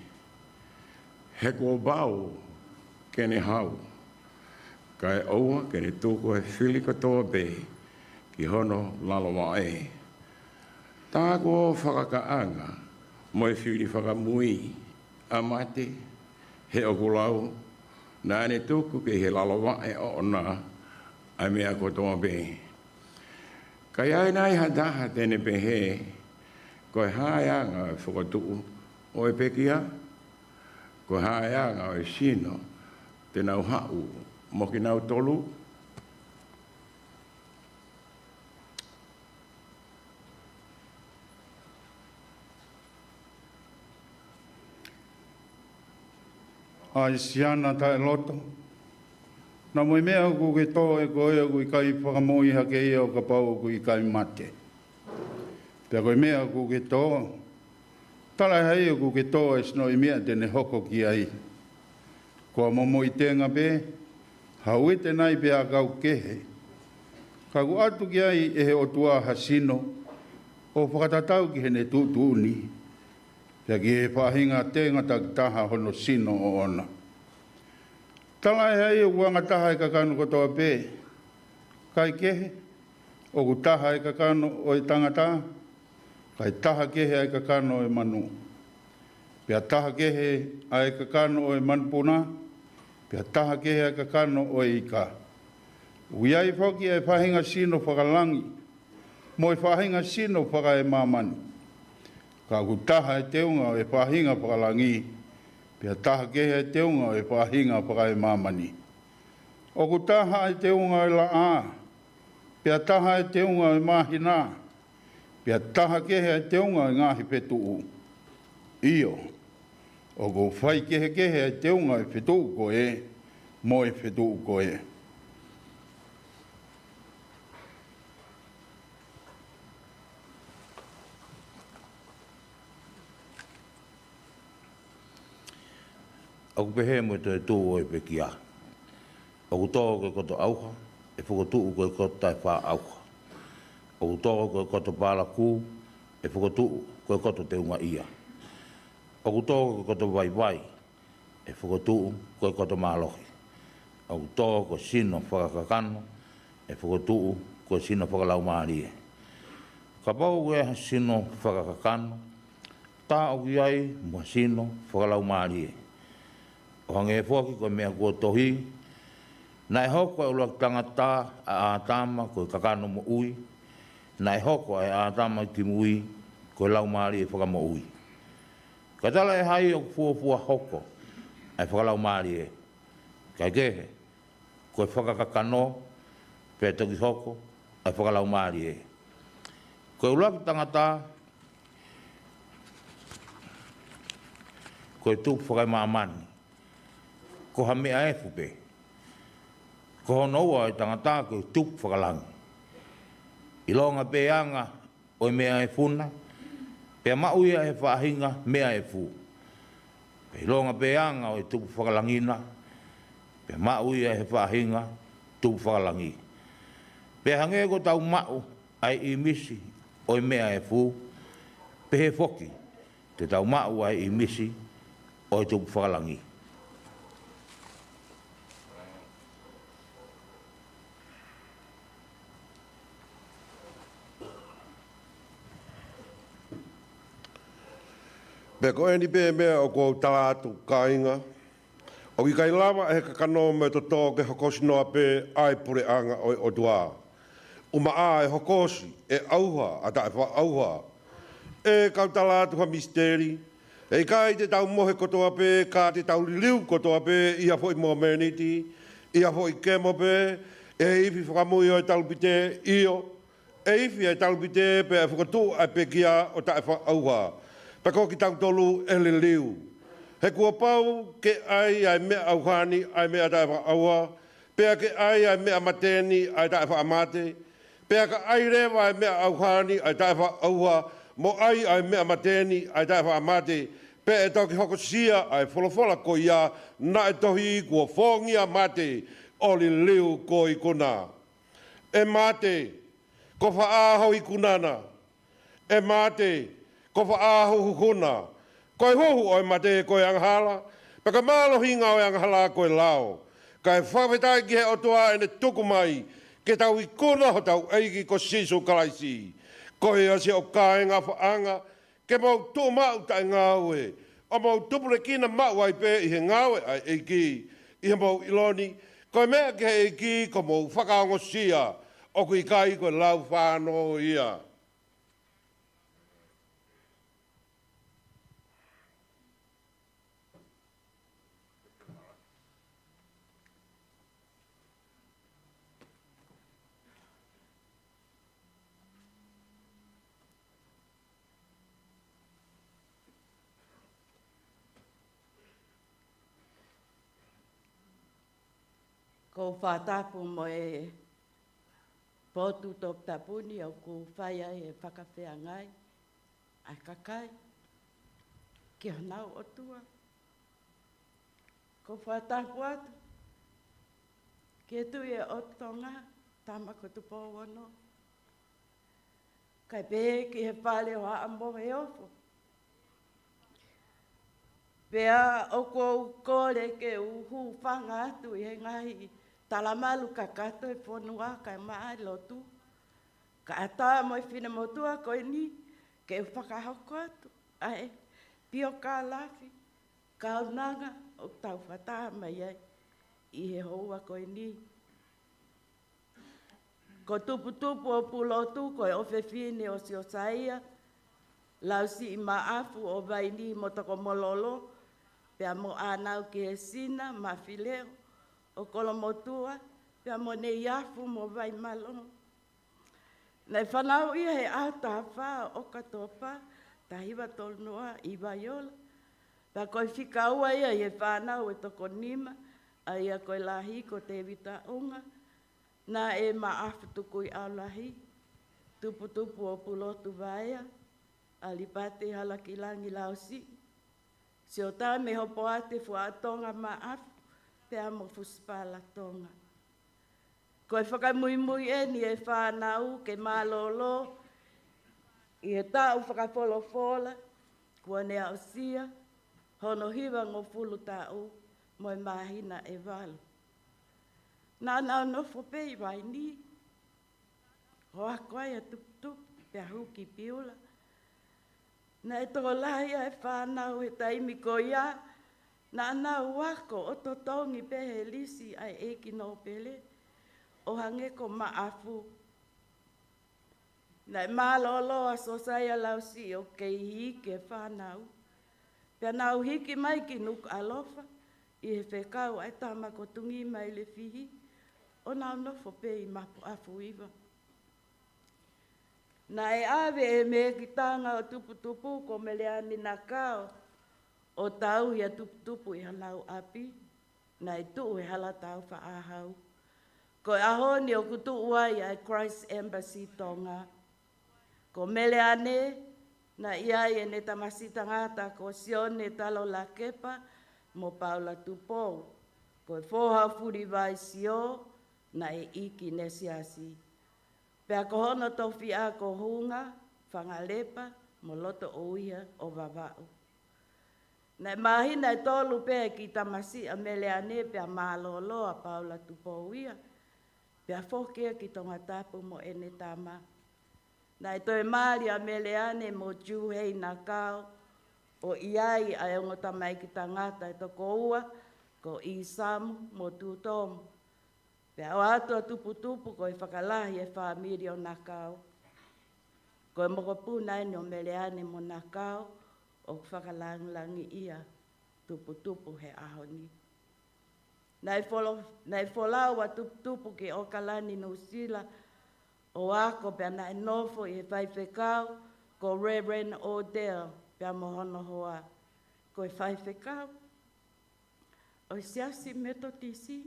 He kuo pau ke ne hau, kae ʻoua ke ne tuku ʻa e fili kotoa pē ki hono lalo vaʻe. Tā kuo fakakaʻanga mo e fili fakamui ʻa mate, he ʻoku lau, naʻa ne tuku ki he lalo vaʻe ʻoʻona ʻa e meʻa kotoa pē. Ka ʻi ai nai ha taha te ne pehē, ko e hā e anga ʻo e fokotuʻu ʻo e pekia? Ko e hā e anga ʻo e sino te nau haʻu mo kinautolu? ʻAi siana taʻeloto, naʻa mo e meʻa ʻoku ke tō ʻe koe ʻoku ʻikai fakamoʻui hake ia ʻo kapau ʻoku ʻikai mate. Pea ko e meʻa ʻoku ke tō, talaʻehai ʻoku ke tō ʻa e sino ʻi he meʻa te ne hoko ki ai. Ko ha momoʻi tenga pē, ha uite nai pe ʻakau kehe, ka ʻoku ʻatu ki ai ʻe he ʻOtua ha sino, ʻo fakatatau ki heʻene tuʻutuʻuni, pea ki he faʻahinga tenga takitaha hono sino ʻoʻona. Talaʻehai ʻoku angataha ʻa e kakano kotoa pē, kae kehe, ʻoku taha ʻa e kakano ʻo e tangata, kae taha kehe ʻa e kakano ʻo e manu. Pea taha kehe ʻa e kakano ʻo e manupuna, pea taha kehe ʻa e kakano ʻo e ika. ʻOku ʻi ai foki ʻa e faʻahinga sino fakalangi, mo e faʻahinga sino fakaemāmani. Ka ʻoku taha ʻa e teunga ʻo e faʻahinga fakalangi, pea taha kehe ʻa e teunga ʻo e faʻahinga fakaemāmani. ʻOku taha ʻa e teunga ʻo e laʻā, pea taha ʻa e teunga ʻo e māhina, pea taha kehe ʻa e teunga ʻo e ngaahi fetuʻu. ʻIo, ʻoku faikehekehe ʻa e teunga ʻo e fetuʻu ko ē mo e fetuʻu ko ē. ʻOku pehē mo e toetuʻu ʻo e pekia. ʻOku tō ko e koto ʻauha, ʻe fokotuʻu ko e koto taʻefā ʻauha. ʻOku tō ko e koto palakū, ʻe fokotuʻu ko e koto teungaʻia. ʻOku tō ko e koto vaivai, ʻe fokotuʻu ko e koto mālohi. ʻOku tō ko e sino fakakakano, ʻe fokotuʻu ko e sino fakalaumālie. Kapau ʻoku ʻi ai ha sino fakakakano, tā ʻoku ʻi ai mo ha sino fakalaumālie. ʻO hangē foki ko e meʻa kuo tohi, naʻe hoko ʻa e ʻuluaki tangata, ʻa ʻĀtama, ko e kakano moʻui, naʻe hoko ʻa e ʻĀtama kimui ko e laumālie fakamoʻui. Ka talaʻehai ʻoku fuofua hoko ʻa e fakalaumālie, kae kehe, ko e fakakakano, pea toki hoko ʻa e fakalaumālie. Ko e ʻuluaki tangata, ko e tupu fakaemāmani, ko ha meʻa efu pē. Ko hono ua ʻo e tangata ko e tupu fakalangi. ʻIlonga pē anga ʻo e meʻa efu na, pea maʻu ia he faʻahinga meʻa efu. Pea ʻilonga pē anga ʻo e tupu fakalangi na, pea maʻu ia he faʻahinga tupu fakalangi. Pea hangē ko ʻetau maʻu ʻa e ʻīmisi ʻo e meʻa ʻe fū, pehē foki te tau maʻu ʻa e ʻīmisi ʻo e tupu fakalangi. Pea ko eni pē meʻa ʻoku ou tala atu, kāinga, ʻoku ʻikai lava ʻe he kakano mo e toto ke hokosi noa pē ʻa e puleʻanga ʻo e ʻOtua. ʻUmaʻā ʻe hokosi, ʻe ʻauha ʻa taʻefaʻaʻauha. ʻE kau tala atu ha misiteli, ʻe ʻikai te tau mohe kotoa pē, ka te tau liliu kotoa pē ʻi ha foʻi momeniti, ʻi ha foʻi kemo pē, ʻe ifi fakamui ʻo e talupite, ʻio, ʻe ifi ʻa e talupite pea ʻe fokotuʻu ʻa e pekia ʻo taʻefaʻaʻauha. Pea ko kitautolu ʻe liliu. He kuo pau ke ʻai ʻa e meʻa ʻauha ni ʻa e meʻa taʻefaʻaʻauha, pea ke ʻai ʻa e meʻa mate ni ʻa e taʻefaʻamate, pea ka ʻai leva ʻa e meʻa ʻauha ni ʻa e taʻefaʻaʻauha, mo ʻai ʻa e meʻa mate ni ʻa e taʻefaʻamate, pea ʻe toki hokosia ʻa e folofola ko ia naʻe tohi, kuo fōngia mate ʻo liliu ko ho ikuna. ʻE mate, ko fē ho ikuna na? ʻE mate, ko fē ho huhu na? Ko e huhu ʻo e mate ko e angahala, pea ko e mālohinga ʻo e angahala ko e lao. Kae fakafetaʻi ki he ʻOtua ʻene tuku mai ke tau ikuna hotau ʻEiki ko Sīsū Kalaisi. Ko ia siʻoku kāinga ʻofaʻanga, ke mou tuʻu maʻu taʻengāue, ʻo mou tupulekina maʻu ai pē ʻi he ngāue ʻa e ʻEiki, ʻi hoʻomou ʻilo ni, ko e meʻa ki he ʻEiki ko hoʻomou fakaongosia, ʻoku ʻikai ko e lau fānau ia. ʻOku ou fakatapu mo e potu toputapu ni ʻoku fai ai e fakafeangai ʻa e kakai ki honau ʻOtua. ʻOku ou fakatapu atu ki he Tuʻi ʻo Tonga, Tama ko Tupou Ono, kae pehē ki he Fale ʻo Haʻa Moheofo. Pea ʻoku ou kole ke u hūfanga atu ʻi he ngaahi talamalu kakato ʻo e fonua kae ʻumaʻā e lotu. Kae ʻatā mo e finemotuʻa ko eni ke u fakahoko atu ʻa e piokālafi kaunanga ʻoku tau fakataha mai ai ʻi he houa ko eni. Ko Tuputupu ʻo Pulotu ko e ʻofefine ʻo Siosaia Lausiʻi Maʻafu ʻo Vaini mo Tokomololo, pea mo ʻĀnau Kehesina Mafileo ʻo Kolomotuʻa, pea mo Neiafu mo Vaimalonga. Naʻe fanauʻi ia he ʻaho taha fā ʻo ʻOkatopa, taha hiva tolu noa ʻi Vaiola. Pea ko e fika ua ia ʻi he fānau ʻe toko nima, ʻa ia ko e lahi ko Tēvita ʻUnga, Naʻe Maʻafu Tukuiʻaulahi, Tuputupu ʻo Pulotu Vaea, ʻAlipate Halakilangi Lausiʻi, Siotame Hopoate Fuaʻatonga Maʻafu, pea mo Fusipala Tonga. Ko e fakamuimui eni e fānau ke mālōlō ʻi he taʻu fakafolofola kuo ne aʻusia, hono hivangofulu taʻu mo e māhina ʻe valu. Naʻa nau nofo pē ʻi Vaini, ʻo ako ai ʻa Tuputupu pea hū ki Piula. Naʻe tokolahi ʻa e fānau he taimi ko ia, naʻa nau ako ʻo totongi pē he lisi ʻa e ʻEiki Nōpele, ʻo hangē ko Maʻafu. Naʻe mālōlō ʻa Siosaia Lausiʻi ʻo kei hiki e fānau. Pea nau hiki mai ki Nukuʻalofa, ʻi he fekau ʻa e tama ko Tungima ʻi Lefihi, ʻo nau nofo pē ʻi Mapuʻafuiva. Naʻe ʻave ʻe he mehekitanga ʻo Tuputupu ko Meleane Nakao, ʻo tauhi ʻa Tuputupu ʻi hanau ʻapi, naʻe tuʻu he hala tau Faʻahau. Ko e ʻaho ni ʻoku tuʻu ai ʻa e Christ Embassy Tonga. Ko Meleane, naʻe ʻi ai ʻene tamasiʻi tangata ko Sione Talo Lakepa mo Paula Tupou. Ko e foha ʻo Fulivaisio, naʻe ʻi Kinesiasi. Pea ko hono tofiʻa ko Hunga, Fangalepa, mo Lotoʻuiha ʻo Vavaʻu. Naʻe māhina ʻe tolu pē ki tamasiʻi ʻa Meleane pea mālōlō ʻa Paula Tupou ia, pea foki ia ki Tongatapu mo ʻene tama. Naʻe toe mali ʻa Meleane mo Juhei Nakao, ʻo ʻi ai ʻa e ongo tamaiki tangata ʻe toko ua, ko ʻIsamu mo Tutomu. Pea ʻoatu ʻa Tuputupu ko e fakalahi ʻo e fāmili ʻo Nakao. Ko e mokopuna eni ʻo Meleane mo Nakao, ʻoku fakalangilangiʻia Tuputupu he ʻaho ni. Naʻe folo-, naʻe folau ʻa Tuputupu ki ʻOkalani, Nuʻusila, ʻo ako pea naʻe nofo ʻi he faifekau ko Reverend Odell pea mo hono hoa. Ko e faifekau ʻo e Siasi Metotisi,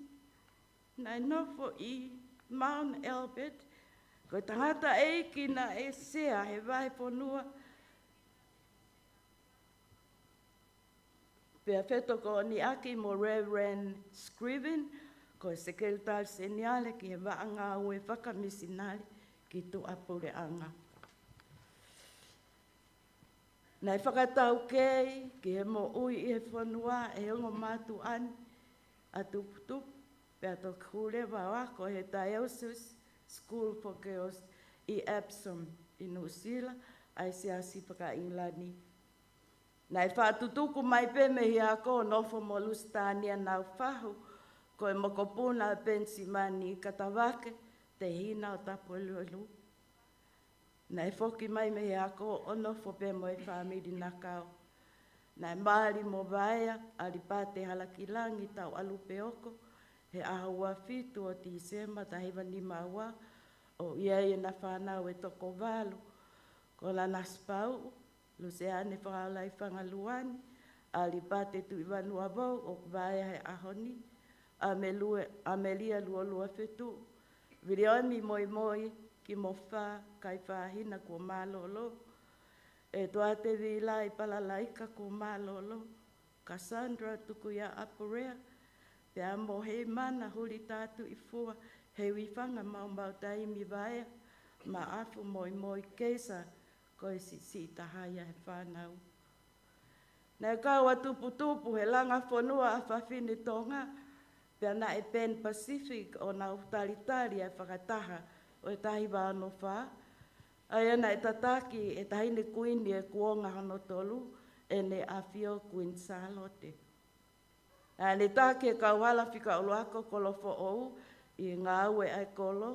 naʻe nofo ʻi Mount Albert, ko e tangataʻeiki naʻe sea he vahefonua, pea fetokoniʻaki mo Reverend Scriven, ko e Sekelitali Seniale ki he Vaʻa Ngāue Fakamisinale ki Tuʻapuleʻanga. Naʻe fakataukei ki he moʻui ʻi he fonua ʻe he ongo mātuʻa ni ʻa Tuputupu, pea toki hū leva ʻo ako he Diocese School for Girls ʻi Epsom ʻi Nuʻusila, ʻa e siasi faka-ʻIngilani. Naʻe faʻa tutuku mai pē mei he ako ʻo nofo mo Lusitania Naufahu, ko e mokopuna ʻo Penisimani Katavake, Tehina ʻo Tapueluelu. Naʻe foki mai mei he ako ʻo nofo pē mo e fāmili Nakao. Naʻe mali mo Vaea ʻAlipate Halakilangi Tauʻalupeoko, he ʻaho ua fitu ʻo Tīsema taha hiva nima ua, ʻo ʻi ai ʻena fānau ʻe toko valu, ko Nanasipauʻu, Luseane Fakaolaifangaluani, ʻAlipate Tuʻivanuavou ʻoku vaea he ʻaho ni, ʻAmelue-, ʻAmelia Luoluafetuʻu, Viliami Moimoi Kimofa Kaifahina kuo mālōlō, ʻEtuate Vilai Palalaika kuo mālōlō, Cassandra Tukuiaʻapurea, pea mo Heimana Hulitatuʻifua Heuifanga Maumau Taimi Vaea, Maʻafu Moimoi Keisa, ko e siʻisiʻi taha ia he fānau. Naʻe kau ʻa Tuputupu he langa fonua ʻa fafine Tonga, pea naʻe Pan Pacific ʻo nau talitali ʻa e fakataha ʻo e taha hiva ono fā, ʻa ia naʻe tataki ʻe Taʻahine Kuini ʻe Kuonga hono tolu, ʻEne ʻAfio Kuini Sālote. Naʻa ne taki e kauhala fika ʻuluaki ʻo Kolofoʻou ʻi he ngāue ʻa e kolo,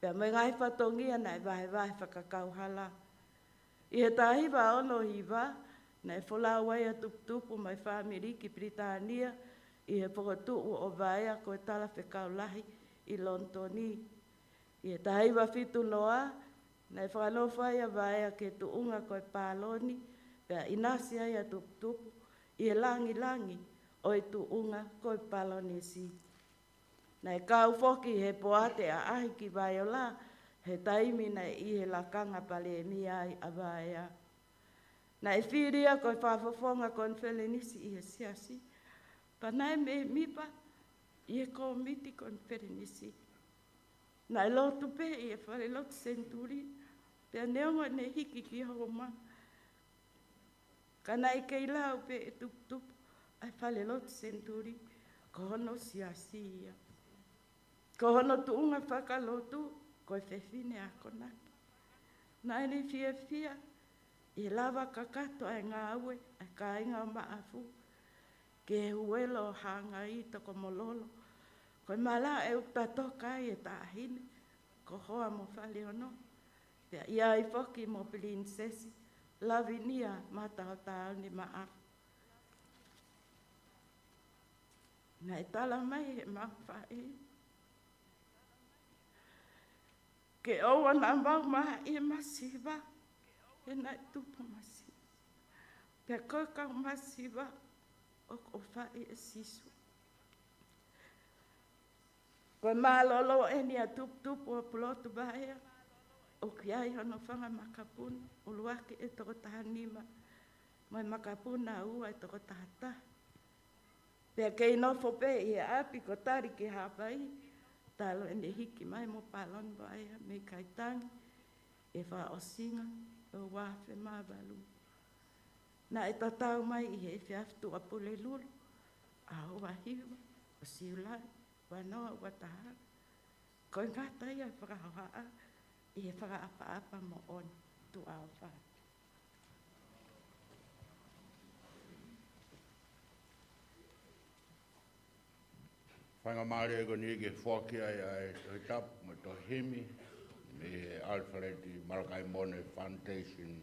pea mo e ngaahi fatongia naʻe vahevahe fakakauhala. ʻI he taha hiva ono hiva, naʻe folau ai ʻa Tuputupu mo e fāmili ki Pilitānia, ʻi he fokotuʻu ʻo Vaea ko e Talafekau Lahi ʻi Lonitoni. ʻI he taha hiva fitu noa, naʻe fakanofo ai ʻa Vaea ki he tuʻunga ko e pāloni, pea ʻinasi ai ʻa Tuputupu ʻi he langilangi ʻo e tuʻunga ko e palōnesi. Naʻe kau foki he poate ʻaʻahi ki Vaiola, he taimi naʻe ʻi he lakanga palēmia ai ʻa Vaea. Naʻe fili ia ko e fakafofonga konifelenisi ʻi he siasi, pea naʻe mēmipa ʻi he kōmiti konifelenisi. Naʻe lotu pē ʻi he falelotu Senituli, pea neongo ʻene hiki ki Homa, ka naʻe kei lau pē ʻe Tuputupu ʻa e falelotu Senituli ko hono siasi ia. Ko hono tuʻunga fakalotu ko e fefine akonaki. Naʻa ne fiefia ʻi he lava kakato ʻa e ngāue ʻa e kāinga ʻo Maʻafu, ki he huelo ʻo Hangai Tokomololo, ko e malaʻe ʻoku tatoka ai e taʻahine ko Hoa mo Faleono, pea ʻi ai foki mo Pilinisesi Lavinia Matahotaone Maʻafu. Naʻe tala mai he mafaʻi ke ʻoua naʻa mau mahaʻi e masiva, he naʻe tupu masiva. Pea ko e kau masiva ʻoku ʻofaʻi ʻe Sīsū. Ko e mālōlō eni ʻa Tuputupu ʻo Pulotu Vaea, ʻoku ʻi ai hono fanga makapuna, ʻuluaki ʻe toko taha nima, mo e makapuna ʻe ua ʻe toko taha taha. Pea kei nofo pē ʻi he ʻapi ko Tali ki Haʻapai, Talu ʻene hiki mai mo Palani Vaea mei Kaitangi ʻi he fakaʻosinga ʻo e ua afe mā valu. Naʻe tatau mai ʻi he efiafi Tuʻapulelulu ʻaho ua hiva ʻo Siulai ua noa ua taha. Ko e ngata ia e fakahohaʻa ʻi he fakaʻapaʻapa moʻoni. Tuʻa ʻofa atu. Faingamālie ko eni ke foaki ai ʻa e Tohi Tapu mo e tohi himi mei he Alfred Malakai Mone Foundation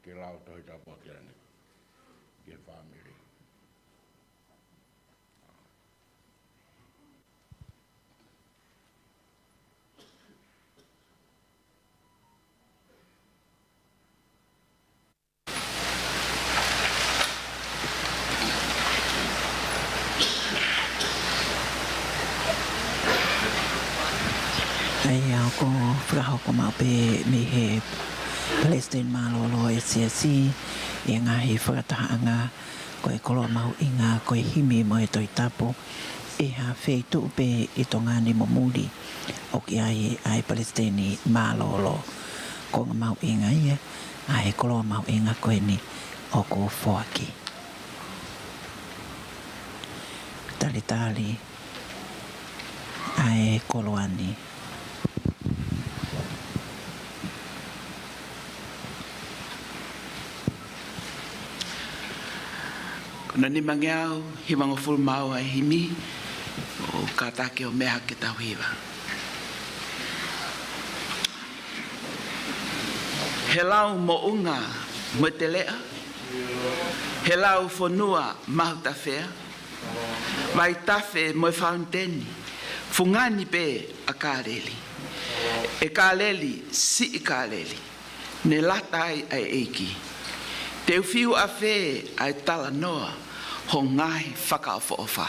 ke lau Tohi Tapu ʻaki ʻanenai ki he fāmili. ʻA ia ʻoku fakahoko maʻu pē mei he Palesiteni Mālōlō ʻo e Siasi ʻa e ngaahi fakatahaʻanga ko e koloa mahuʻinga ko e himi mo e Tohi Tapu ʻi ha feituʻu pē ʻi Tonga ni mo muli ʻoku ʻi ai ʻa e Palesiteni Mālōlō. Ko e konga mahuʻinga ia ʻa e koloa mahuʻinga ko eni ʻoku foaki. Talitali ʻa e koloa ni. Ko hono nimangeau hivangofulu mā ua e himi, ʻo kātaki ʻo meʻa hake ke tau hiva. He lau Moʻunga mo e Teleʻa, he lau fonua Mahutafea, Vaitafe mo e Fauniteni, fungani pē ʻa Kāleli. ʻE Kāleli, siʻi Kāleli, ne lata ai ʻa e ʻEiki. Te u fiu ʻafē ʻa e talanoa ho ngaahi fakaʻofoʻofa.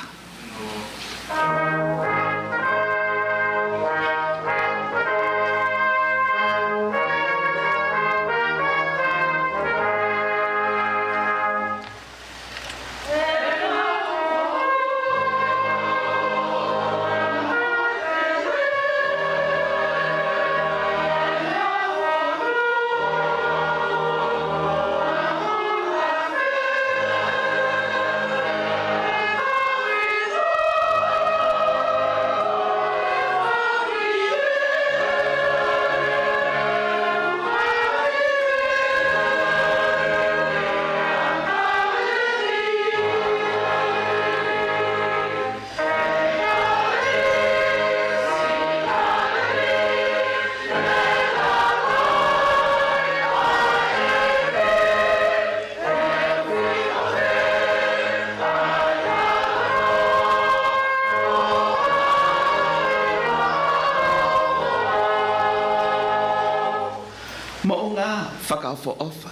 Moʻunga fakaʻofoʻofa,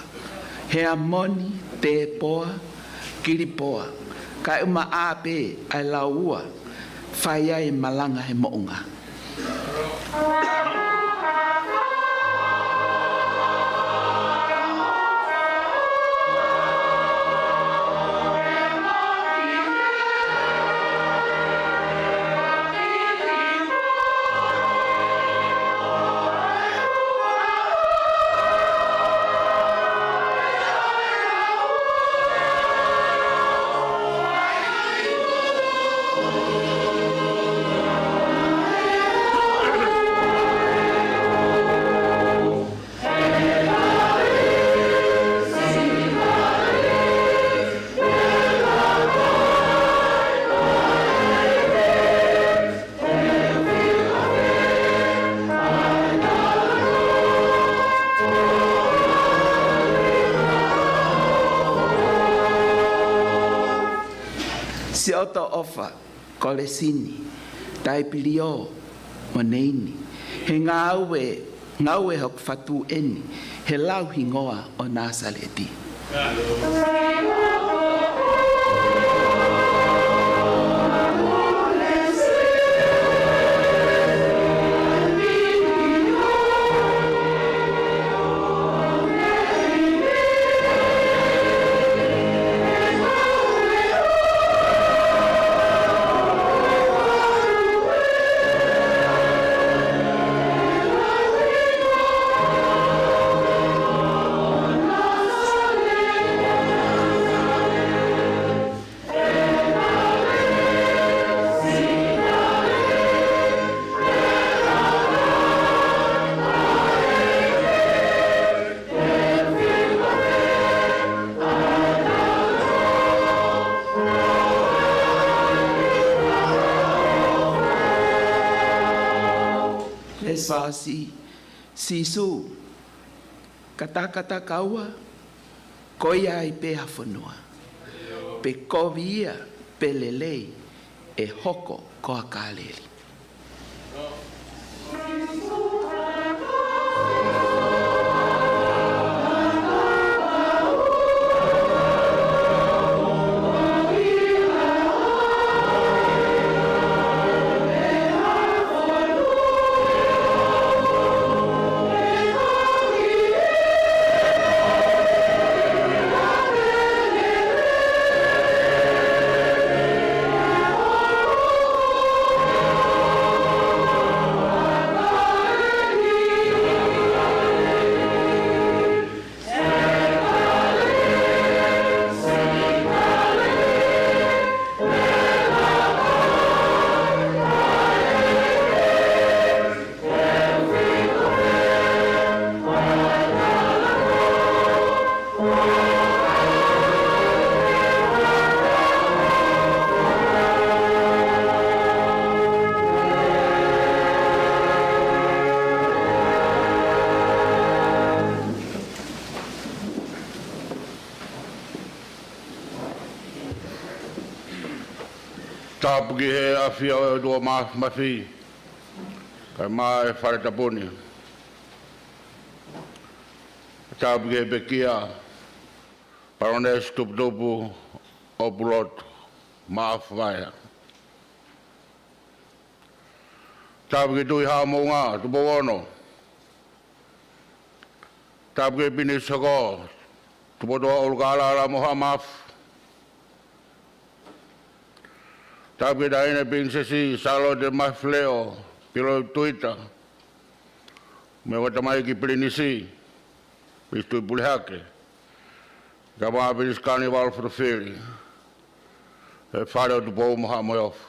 Heamoni, Tepoa, Kilipoa, kae ʻumaʻā pē ʻa e lau ua, fai ai e malanga he moʻunga. Siʻotoʻofa, Kolesini, Taipiliō mo Neini, he ngāue, ngāue hoku fatu eni, he lau hingoa ʻo Nāsaleti. Sāsi, Sīsū, katakata kaua, ko ia ai pē ha fonua. Pe kovi ia, pe lelei, ʻe hoko ko ha Kāleli. Tapu ki he ʻafio ʻa e ʻOtua Māfimafi, kae ʻumaʻā e fale tapu ni. Tapu ki he pekia, Palōnesi Tuputupu ʻo Pulotu, Maʻafu Vaea. Tapu ki he Tuʻi Haʻa Moʻunga, Tupou Ono. Tapu ki he Pilinisi Hoko, Tupuʻotua ʻUlukālala mo Haʻa Maʻafu. Tapu ki he Taʻahine Pilinisesi, Sālote Mafileʻo Piloiutuita, mo e ongo tamaiki Pilinisi, Pilinisi Tuʻipulehake, kae ʻumaʻā Pilinisi Kānivalu Fotofili, he fale ʻo Tupou mo Haʻa Moheofo.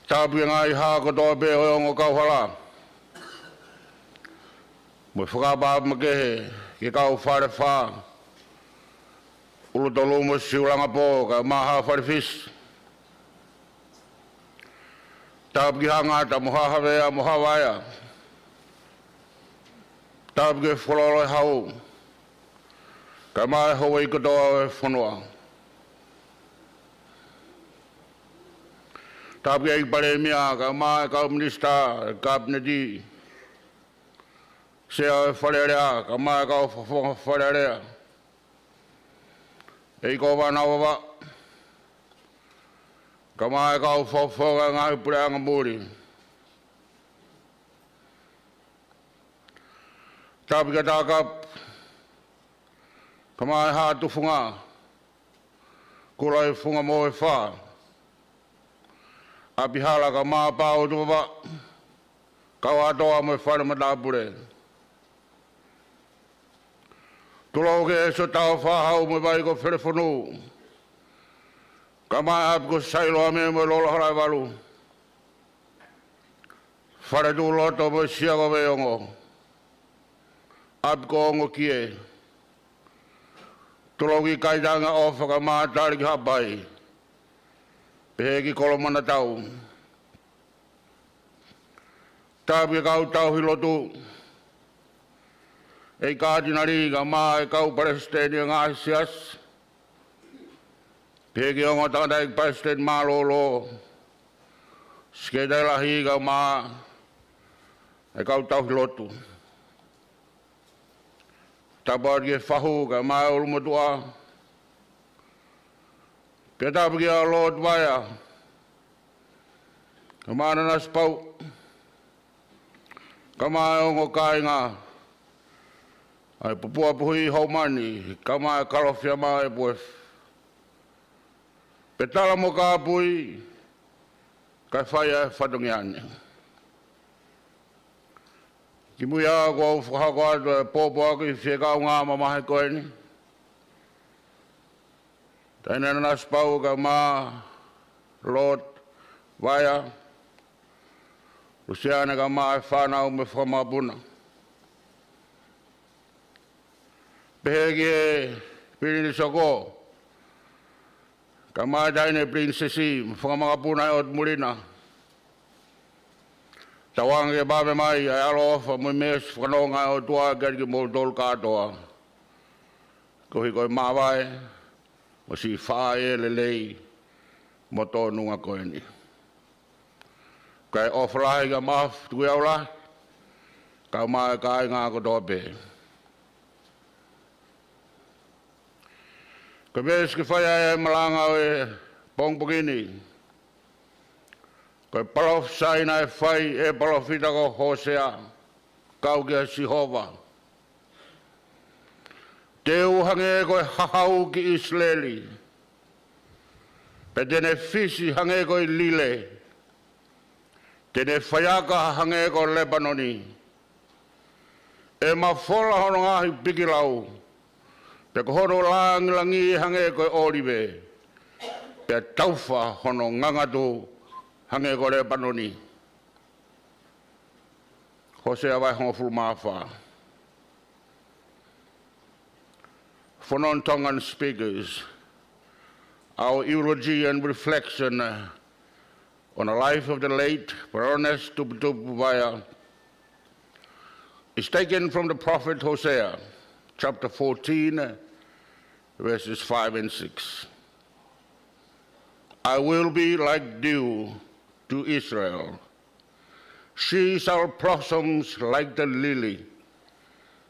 Tapu ki he ngaahi hā kotoa pē ʻo e ongo kauhala, mo e fakaʻapaʻapa makehe ki he kau Falefā, ʻUlutolu mo Siulangapō, kae ʻumaʻā Haʻa Falefisi. Tapu ki Haʻa Ngata mo Haʻa Havea mo Haʻa Vaea. Tapu ki he Fuoloa ʻo e Hau, kae ʻumaʻā e houʻeiki kotoa ʻo e fonua. Tapu ki he ʻEiki Palēmia, kae ʻumaʻā e kau Minisitā, Kapineti, Sea ʻo e Fale Alea, kae ʻumaʻā e kau Fakafofonga Fale Alea, ʻEiki Kōvana Vavaʻu, kae ʻumaʻā e kau Fakafofonga Ngaahi Puleʻanga Muli. Tapu ki he Takapu, kae ʻumaʻā e Haʻa Tufunga, Kulaifunga mo e Fā, ʻApihala kae ʻumaʻā Pāutu Vavaʻu, kau ʻAtoa mo e Fale Matāpule. Tulou ki he ʻEsi ʻo Tāufaʻāhau mo e Vai ko Felefonu, kae ʻumaʻā e ʻapi ko Sailoame mo e Lolo Halaevalu, Fale Tuʻu Loto mo e Sia ko Veiongo, ʻapi ko Ongokie. Tulou ki Kaitaingaʻofa kae ʻumaʻā Tali ki Haʻapai, pehē ki Kolomanatau. Tapu ki he kau tauhi lotu, ʻEiki Kātinali kae ʻumaʻā e kau palesiteni ʻo e ngaahi siasi, pehē ki he ongo tangataʻeiki palesiteni mālōlō, sekelitali lahi kae ʻumaʻā e kau tauhi lotu. Tapu atu ki he fahu kae ʻumaʻā e ʻulumotuʻa. Pea tapu kia Lord Vaea, kae ʻumaʻā Nanasipauʻu, kae ʻumaʻā e ongo kāinga ʻa e Pupua Puhi Houmani, kae ʻumaʻā e Kalofiama ʻEpuefi. Pea tala mo kāpui, kae fai ʻa e fatongia ni. Kimuʻa kuo u fakahoko atu e pōpoaki fiekaungāmamahi ko eni. Taʻahine Nanasipauʻu kae ʻumaʻā Lord Vaea, Luseane kae ʻumaʻā e fānau mo e fanga makapuna. Pehē ki he Pilinisi Hoko, kae ʻumaʻā e Taʻahine Pilinisesi mo e fanga makapuna ʻi ʻOtu Muli na. Tauange ke vave mai ʻa e ʻaloʻofa mo e meesi fakanonga ʻa e ʻOtua kiate kimoutolu kātoa, koeʻuhi ko e māvae mo e siʻi faʻa ʻea lelei mo tōnunga ko eni. Kae ʻofa lahi kia Mafi Tukuiaula, kae ʻumaʻā e kāinga kotoa pē. Ko e meesi ke fai ai e malanga ʻo e pongipongi ni, ko e palōfisai naʻe fai ʻe he palōfita ko Hōsea, kau kia Sihova. Te u hangē ko e hahau ki ʻIsileli, pea te ne fisi hangē ko e lile. Te ne faiaka hangē ko Lepanoni. ʻE mafola hono ngaahi pikilau, pea ko hono langilangi hangē ko e ʻōlive, pea taufa hono ngangatu hangē ko Lepanoni. Hōsea vahe hongofulu mā fā. For non-Tongan speakers, our eulogy and reflection, uh, on the life of the late Baroness Tuputupu Vaea is taken from the prophet Hosea, chapter fourteen, verses five and six. "I will be like dew to Israel. She shall blossom like the lily.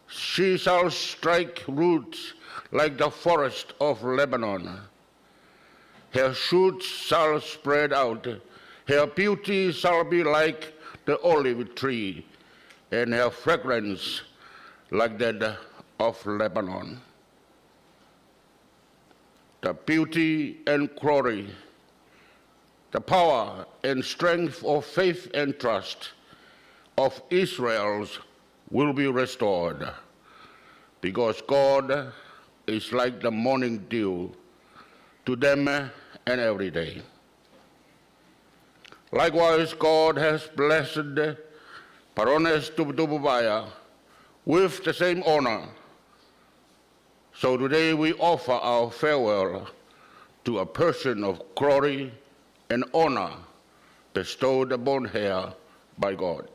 She shall strike roots like the forest of Lebanon. Her shoots shall spread out. Her beauty shall be like the olive tree, and her fragrance like that of Lebanon." The beauty and glory, the power and strength of faith and trust of Israel's will be restored, because God is like the morning dew to them and every day. Likewise, God has blessed Baroness Tuputupu Vaea with the same honor. So today we offer our farewell to a person of glory and honor bestowed upon her by God.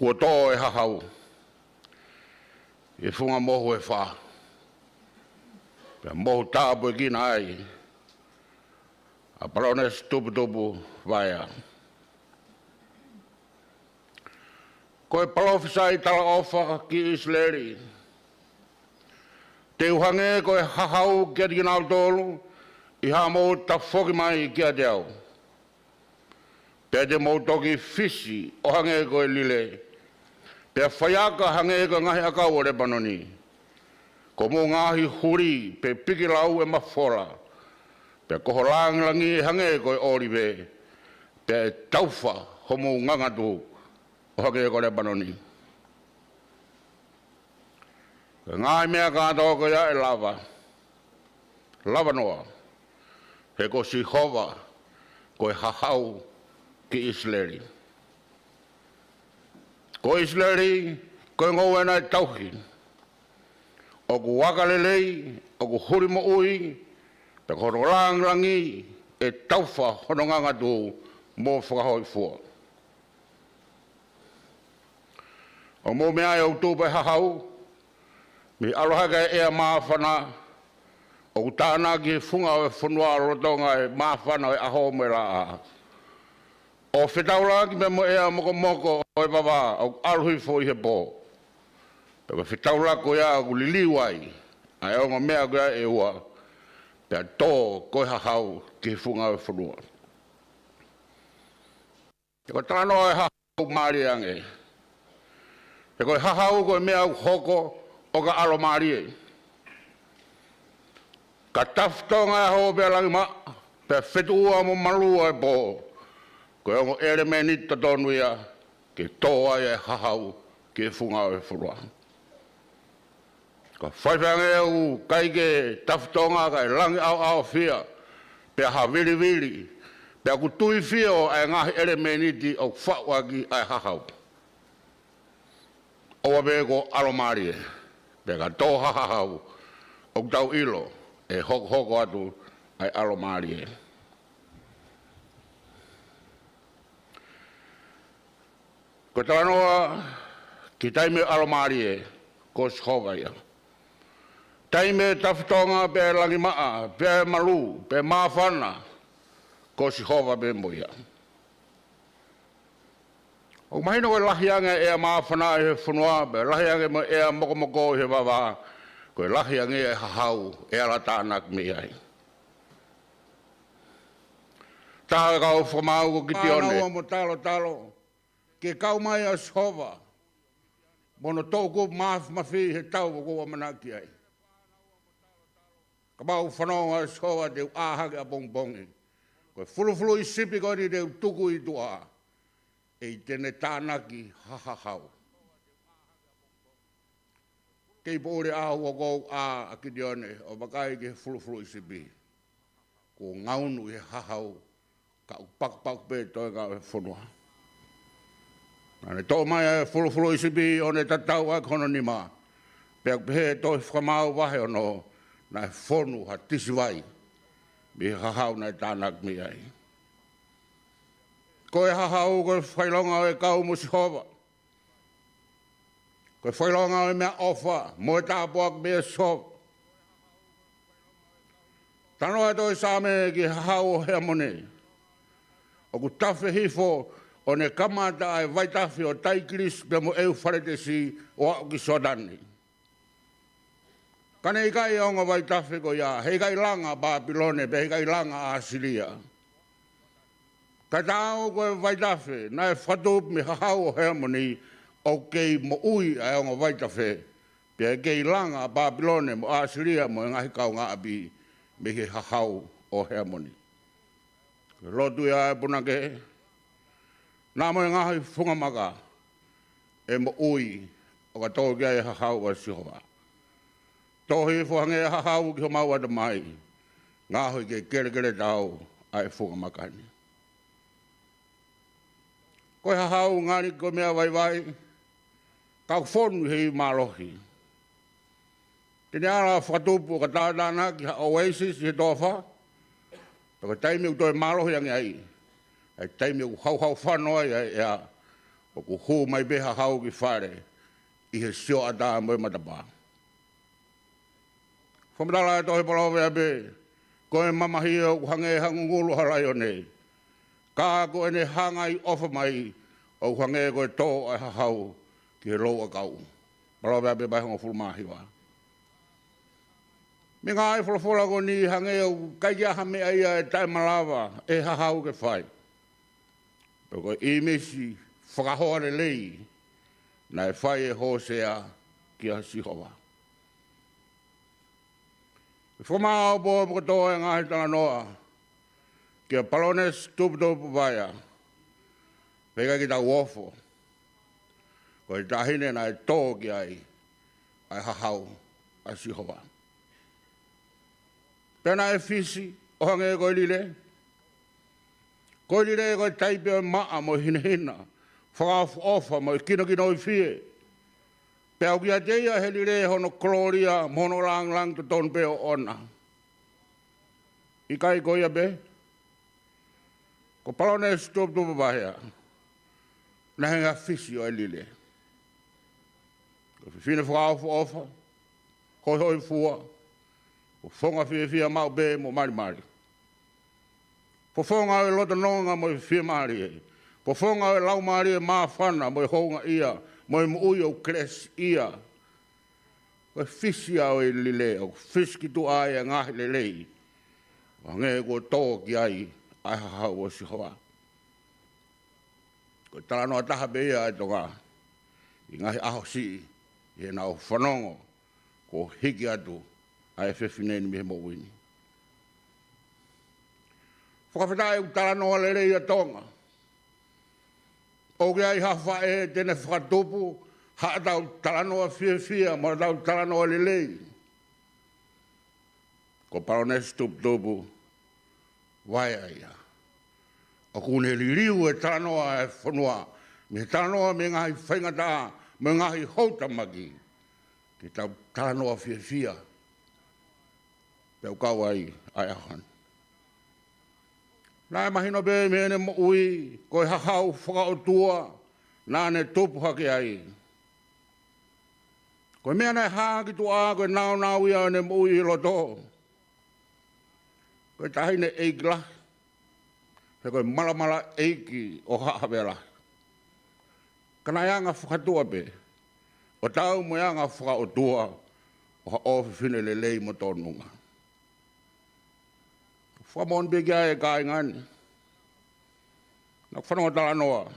Kuo tō e hahau ʻi he funga mohu ʻe fā, pea mohu tāpuekina ai ʻa Palōnesi Tuputupu Vaea. Ko e palōfisai talaʻofa ki ʻIsileli: Te u hangē ko e hahau kiate kinautolu ʻi haʻamou tafoki mai kiate au. Pea te mou toki fisi ʻo hangē ko e lile, pea faiaka hangē ko e ngaahi ʻakau ʻo Lepanoni. Ko hoʻomou ngaahi huli pe pikilau ʻe mafola, pea ko ho langilangi ʻe hangē ko e ʻōlive, pea ʻe taufa hoʻomou ngangatu ʻo hangē ko Lepanoni. Ko e ngaahi meʻa kātoa ko ia ʻe lava, lava noa, he ko Sihova ko e hahau ki ʻIsileli. Ko ʻIsileli ko e ngoue naʻe tauhi, ʻoku aka lelei, ʻoku huli moʻui, pea ko hono langilangi ʻe taufa hono ngangatu mo fakahōifua. ʻOku mou meaʻi ʻoku tupu e hahau mei he ʻalu hake e ʻea māfana, ʻoku tānaki e funga ʻo e fonua lolotonga e māfana ʻo e ʻaho mo e laʻā, ʻo fetaulaki pea mo e ʻea mokomoko ʻo e vavā ʻoku ʻalu hifo ʻi he pō. Pea ko e fetaulaki ko ia ʻoku liliu ai ʻa e ongo meʻa ko ia ʻe ua, pea tō ko e hahau ki he funga ʻo e fonua. Ko e talanoa ʻo e hahau mālie ange. He ko e hahau ko e meʻa ʻoku hoko ʻo ka ʻalomālie. Ka tafitonga e ʻaho pea langimaʻa, pea fetuʻua mo malū ʻa e pō, ko e ongo ʻelemēniti totonu ia ke tō ai e hahau ki he funga ʻo e fonua. Ka faifai ange ʻoku ʻikai ke tafitonga kae langi ʻaoʻaofia, pea havilivili, pea ʻoku tuifio ʻa e ngaahi ʻelemēniti ʻoku faʻu ʻaki ʻa e hahau. ʻOua pē kuo ʻalomālie, pea ka tō ha hahau, ʻoku tau ʻilo ʻe hokohoko atu ʻa e ʻalomālie. Ko e talanoa ki he taimi ʻo e ʻalomālie, ko Sihova ia. Taimi ʻo e tafitonga pe langimaʻa, pe malū, pe māfana, ko Sihova pē mo ia. ʻOku mahino ko e lahi ange ʻa e ʻea māfana ʻi he fonua, pe lahi ange mo e ʻea mokomoko ʻi he vavā, ko e lahi ange ʻa e hahau ʻe ala tānaki mei ai. Taha e kau fakamaau ko Kitione. Fānau mo talotalo, ke kau mai ʻa Sihova, mo hono toʻukupu māfimafi he tau ʻoku ou ʻamanaki ai. Kapau ʻoku fanongo ʻa Sihova te u ʻā hake ʻapongipongi. Ko e fulufuluʻi sipi ko eni te u tuku ʻi tuʻa, ʻe ʻi te ne tānaki ha hahau. Kei poʻuli ʻaho ʻoku ou ʻā ʻa Kitione ʻo vakai ki he fulufuluʻi sipi. Kuo ngaunu ʻi he hahau, ka ʻoku pakupaku pē toenga ʻo e fonua. Naʻa ne toʻo mai ʻa e fulufuluʻi sipi ʻo ne tatau ʻaki hono nima. Pea ʻoku pehē ʻe he tohi Fakamaau vahe ono, naʻe fonu ha tisi vai mei he hahau naʻe tānaki mei ai. Ko e hahau ko e fakaʻilonga ʻo e kau mo Sihova. Ko e fakaʻilonga ʻo e meʻaʻofa mo e tāpuaki mei Sihova. Talanoa e tohi Saame ki he hahau ʻo Heamone. ʻOku tafe hifo ʻo ne kamata ʻa e vaitafe ʻo Taikilisi pea mo ʻEufaletesi ʻo aʻu ki Soatane. Ka ne ʻikai ʻa e ongo vaitafe ko ia, heʻikai langa ʻa Pāpilone, pea heʻikai langa ʻa ʻAsilia. Ka taau ko e vaitafe naʻe fakatupu mei he hahau ʻo Heamoni, ʻoku kei moʻui ʻa e ongo vaitafe, pea kei langa ʻa Pāpilone mo ʻAsilia mo e ngaahi kaungāʻapi mei he hahau ʻo Heamoni. Ko e lotu ia ʻa e punake, naʻa mo e ngaahi fungamaka ʻe moʻui ʻo ka tō ki ai e hahau ʻa Sihova. Tō hifo hangē ha hahau ki homau ʻatamai, ngaohi ke kelekele tau ʻa e fungamaka ni. Ko e hahau ngali ko e meʻa vaivai, ka ʻoku fonu he ivi mālohi. Te ne ala fakatupu ʻo ka tātānaki ha oasis ʻi he toafa, pea ko e taimi ʻoku toe mālohi ange ai, ʻa e taimi ʻoku hauhaufano ai ʻa e ʻea, ʻoku hū mai pē hahau ki fale ʻi he sioʻata mo e matapā. Fakamatala e tohi Palōveape, ko e mamahi ʻoku hangē ha ngungulu ha laione, ka ko ʻene hangai ʻofa mai, ʻoku hangē ko e tō ʻa e hahau ki he louʻakau. Palōveape vahe hongofulu mā hiva. Mei he ngaahi folofola ko eni hangē ʻoku ʻikai ke ʻi ai ha meʻa ia ʻe taʻemalava ʻe he hahau ke fai. Pea ko e ʻīmisi fakahoa lelei naʻe fai ʻe Hōsea kia Sihova. ʻI he Fakamaau pō ʻoku tō e ngaahi talanoa kia Palōnesi Tuputupu Vaea, pea ʻikai ke tau ofo. Ko e taʻahine naʻe tō ki ai ʻa e hahau ʻa Sihova. Pea naʻe fisi ʻo hangē ko e lile. Ko e lile ko e taipe ʻo e maʻa mo e hinehina, fakaʻofoʻofa mo e kinokinoifie. Pea ʻoku ʻiate ia he lile hono kolōlia mo hono lāngilangi totonu pē ʻoʻona. ʻIkai ko ia pē, ko Palōnesi Tuputupu Vaea, naʻe hangē ha fisi ʻo e lile. Ko e fefine fakaʻofoʻofa, hoihoifua, fofonga fiefia maʻu pē mo malimali. Fofonga ʻo e loto nonga mo e fiemālie. Fofonga ʻo e laumālie māfana mo e houngaʻia, mo e moʻui ʻoku kelesiʻia. Ko e fisi ia ʻo e lile, ʻoku fisi ki tuʻa ai ʻa e ngaahi lelei. ʻO hangē kuo tō ki ai ʻa e hahau ʻo Sihova. Ko e talanoa taha pē ia ʻa e Tonga ʻi he ngaahi ʻaho siʻi, ʻi heʻenau fanongo kuo hiki atu ʻa e fefine ni mei he moʻui ni. Fakafetaʻi ʻoku talanoa lelei ʻa Tonga. ʻOku ʻi ai ha faʻē te ne fakatupu haʻatau talanoa fiefia mo haʻatau talanoa lelei. Ko Palōnesi Tuputupu Vaea ia. ʻOku ne liliu e talanoa ʻa e fonua mei he talanoa mei he ngaahi faingataʻa mo e ngaahi houtamaki, ke tau talanoa fiefia. Pea ʻoku kau ai ʻa e ʻaho ni. Naʻe mahino pē mei heʻene moʻui ko e hahau fakaʻotua, naʻa ne tupu hake ai. Ko e meʻa naʻe hā ki tuʻa ko e naunau ia ʻo ʻene moʻui ʻi loto. Ko e taʻahine ʻeiki lahi, he ko e malamalaʻeiki ʻo Haʻa Havea Lahi. Ka naʻe anga fakatuʻa pē, ʻo tau mo e anga fakaʻotua ʻo ha ʻofefine lelei mo tōnunga. Fakamoʻoni pē ki ai e kāinga ni. Naʻa ku fanongo talanoa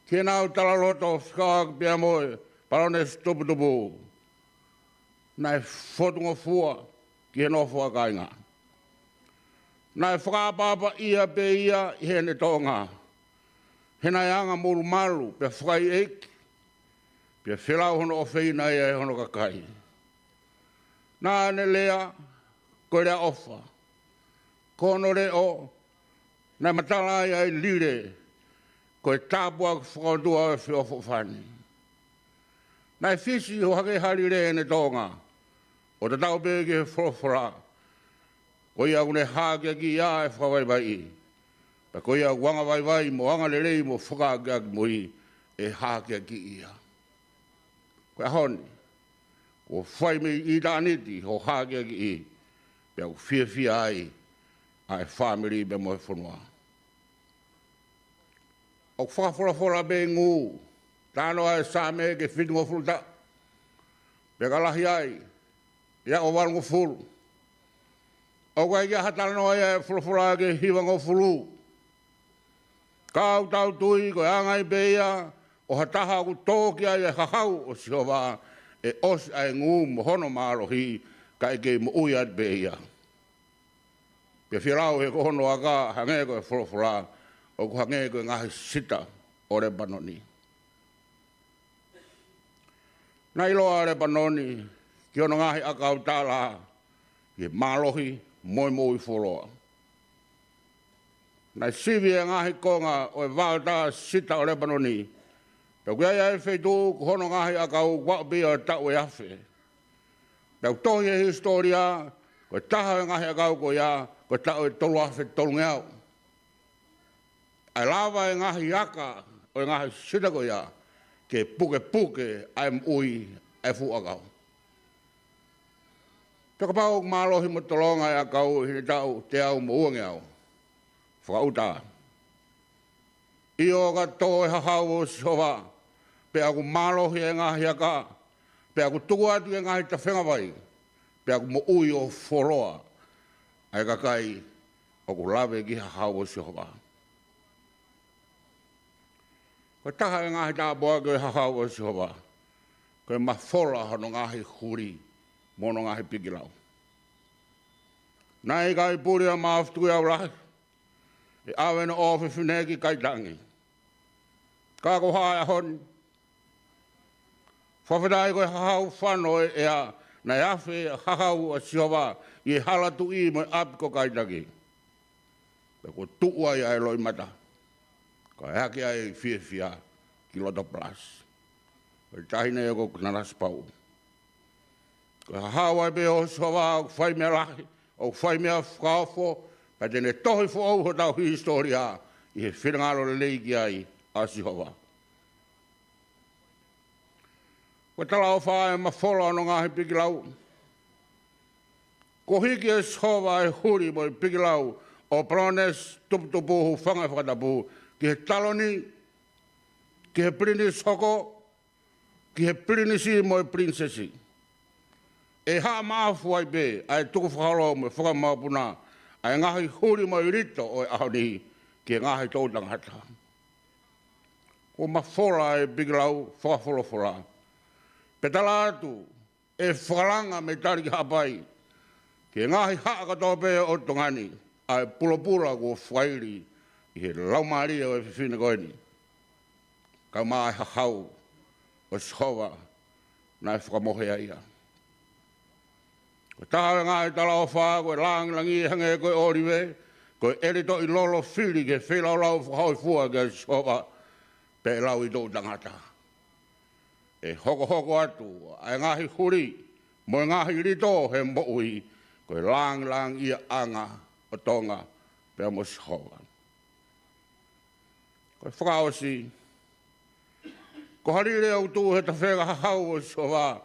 ki heʻenau talaloto fekauʻaki pea mo e Palōnesi Tuputupu. Naʻe fotungofua ki he nofo ʻa e kāinga. Naʻe fakaʻapaʻapaʻia pē ia ʻi heʻene tōʻonga. He naʻe anga molumalu pea fakaʻeiʻeiki, pea felau hono ʻofeina ia ʻe hono kakai. Naʻa ne lea, ko e lea ʻofa. Ko hono leʻo, naʻe matala ai ʻa e lile, ko e tāpuaki fakaʻotua ʻo e feʻofoʻofani. Naʻe fisi ʻo hangē ha lile ʻene tōʻonga, ʻo tatau pē ki he folofola. Ko ia ʻoku ne hākeakiʻi ʻa e fakavaivaiʻi. Pea ko ia ʻoku angavaivai mo angalelei mo fakaakeaki mo ia ʻe hākeakiʻi ia. Ko e ʻaho ni, kuo fai mei ʻitāniti hoʻo hākeakiʻi, pea ʻoku fiefia ai ʻa e fāmili pea mo e fonua. ʻOku fakafolofola pē ʻi ngū, talanoa ʻa e Saame ki he fitungofulu taʻu, pea ka lahi ai, ia ʻo valungofulu. ʻOku ʻikai ke ʻi ai ha talanoa ia ʻi he folofola ki he hivangofulu. Ka ʻoku tau tui ko e anga ia pē ia ʻo ha taha ʻoku tō ki ai e hahau ʻo Sihova, ʻe ʻosi ʻa e ngū mo hono mālohi, kae kei moʻui atu pē ia. Pea fielau he ko hono aka hangē ko e folofola, ʻoku hangē ko e ngaahi sita ʻo Lepanoni. Naʻe ʻiloa ʻa Lepanoni ki hono ngaahi ʻakau tālā, ki he mālohi mo e moʻui fuoloa. Naʻe sivi e ngaahi konga ʻo e vaotā sita ʻo Lepanoni, pea ʻoku ʻi ai ʻa e feituʻu ko hono ngaahi ʻakau ʻoku aʻu pē ia ʻo taʻu ʻe afe. Pea ʻoku tohi he hisitōlia, ko e taha ʻo e ngaahi ʻakau ko ia, ko e taʻu ʻe tolu afe tolungeau. ʻA e lava e ngaahi aka ʻo e ngaahi sita ko ia, ke pukepuke ʻa e moʻui ʻa e fuʻu ʻakau. Pea kapau ʻoku mālohi mo tolonga e ʻakau ʻi he taʻu teau mo uangeau, fakaʻuta. ʻIo, ka tō e hahau ʻo Sihova, pea ʻoku mālohi e ngaahi aka, pea ʻoku tuku atu e ngaahi tafenga vai, pea ʻoku moʻui ʻo fuoloa ʻa e kakai ʻoku lave ki he hahau ʻo Sihova. Ko e taha e ngaahi tāpuaki ʻo e hahau ʻo Sihova, ko e mafola hono ngaahi huli mo hono ngaahi pikilau. Naʻe ʻikai puli ʻa Maʻafu Tukuʻiau Lahi, ʻe ʻave hono ʻofefine ki Kaitangi. Ka ko e hā e ʻaho ni? Fakafetaʻi ko e hahau fano ʻo e ʻea, naʻe afe e hahau ʻa Sihova ʻi he hala tuʻi mo e ʻapi ko Kaitangi. Pea kuo tuʻu ai ʻa e loʻimata, kae hake ai e fiefia ki loto palasi. Ko e taʻahine ko Nanasipauʻu. Ko e hahau ai pē ʻo Sihova ʻoku fai meʻa lahi, ʻoku fai meʻa fakaofo, pea te ne tohi foʻou hotau hisitōlia ʻi he finangalo lelei ki ai ʻa Sihova. Ko e talaʻofa e mafola hono ngaahi pikilau. Kuo hiki ʻe Sihova e huli mo e pikilau ʻo Palōnesi Tuputupu, hūfanga he fakatapu, ki he taloni, ki he pilinisi hoko, ki he pilinisi mo e pilinisesi. ʻE haʻa Maʻafu ai pē ʻa e tukufakaholo mo e fakamapuna ʻa e ngaahi huli mo e lito ʻo e ʻaho ni ki he ngaahi toʻutangata. Kuo mafola e pikilau fakafolofola. Pea tala atu ʻe fakalanga mei Tali ki Haʻapai ki he ngaahi haʻa kotoa pē ʻo Tonga ni ʻa e pulopula kuo fakaili ʻi he laumālie ʻo e fefine ko eni, kae ʻumaʻā e hahau ʻo Sihova naʻe fakamohe ai ia. Ko e taha e ngaahi talaʻofa, ko e langilangi ʻe hangē ko e ʻōlive, ko e ʻelitoʻi lolo fili ki he feilaulau fakahōifua kia Sihova, pea ʻe lau ʻi toʻutangata. ʻE hokohoko atu ʻa e ngaahi huli mo e ngaahi lito he moʻui, ko e langilangiʻanga ʻo Tonga pea mo Sihova. Ko e fakaʻosi, Ko ha lile ʻoku tuʻu he tafenga hahau ʻo Sihova,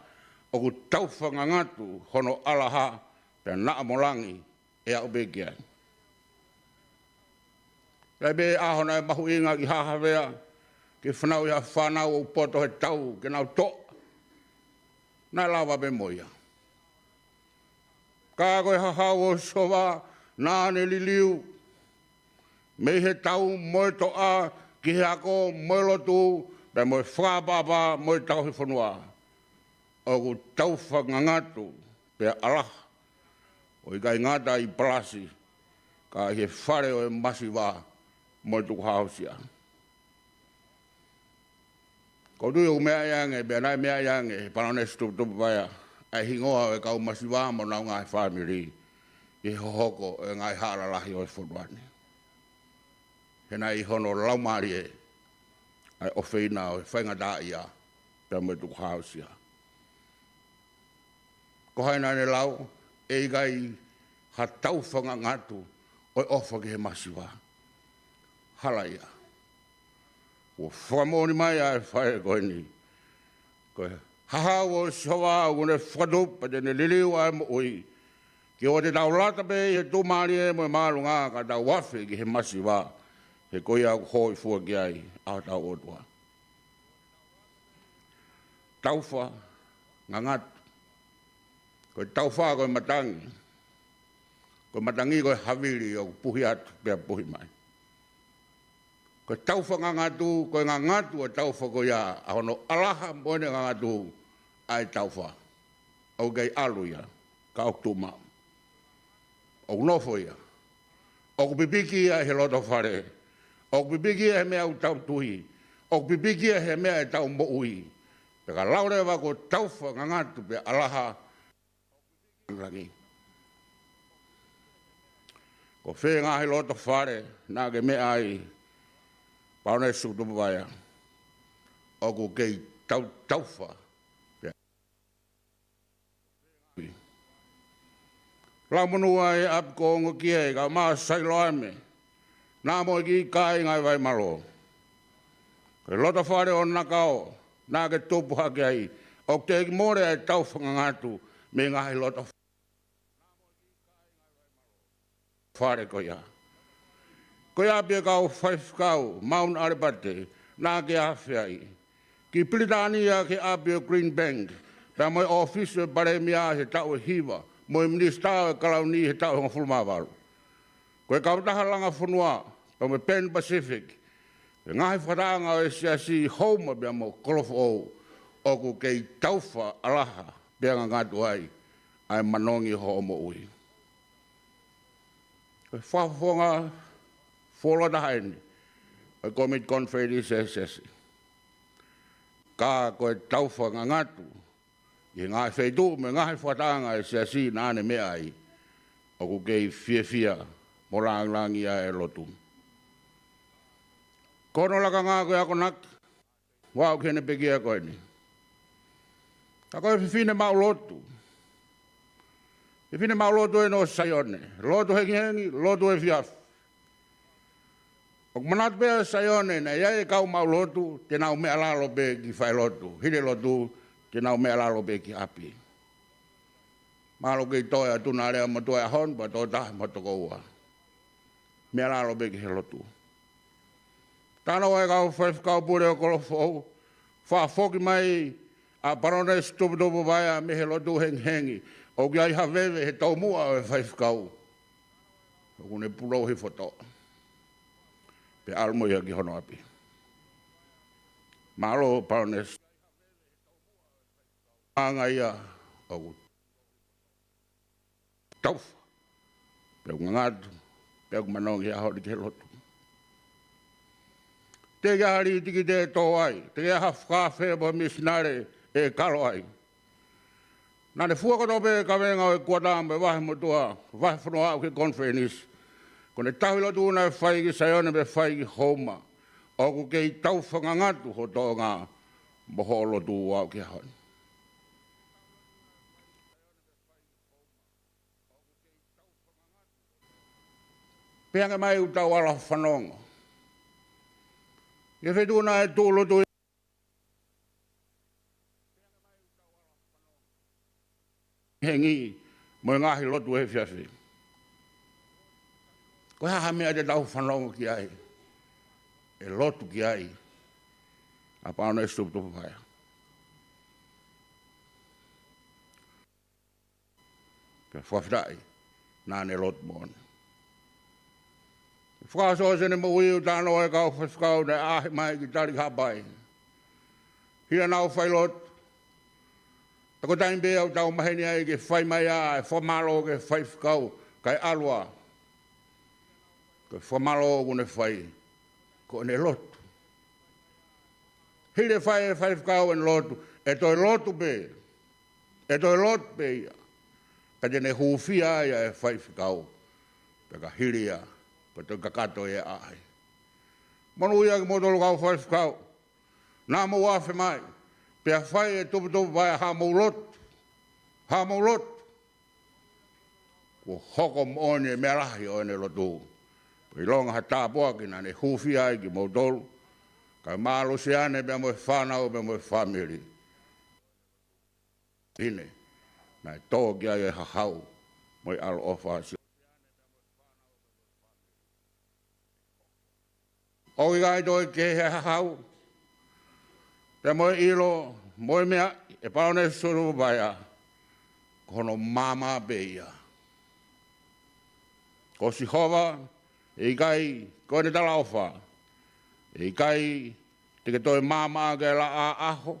ʻoku taufa ngangatu hono ʻalaha, pea naʻa mo langi ʻe aʻu pē ki ai. Naʻe pē ʻaho naʻe mahuʻinga ki Haʻa Havea ke fanauʻi ha fānau ʻoku poto he tau ke nau toʻa. Naʻe lava pē mo ia. Ka ko e hahau ʻo Sihova naʻa ne liliu mei he tau mo e toʻa ki he ako mo e lotu, pea mo e fakaʻapaʻapa mo e tauhi fonua. ʻOku taufa ngangatu pea ʻalaha, ʻo ʻikai ngata ʻi Palasi, ka ʻi he fale ʻo e masiva mo e tukuhāusia. ʻOku ou tui ʻoku meaʻi ange, pea naʻe meaʻi ange ʻe he Palōnesi Tuputupuvaea ʻa e hingoa ʻo e kau masiva mo honau ngaahi fāmili ʻi he hohoko ʻo e ngaahi hala lahi ʻo e fonua ni. He naʻe ʻi hono laumālie ʻa e ʻofeina ʻo e faingataʻaʻia pea mo e tukuhāusia. Ko hai naʻa ne lau, ʻe ʻikai ha taufa ngangatu ʻo e ʻofa ki he masiva? Halaia. Kuo fakamoʻoni mai ʻa e faʻē ko eni. Ko e hahau ʻo Sihova ʻoku ne fakatupu, pea te ne liliu ʻa e moʻui. Ke ʻoua te tau lata pē ʻi he tuʻumālie mo e māʻolunga, ka tau afe ki he masiva. He ko ia ʻoku hōifua ki ai ʻa hotau ʻOtua. Taufa ngangatu. Ko e taufa ko e matangi. Ko e matangi ko e havili ʻoku puhi atu pea puhi mai. Ko e taufa ngangatu, ko e ngangatu ʻo e taufa ko ia, ʻa hono ʻalaha mo ʻene ngangatu ʻa e taufa. ʻOku kei ʻalu ia, ka ʻoku tuʻu maʻu. ʻOku nofo ia. ʻOku pipiki ia he loto fale. ʻOku pipiki ia he meʻa ʻoku tau tui. ʻOku pipiki ia he meʻa ʻe tau moʻui. Pea ka lau leva ko e taufa ngangatu pea ʻalaha, langi. Ko fē ngaahi loto fale naʻa ke meʻa ai, Palōnesi Tuputupuvaea? ʻOku kei tau, taufa. Lau monū ʻa e ʻapi ko Ongokie, kae ʻumaʻā Sailoame, naʻa mo e kiʻi kāinga ʻi Vaimalō. Ko e loto fale ʻo Nakao naʻa ke tupu hake ai. ʻOku teʻeki mole ʻa e taufa ngangatu mei he ngaahi loto fale ko ia. Ko e ʻapi ʻo e kau faifekau Mount Alipate naʻa ke afe ai. Ki Pilitānia ki he ʻapi ʻo e Green Bank, pea mo e ʻōfisi ʻo e Palēmia he taʻu ʻe hiva, mo e Minisitā ʻo e Kalauni he taʻu ʻe hongofulu mā valu. Ko e kautaha langa fonua, pea mo e Pan Pacific, ko e ngaahi fakataʻanga ʻo e Siasi ʻi Houma pea mo Kolofoʻou, ʻoku kei taufa ʻalaha pea ngangatu ai ʻa e manongi hoʻo moʻui. Ko e fakafofonga fuoloa taha eni ʻo e Kōmiti Konifelenisi ʻa e Siasi. Ka ko e taufa ngangatu ʻi he ngaahi feituʻu mo e ngaahi fakataʻanga ʻa e Siasi naʻa ne meʻa ai, ʻoku kei fiefia mo langilangiʻia e lotu. Ko hono lakanga ko e akonaki, ʻo aʻu ki heʻene pekia ko eni. Ka ko e fefine maʻulotu. Fefine maʻulotu eni ʻo Saione. Lotu hengihengi, lotu efiafi. ʻOku manatu pē ʻa Saione naʻe ʻi ai e kau maʻulotu, te nau meʻa lalo pē ki falelotu. Hili e lotu, te nau meʻa lalo pē ki ʻapi. Mahalo kei toe ʻa Tuna Alea mo Tuʻa ʻi he ʻaho ni, pea toe taha mo e tokoua. Meʻa lalo pē ki he lotu. Talanoa e kau faifekau pule ʻo Kolofoʻou, fakafoki mai ʻa Palōnesi Tuputupuvaea mei he lotu hengihengi, ʻoku ʻi ai ha veve he tomuʻa ʻo e faifekau. ʻOku ne pulou hifo toʻa. Pea ʻalu mo ia ki hono ʻapi. Mālō Palōnesi. Anga ia ʻoku taufa, pea ʻoku ngangatu, pea ʻoku manongi he ʻaho ni ki he lotu. Teʻeki ai ha lī tikite ʻe tō ai, teʻeki ai ha fakaafe mo e misinale ʻe kalo ai. Naʻa ne fua kotoa pē e kavenga ʻo e kuata mo e vahemotuʻa, vahefonua aʻu ki he konifelenisi. Ko ʻene tauhi lotu naʻe fai ki Saione pea fai ki Houma. ʻOku kei taufa ngangatu hoʻo tōʻonga mo hoʻo lotu ʻo aʻu ki he ʻaho ni. Pea hanga mai ʻoku tau ala fanongo. ʻI he feituʻu naʻe tuʻu lotu hengihengi mo e ngaahi lotu efiafi. Ko e hā ha meʻa te tau fanongo ki ai, ʻe lotu ki ai ʻa Paone Situputupuvaea? Pea fakafetaʻi naʻa ne lotu moʻoni. Fakaʻosi ʻene moʻui ʻoku talanoa e kau faifekau naʻe ʻaʻahi mai ki Tali Haʻapai. Hili ʻenau fai lotu, pea ko e taimi pē ʻoku tau maheni ai ke fai mai ʻa e fakamālō ki he faifekau kae ʻalu ā. Ko e fakamālō ʻoku ne fai, ko ʻene lotu. Hili e fai ʻe he faifekau ʻene lotu, ʻe toe lotu pē, ʻe toe lotu pē ia. Pea te ne hūfia ai ʻa e faifekau, pea ka hili ia, pea toe kakato ia ʻa e ʻaʻahi. Monūʻia kimoutolu kau faifekau, naʻa mou afe mai, pea fai ʻe Tuputupuvaea haʻamou lotu, haʻamou lotu. Kuo hoko moʻoni e meʻa lahi ʻo ʻene lotu. Pea ʻilonga ha tāpuaki naʻa ne hūfia ai kimoutolu, kae mālō Siane pea mo e fānau pea mo e fāmili. Hine, naʻe tō ki ai e hahau mo e ʻaloʻofa ʻa Siane. ʻOku ʻikai toe kehe e hahau, pea mo e ʻilo, mo e meʻa, ʻe Paone Situputupuvaea, ko hono maama pē ia. Ko Sihova, ʻe ʻikai, ko ʻene talaʻofa, ʻe ʻikai te ke toe maama ʻaki e laʻā ʻaho,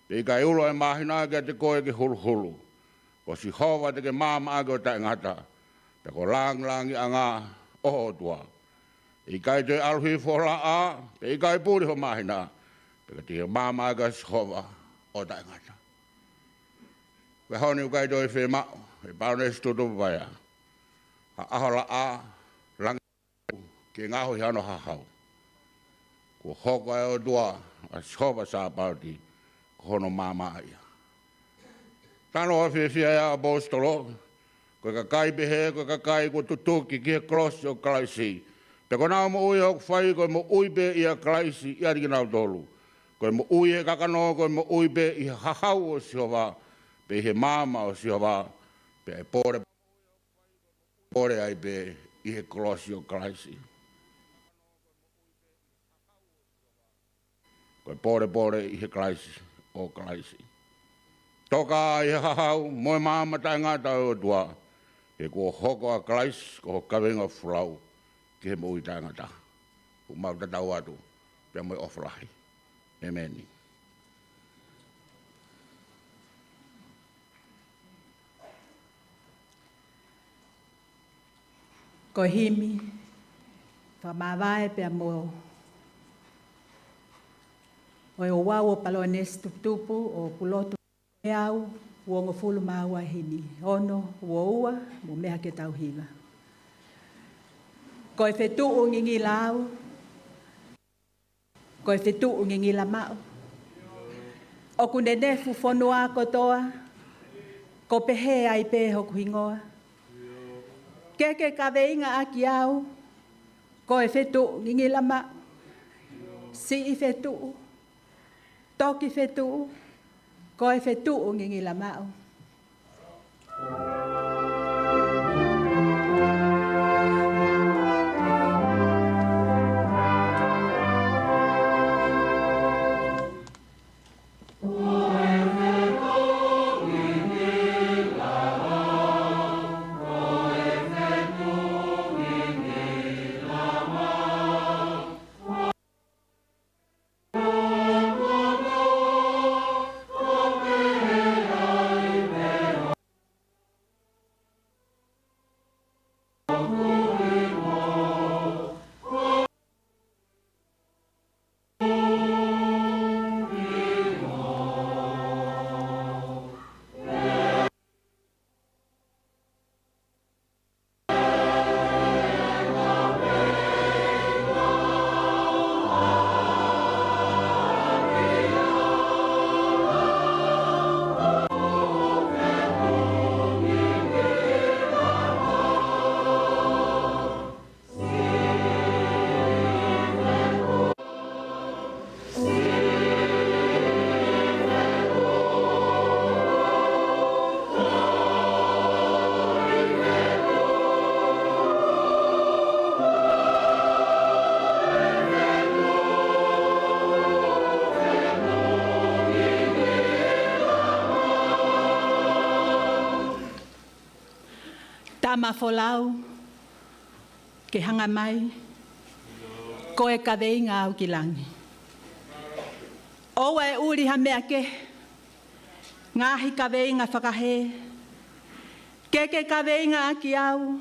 pea ʻikai ulo e māhina kiate koe ke huluhulu. Ko Sihova te ke maama ʻaki ʻo taʻengata, pea ko e lāngilangiʻanga ʻo ho ʻOtua. ʻE ʻikai toe ʻalu hifo ho laʻā, pea ʻikai puli ho māhina, pea te ke maama ʻaki ʻa Sihova ʻo taʻengata. Ko e ʻaho ni ʻoku ʻikai toe fiemaʻu ʻe Paone Situputupuvaea ha ʻaho laʻā, langi ke ngaohi hano hahau. Kuo hoko ʻa e ʻOtua, ʻa Sihova Sāpaoti, ko hono maama ia. Talanoa fiefia ʻa e ʻaposetolo, ko e kakai pehē, ko e kakai kuo tutuki ki he kolosi ʻo Kalaisi. Pea ko ʻenau moʻui ʻoku fai, ko e moʻui pē ʻia Kalaisi ʻiate kinautolu. Ko e moʻui ʻi he kakano, ko e moʻui pē ʻi he hahau ʻo Sihova, pea ʻi he maama ʻo Sihova, pea ʻe pole pole ai pē ʻi he kolosi ʻo Kalaisi. Ko e polepole ʻi he Kalaisi ʻo Kalaisi. Toka ʻi he hahau mo e maama taʻengata ʻo e ʻOtua, he kuo hoko ʻa Kalaisi ko ho kaveinga folau ki he moʻui taʻengata. ʻOku mau tatau atu pea mo e ʻofa lahi. ʻEmeni. Ko e himi fakamāvae pea mo e ouau ʻo Paone Situputupu ʻo Pulotu, ʻe uongofulu mā ua himi, ono, ua ua, mou meʻa ke tau hiva. Ko e fetuʻu ngingila au, ko e fetuʻu ngingila maʻu. ʻOku nenefu fonua kotoa, ko e pehē ai pē hoku hingoa. Ke ke kaveinga ʻaki au, ko e fetuʻu ngingila maʻu. Siʻi fetuʻu, toki fetuʻu, ko e fetuʻu ngingila maʻu. Mafolau, ke hanga mai, ko e kaveinga au ki langi. ʻOua ʻe ʻuli ha meʻa kehe, ngaahi kaveinga fakahē, ke ke kaveinga ʻaki au,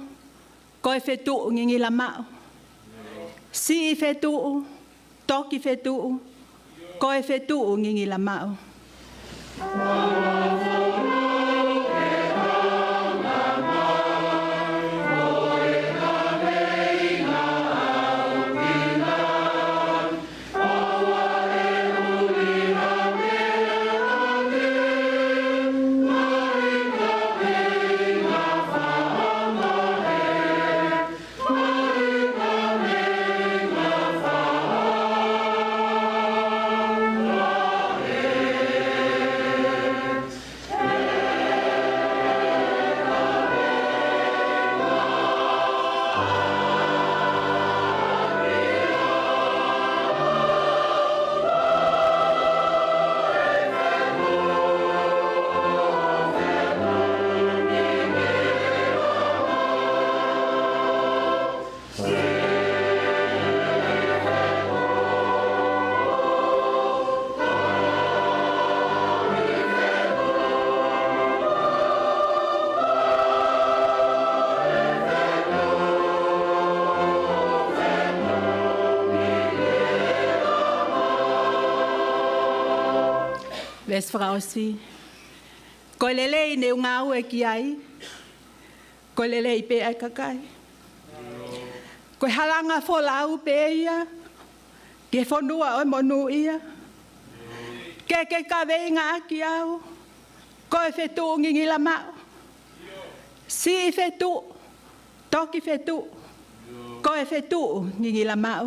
ko e fetuʻu ngingila maʻu. Siʻi fetuʻu, toki fetuʻu, ko e fetuʻu ngingila maʻu. Veesi fakaʻosi. Ko e lelei ne u ngāue ki ai, ko e lelei pē ʻa e kakai. Ko e halanga folau pē ia ki he fonua ʻo e monūʻia. Ke ke kaveinga ʻaki au, ko e fetuʻu ngingila maʻu. Siʻi fetuʻu, toki fetuʻu, ko e fetuʻu ngingila maʻu.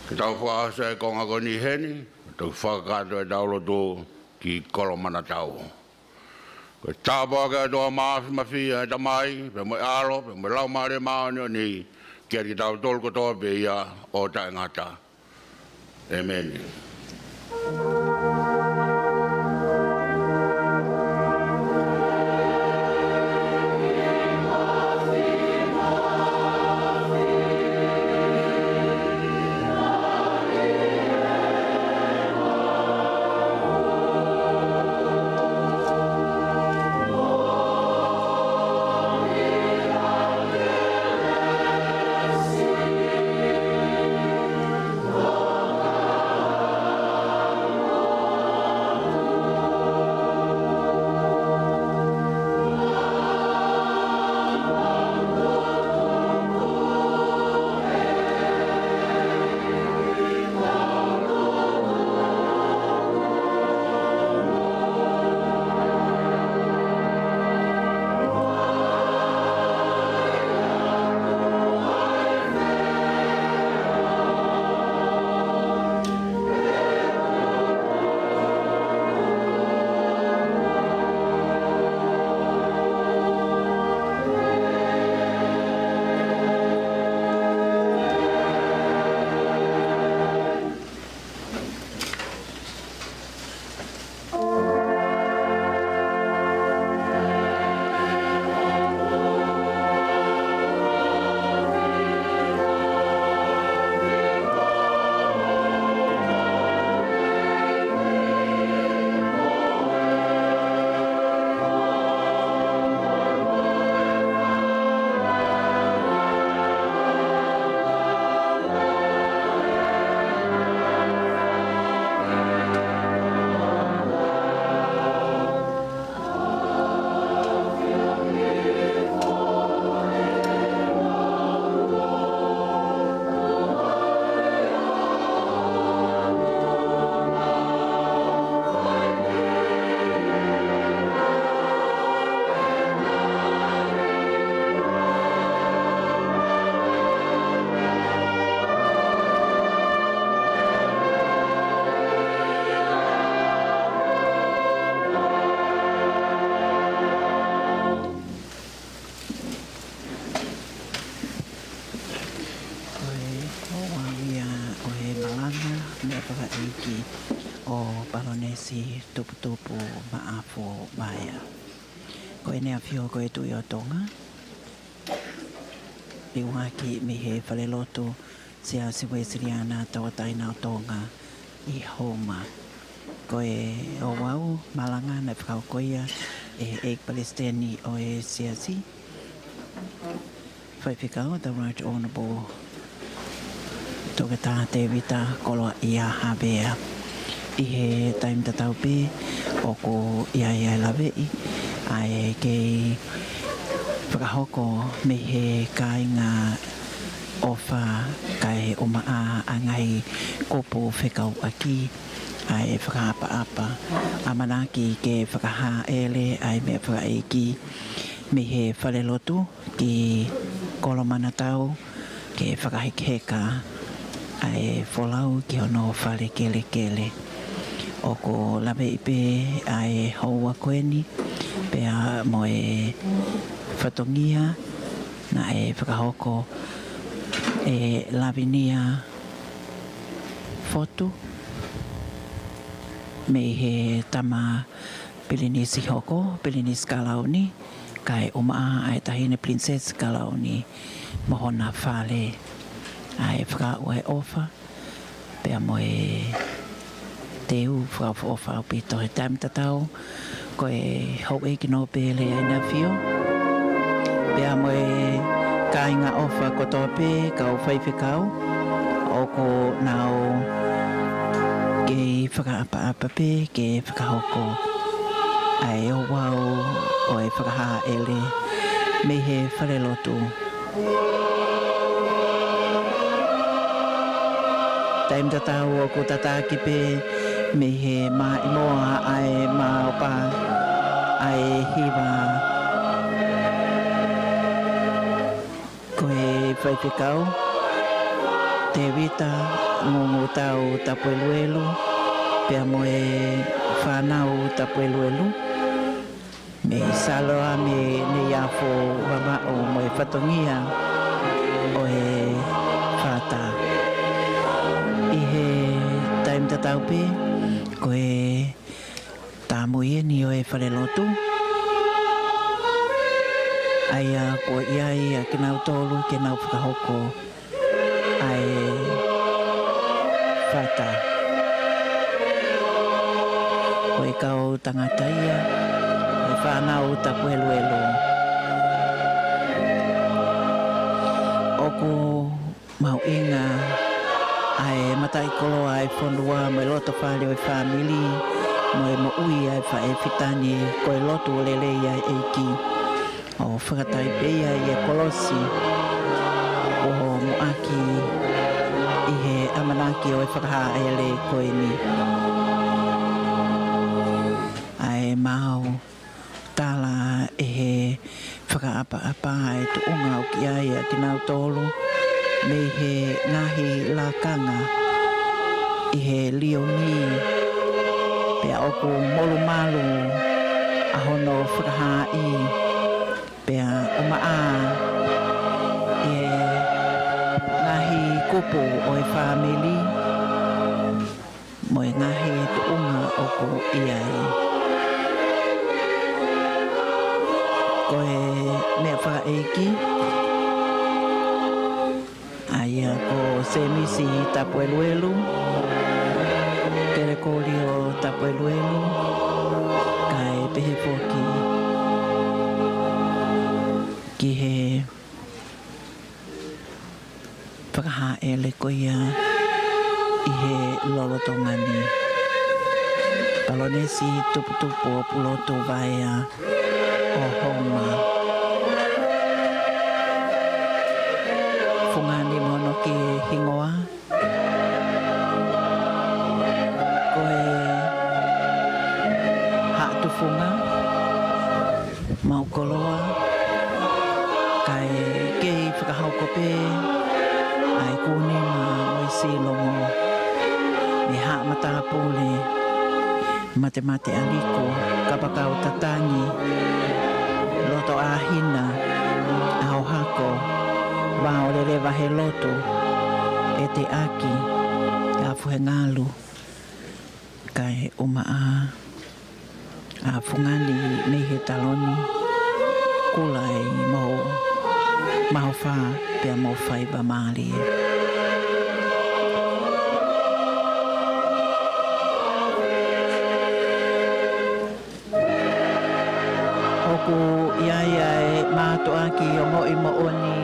Ke tau fakaʻosi e konga ko eni heni, tau fakakakato ʻetau lotu ki Kolomanatau. Ko e tāpuaki ʻa e ʻOtua Māfimafi, ʻa e Tamai, pea mo e ʻAlo, pea mo e Laumālie Māʻoniʻoni, ke ʻiate kitautolu kotoa pē ia ʻo taʻengata. ʻĒmeni. Fakaʻeiki ʻo Palonesi Tuputupu Maʻafu Vaea. Ko ʻEne ʻAfio ko e Tuʻi ʻo Tonga, liʻuaki mei he Falelotu Siasi Uēsiliana Tauʻatāina ʻo Tonga ʻi Houma. Ko e ouau malanga naʻe fakahoko ia ʻe he ʻEiki Palesiteni ʻo e Siasi, Faifekau The Right Honourable Toketā Tēvita Koloaʻia Havea. ʻI he taimi tatau pē ʻoku ʻi ai ʻa e laveʻi ʻa e kei fakahoko mei he kāinga ʻofa kae ʻumaʻā ʻa e ngaahi kupu fekauʻaki ʻa e fakaʻapaʻapa. ʻAmanaki ke fakahāʻele ʻa e meʻa fakaʻeiki mei he falelotu ki Kolomanatau ke fakahekeheka ʻa e folau ki hono fale kelekele. ʻOku laveʻi pē ʻa e houa ko eni pea mo e fatongia naʻe fakahoko ʻe Lavinia Fotu mei he tama Pilinisi hoko, Pilinisi Kalauni, kae ʻumaʻā ʻa e Taʻahine Pilinisesi Kalauni mo hona fale. ʻA e fakaaʻu ʻa e ʻofa pea mo e teu fakaʻofoʻofa ʻaupito. He taimi tatau ko e Houʻeiki Nōpele ʻa ʻEne ʻAfio pea mo e kāinga ʻofa kotoa pē, kau faifekau, ʻoku nau kei fakaʻapaʻapa pē ke fakahoko ʻa e ouau ʻo e fakahāʻele mei he falelotu. Taimi tatau ʻoku tataki pē mei he maʻimoa ʻa e maopa ʻa e hiva. Ko e Faifekau Tēvita Ngungutau Tapueluelu pea mo e fānau Tapueluelu, mei Saloa, mei Neiafo, Vavaʻu mo e fatongia ʻo e fata. ʻI he taimi tatau pē ko e tāmui eni ʻo e falelotu, ʻa ia ko ia ʻa kinautolu ke nau fakahoko ʻa e fata. Ko e kau tangata ia ʻo e fānau Tapueluelu. ʻOku mahuʻinga ʻa e mataʻikoloa ʻa e fonua mo e lotofale ʻo e fāmili mo e moʻui ʻa e faʻē fitani, ko e lotu ʻo lelei ʻa e ʻEiki. ʻO fakataipe ia ʻi he kolosi ʻo muʻaki ʻi he ʻamanaki ʻo e fakahāʻele ko eni. ʻA e maau tala ʻe he fakaʻapaʻapa ʻa e tuʻunga ʻoku ʻi ai ʻa kinautolu mei he ngaahi lakanga ʻi he liongi, pea ʻoku molumalu ʻa hono fakahaaʻi, pea ʻumaʻā ʻa e ngaahi kupu ʻo e fāmili mo e ngaahi tuʻunga ʻoku ʻi ai. Ko e meʻa fakaʻeiki, ʻa ia ko Semisi Tapueluelu, Kelekolio Tapueluelu, kae pehē foki ki he fakahāʻele ko ia ʻi he lolotonga ni. Palonesi Tuputupu ʻo Pulotu Vaea ʻo Houma. Fungani mo hono kiʻi hingoa ko e Haʻatufunga Maukoloa, kae kei fakahoko pē ʻa e kūnima mo e silongo mei Haʻa Matāpule, Matemate ʻAliko, Kapakau Tatangi, Lotoʻāhina, ʻAhohako, Vaolele Vahelotu, ʻEteʻaki, ʻa He ngalu, kae ʻumaʻā ʻa Fungani mei he taloni, kula ai mo Mahofa pea mo Faiva Mālie. ʻOku ʻi ai ʻa e mātuʻaki ongoʻi moʻoni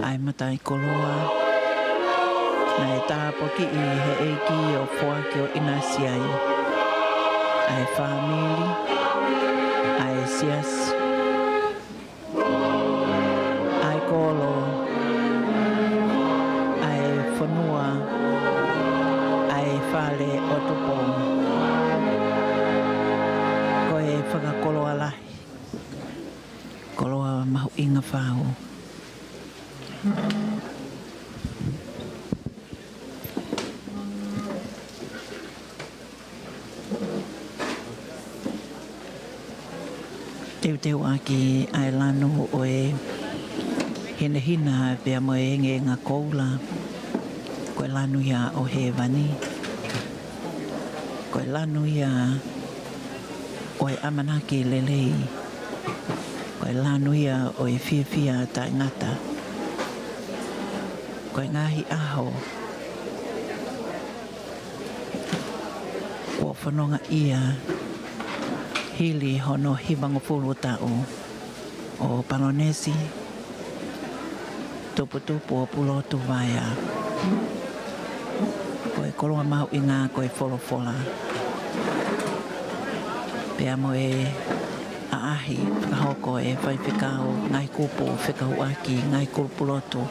ʻa e mataʻikoloa naʻe tāpuakiʻi he ʻEiki ʻo foaki ʻo ʻinasi ai, ʻa e fāmili, ʻa e siasi, ʻa e kolo, ʻa e fonua, ʻa e fale ʻo Tupou. Ko e fakakoloa lahi, koloa mahuʻinga fau. Teuteuʻaki ʻa e lanu ʻo e hinehina pea mo e engeenga koula. Ko e lanu ia ʻo hēvani. Ko e lanu ia ʻo e ʻamanaki lelei. Ko e lanu ia ʻo e fiefia taʻengata. Ko e ngaahi ʻaho kuo fononga ia hili hono hivangofulu taʻu ʻo Palonesi Tuputupu ʻo Pulotu Vaea. Ko e koloa mahuʻinga ko e folofola, pea mo e ʻaʻahi fakahoko ʻe he faifekau, ngaahi kupu fekauʻaki, ngaahi kulupu lotu,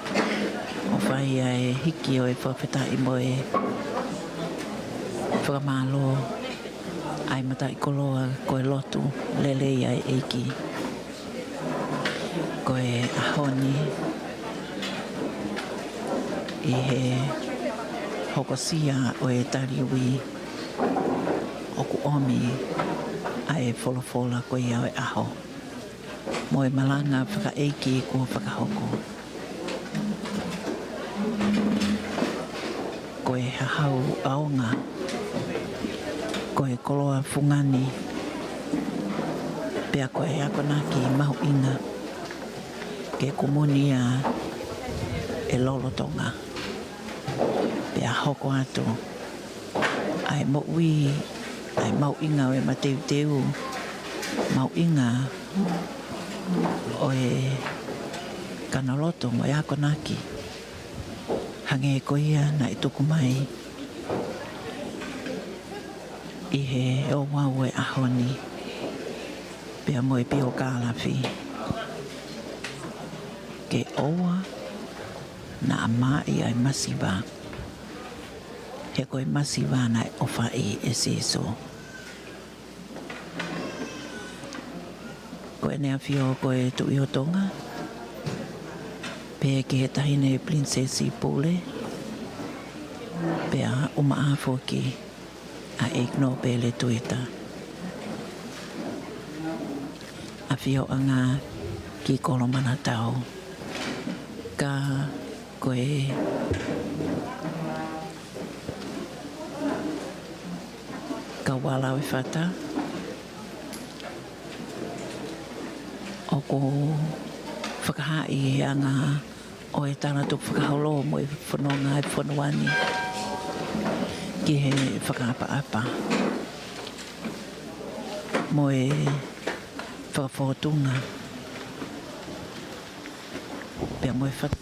ʻo fai ʻa e hiki ʻo e fakafetaʻi mo e fakamālō ʻa e mataʻikoloa ko e lotu lelei ʻa e ʻEiki. Ko e ʻaho ni, ʻi he hokosia ʻo e taliui, ʻoku ʻomi ʻa e folofola ko ia ʻo e ʻaho mo e malanga fakaʻeiki kuo fakahoko. Ko e hahau ʻaonga, ko e koloa fungani, pea ko e akonaki mahuʻinga ke kumuni ia ʻe lolotonga, pea hoko atu ʻa e moʻui, ʻa e mahuʻinga ʻo e mateuteu, mahuʻinga ʻo e kanoloto mo e akonaki, hangē ko ia naʻe tuku mai ʻi he ouau ʻo e ʻaho ni, pea mo e piokālafi, ke ʻoua naʻa mā ʻi ai masiva, he ko e masiva naʻe ʻofaʻi ʻe Sīsū. Ko ʻEne ʻAfio ko e Tuʻi ʻo Tonga, pehē ki he Taʻahine Pilinisesi Pule, pea ʻumaʻā foki ʻa e ʻEiki Nōpele Tuita. ʻAfioʻanga ki Kolomanatao, ka ko e kau ʻa Lauefata, ʻoku fakahaaʻi ʻa e anga ʻo e tala tukufakaholo mo e fononga ʻa e fonua ni ki he fakaʻapaʻapa mo e fakafōtunga, pea mo e fat-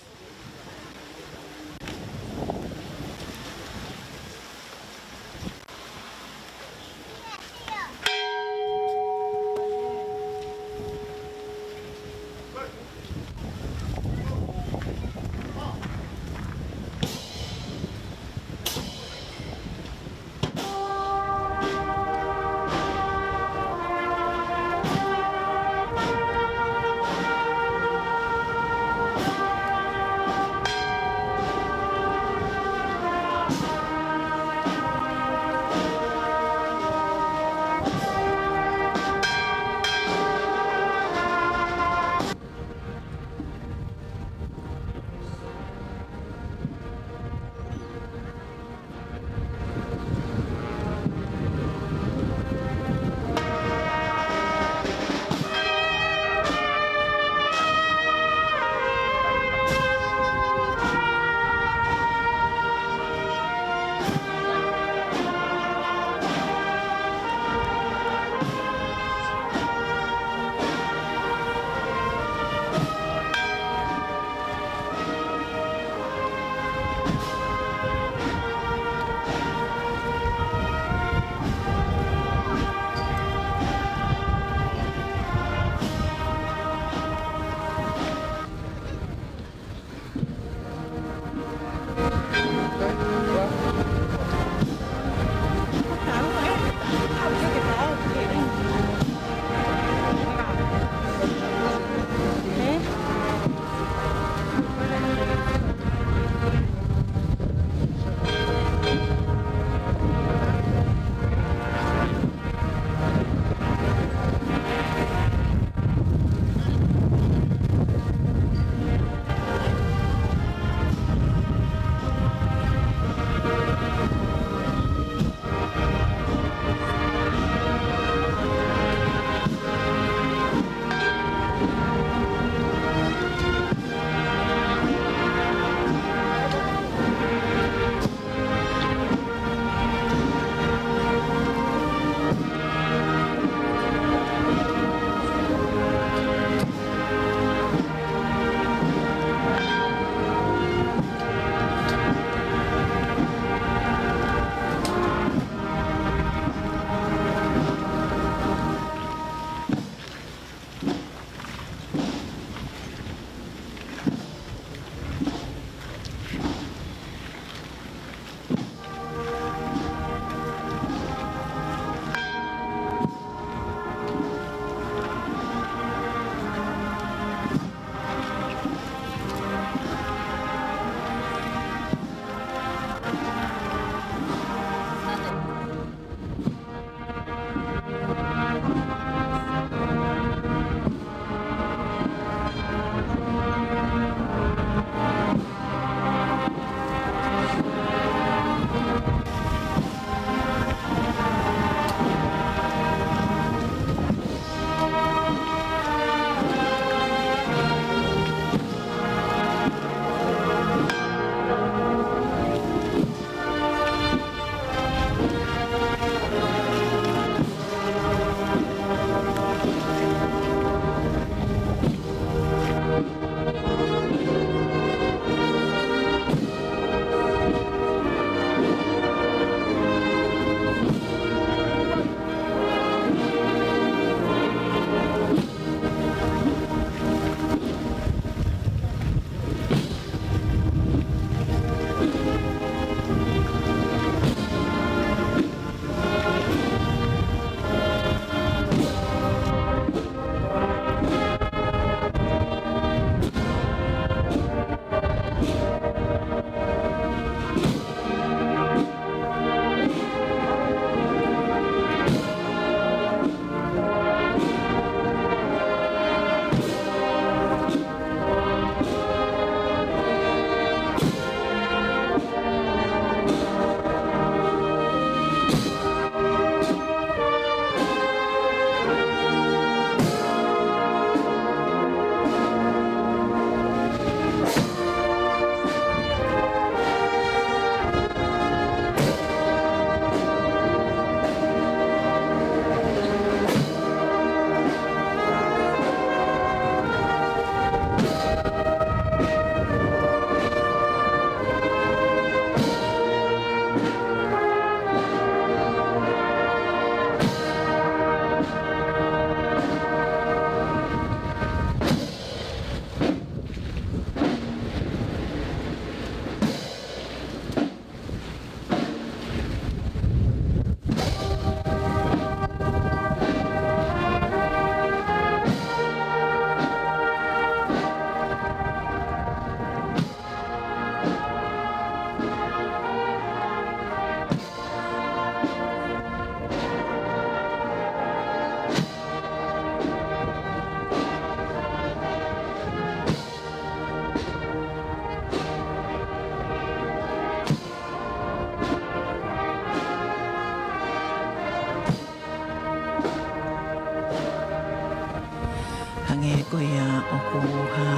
Hangē ko ia ʻoku hā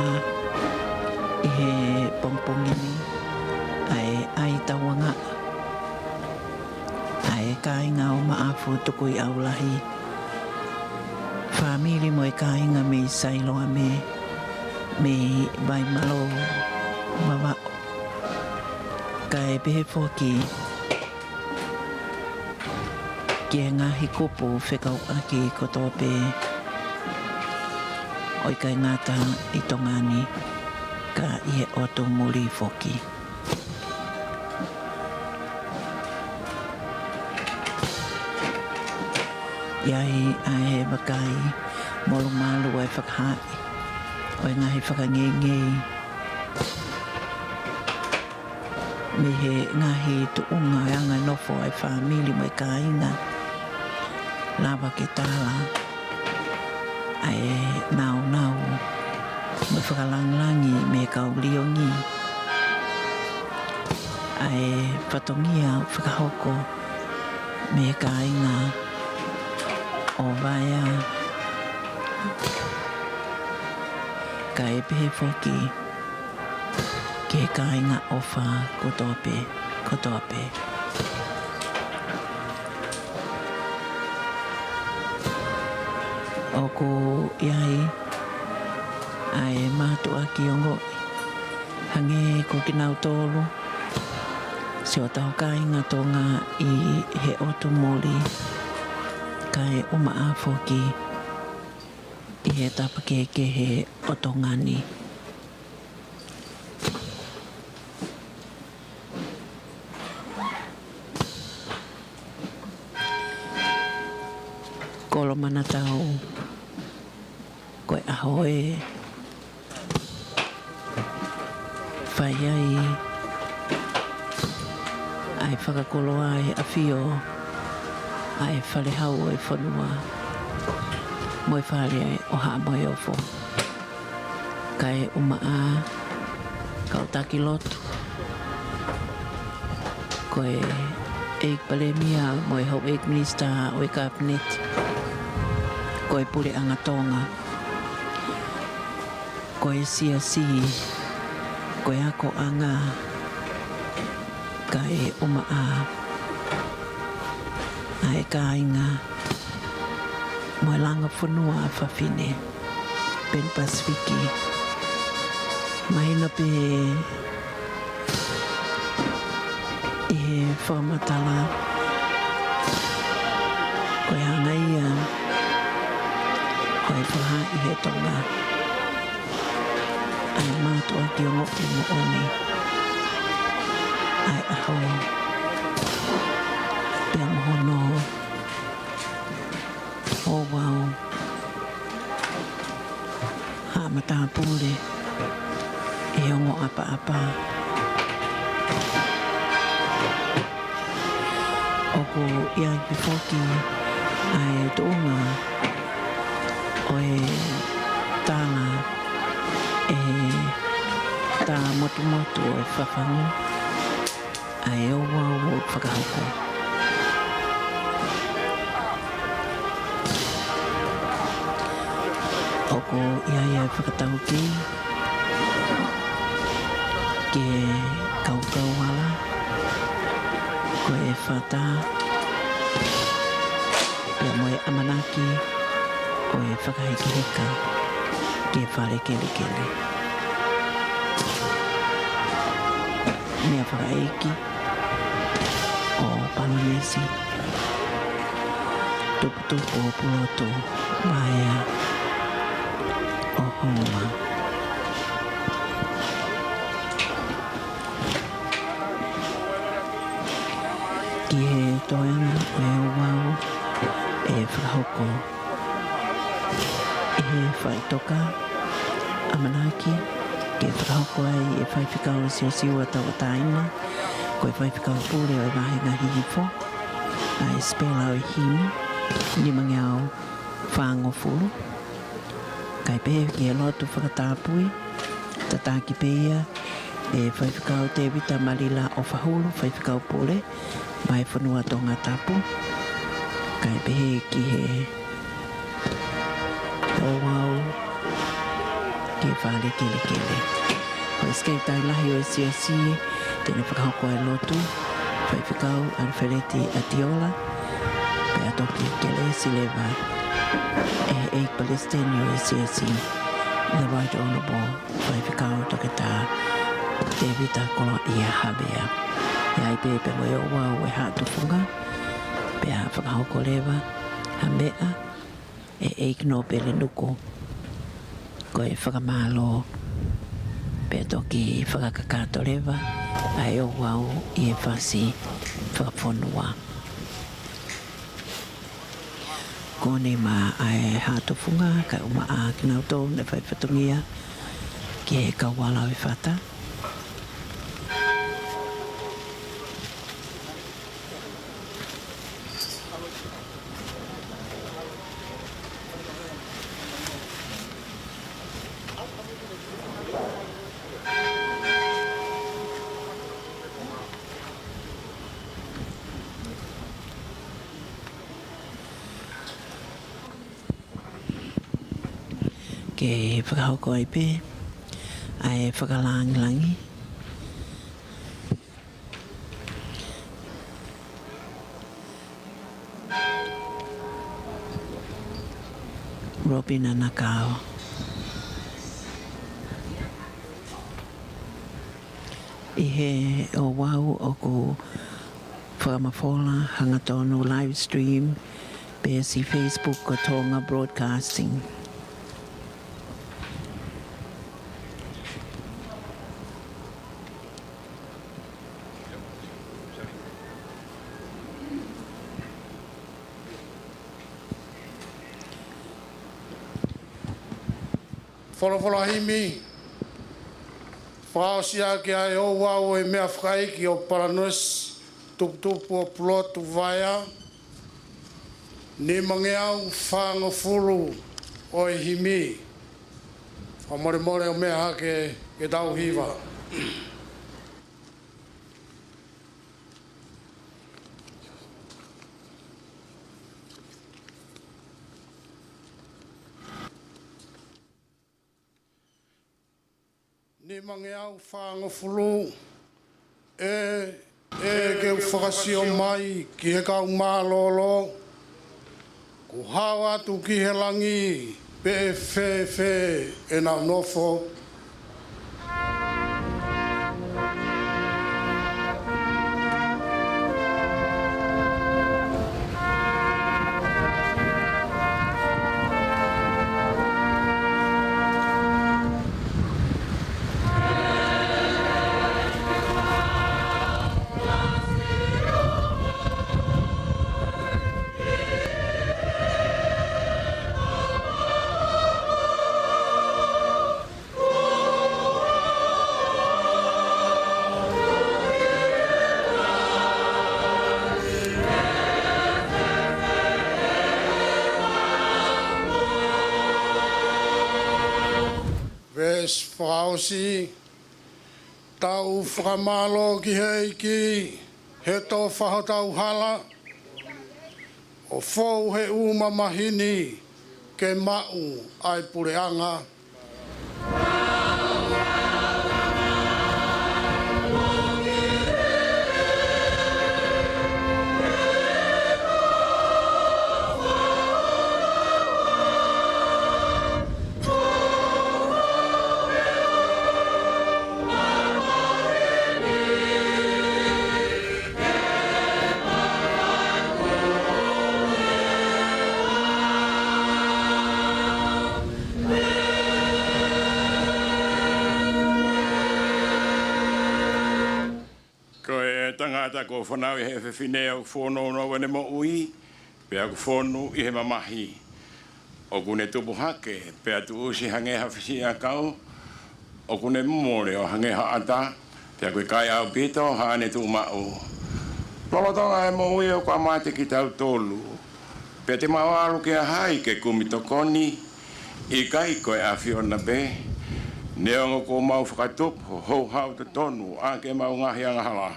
ʻi he pongipongi ni, ʻa e ʻai tauangaʻa ʻa e kāinga ʻo Maʻafu Tukuʻiʻaulahi, fāmili mo e kāinga mei Sailoame, mei Vaimalō, Vavaʻu, kae pehē foki ki he ngaahi kupu fekauʻaki kotoa pē ʻo ʻikai ngata ʻi Tonga ni, ka ʻi he ʻotu muli foki. ʻI ai ʻa e vakai molumalu ʻa e fakahaaʻi ʻo e ngaahi fakangeingei mei he ngaahi tuʻunga ʻo e anga nofo ʻa e fāmili mo e kāinga. Lava ke tala ʻa e nāunau mo e fakalāngilangi mei he kau liongi, ʻa e fatongia ʻoku fakahoko mei he kāinga ʻo Vaea, kae pehē foki ki he kāinga ʻofa kotoa pē, kotoa pē. ʻOku ʻi ai ʻa e mātuʻaki ongoʻi hangē ko kinautolu, siʻotau kāinga Tonga ʻi he ʻotu muli, kae ʻumaʻā foki ʻi he tapa kehekehe ʻo Tonga ni. Kolomanatau, ko e ʻaho ē fai ai ʻa e fakakoloa ʻa e ʻAfio, ʻa e Fale Hau ʻo e fonua, mo e Fale ʻo Haʻa Moheofo, kae ʻumaʻā kau taki lotu, ko e ʻEiki Palēmia mo e Houʻeiki Minisitā ʻo e Kapineti, ko e Puleʻanga Tonga, ko e Siasi, ko e akoʻanga, kae ʻumaʻā ʻa e kāinga mo e langa fonua ʻa fafine Pan Pasifiki. Mahino pē ʻi he fakamatala, ko e anga ia ʻo e fakahaaʻi he Tonga ʻa e mātuʻaki ongoʻi moʻoni ʻa e ʻaho pea mo hono ouau ʻa e matāpule ʻi he ongo ʻapaʻapa. ʻOku ʻi ai pē foki ʻa e tuʻunga ʻo e tala ʻe he tā motumotu ʻo e fafangu ʻa e ouau ʻoku fakahoko. ʻOku ʻi ai ʻa e fakataukei ki he kau kauala, ko e fata, pea mo e ʻamanaki ʻo e fakahikihika ki he fale kelekele. Meʻafakaʻeiki ʻo Palōmesi, Tuputupu ʻo Pulotu, Vaea ʻo Houma. Ki he toenga ʻo e ouau ʻe fakahoko ʻe he faʻitoka, ʻamanaki ke fakahoko ai ʻe he faifekau Siosiua Tauʻatāina, ko e faifekau pule ʻo e Vāhenga Hihifo, ʻa e sipela ʻo e himi, nimangeau fāngofulu. Kae pehē ki he lotu fakatapui, tataki pē ia ʻe Faifekau Tēvita Malila ʻOfahulu, faifekau pule mei he fonua Tongatapu. Kae pehē ki he ouau ki he fale kelekele. Ko e Sekelitali Lahi ʻo e Siasi te ne fakahoko e lotu, Faifekau ʻAlifeleti ʻAtiola, pea toki kelesi leva ʻe he ʻEiki Palesiteni ʻo e Siasi, the Right Honourable Faifekau Toketā Tēvita Koloaʻia Havea. ʻE ʻi ai pē pea mo e ouau ʻo e Haʻa Tufunga, pea fakahoko leva ha meʻa ʻe he ʻEiki Nōpele Nuku, ko e fakamālō, pea toki fakakakato leva ʻa e ouau ʻi he fasi fakafonua. Ko eni mai ʻa e Haʻa Tufunga, kae ʻumaʻā kinautolu naʻe fai fatongia ki he kau ala ʻo e fata. Ke fakahoko ai pē ʻa e fakalāngilangi. Robina Nakao. ʻI he ouau ʻoku fakamafola hangatonu live stream pē siʻi Facebook ko Tonga Broadcasting. Folofola himi, fakaʻosi ʻaki ʻa e ouau ʻo e meʻafakaʻeiki ʻo Palanesi, Tuputupu ʻo Pulotu Vaea, nimangeau fāngofulu ʻo e himi. Fakamolemole ʻo meʻa hake ke tau hiva. Nimangeau fāngofulu, ʻe, ʻe ke u fakasio mai ki he kau mālōlō, kuo hao atu ki he langi, pe ʻe fēfē ʻenau nofo. Veesi fakaʻosi, tau fakamālō ki he ʻEiki, he tofa hotau hala, ʻo fou he ʻū mamahi ni ke maʻu ʻa e puleʻanga. Ko e tangata kuo fanauʻi ʻe he fefine ʻoku fōnounou ʻene moʻui, pea ʻoku fonu ʻi he mamahi. ʻOku ne tupu hake, pea tuʻusi hangē ha fisiʻiʻakau, ʻoku ne mole ʻo hangē ha ʻata, pea ʻoku ʻikai ʻaupito haʻane tuʻumaʻu. Lolotonga e moʻui ʻoku ʻamate kitautolu, pea te mau ʻalu kia hai ke kumi tokoni, ʻikai ko e ʻAfiona pē, neongo kuo mau fakatupu ho houhau totonu ʻaki ʻemau ngaahi angahala.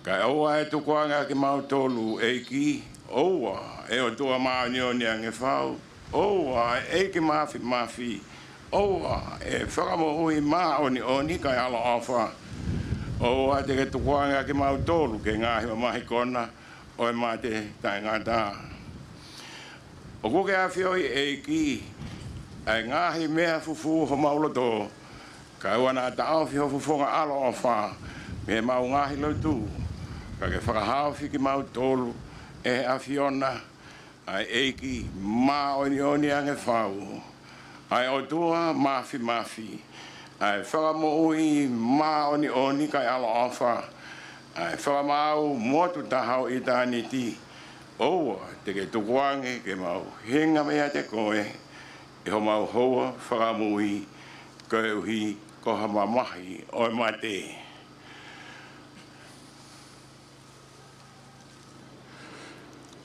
Kae ʻoua ʻe tukuange ʻa kimautolu, ʻEiki, ʻoua ʻe ʻOtua Māʻoniʻoni ange fau, ʻoua ʻe ʻEiki Māfimafi, ʻOua ʻe fakamoʻui māʻoniʻoni kae ʻaloʻofa. ʻOua te ke tukuange ʻa kimautolu ki he ngaahi mamahi kona ʻo e mate taʻengata. ʻOku ke ʻafioʻi, ʻEiki, ʻa e ngaahi meʻa fufū homau loto, kae ʻoua naʻa taʻofi ho fofonga ʻaloʻofa mei heʻemau ngaahi lotu, ka ke fakahaofi kimautolu ʻe he ʻAfiona, ʻa e ʻEiki māʻoniʻoni ange fau, ʻa e ʻOtua Māfimafi, ʻa e Fakamoʻui māʻoniʻoni kae ʻaloʻofa, ʻa e Fakamaau motu taha ʻo ʻitāniti. ʻOua te ke tukuange ke mau hinga meiate koe ʻi homau houa fakamui, koeʻuhi ko ha mamahi ʻo e mate.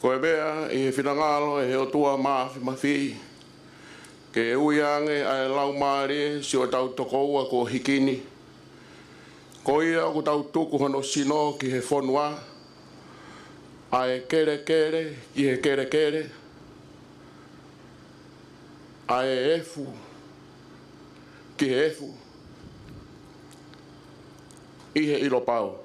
Ko e meʻa ʻi he finangalo ʻe he ʻOtua Māfimafi, ke ui ange ʻa e laumālie siʻotau tokoua kuo hiki ni. Ko ia ʻoku tau tuku hono sino ki he fonua, ʻa e kelekele ki he kelekele, ʻa e efu ki he efu, ʻi he ʻilo pau.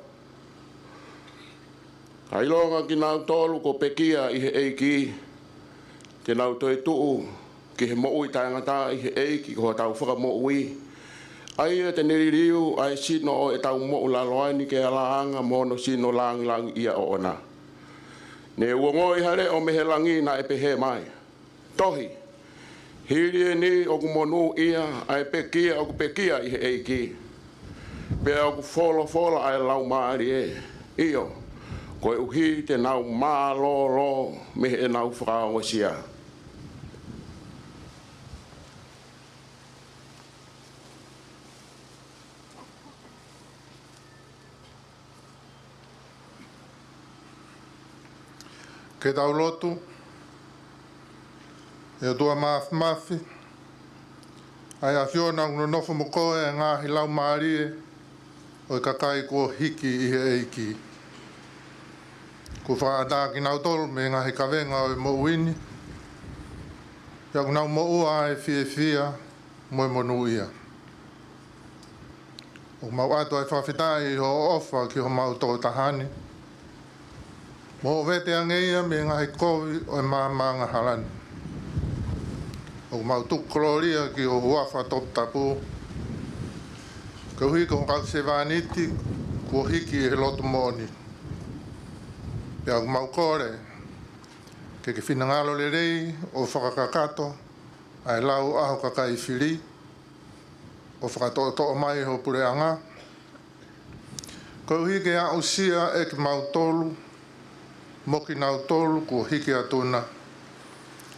ʻA e ʻilonga kinautolu kuo pekia ʻi he ʻEiki, te nau toetuʻu ki he moʻui taʻengata ʻi he ʻEiki ko hotau Fakamoʻui. ʻA ia te ne liliu ʻa e sino ʻo ʻetau moʻulaloa ni ke alāanga mo hono sino lāngilangiʻia ʻoʻona. Ne u ongoʻi ha leʻo mei he langi naʻe pehē mai, Tohi, hili eni ʻoku monūʻia ʻa e pekia ʻoku pekia ʻi he ʻEiki. Pea ʻoku folofola ʻa e Laumālie, ʻio, koeʻuhi te nau mālōlō mei heʻenau fakaongosia. Ke tau lotu. ʻE ʻOtua Māfimafi, ʻa e ʻAfiona, ʻoku nonofo mo koe ʻa e ngaahi laumālie ʻo e kakai kuo hiki ʻi he ʻEiki. Kuo fakaʻatā kinautolu mei he ngaahi kavenga ʻo e moʻui ni, pea ʻoku nau moʻua ʻa e fiefia mo e monūʻia. ʻOku mau ʻoatu ʻa e fakafetaʻi ʻi hoʻo ʻofa ki homau tokotaha ni, mo hoʻo vete ange ia mei he ngaahi kovi ʻo e maama angahala ni. ʻOku mau tuku kolōlia ki ho huafa toputapu, koeʻuhi ko ho kau sevāniti kuo hiki ʻi he lotu moʻoni. Pea ʻoku mau kole ke ke finangalo lelei ʻo fakakakato ʻa e lau ʻa ho kakai fili, ʻo fakatoʻotoʻo mai ho puleʻanga, koeʻuhi ke aʻusia ʻe kimautolu mo kinautolu kuo hiki atu na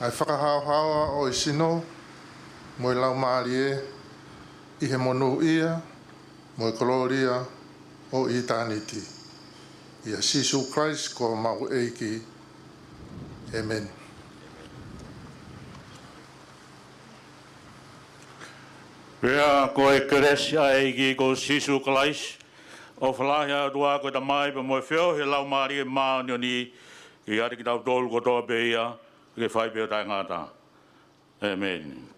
ʻa e fakahaohaoa ʻo e sino mo e laumālie ʻi he monūʻia mo e kolōlia ʻo ʻitāniti. ʻIa Sīsū Kalaisi ko homau ʻEiki. ʻĒmeni. Pea ko e kelesi ʻa e ʻEiki ko Sīsū Kalaisi, ʻofa lahi ʻa e ʻOtua ko e Tamai, pea mo e feohi ʻa e Laumālie Māʻoniʻoni, ke ʻiate kitautolu kotoa pē ia, ke fai pē ʻo taʻengata. ʻĒmeni.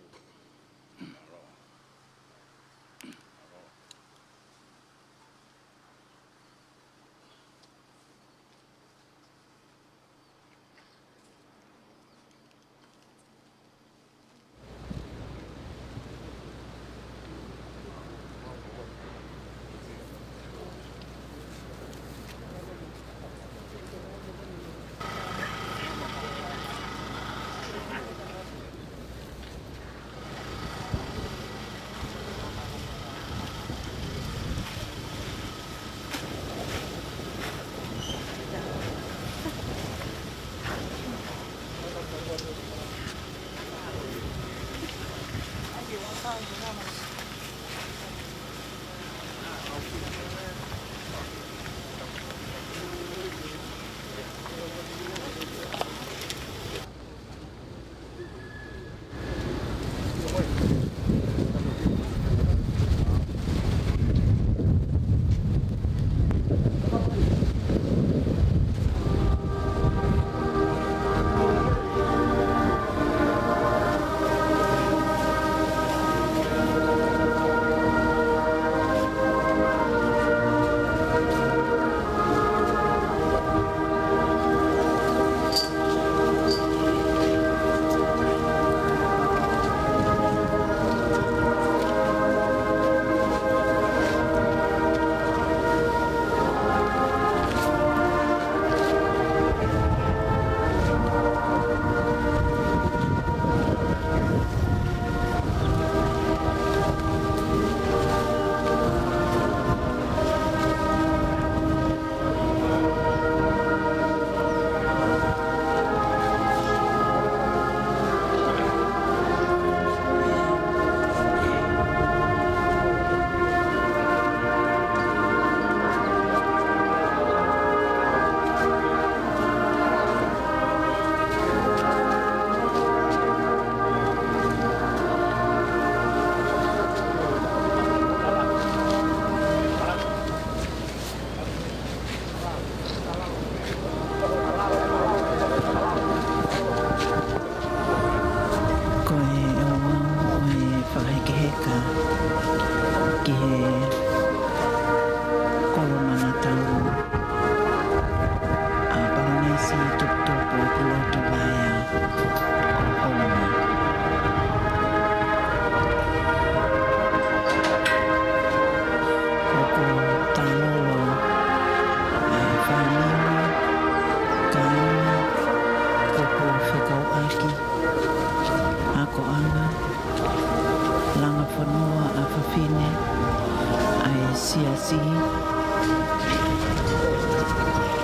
Siasi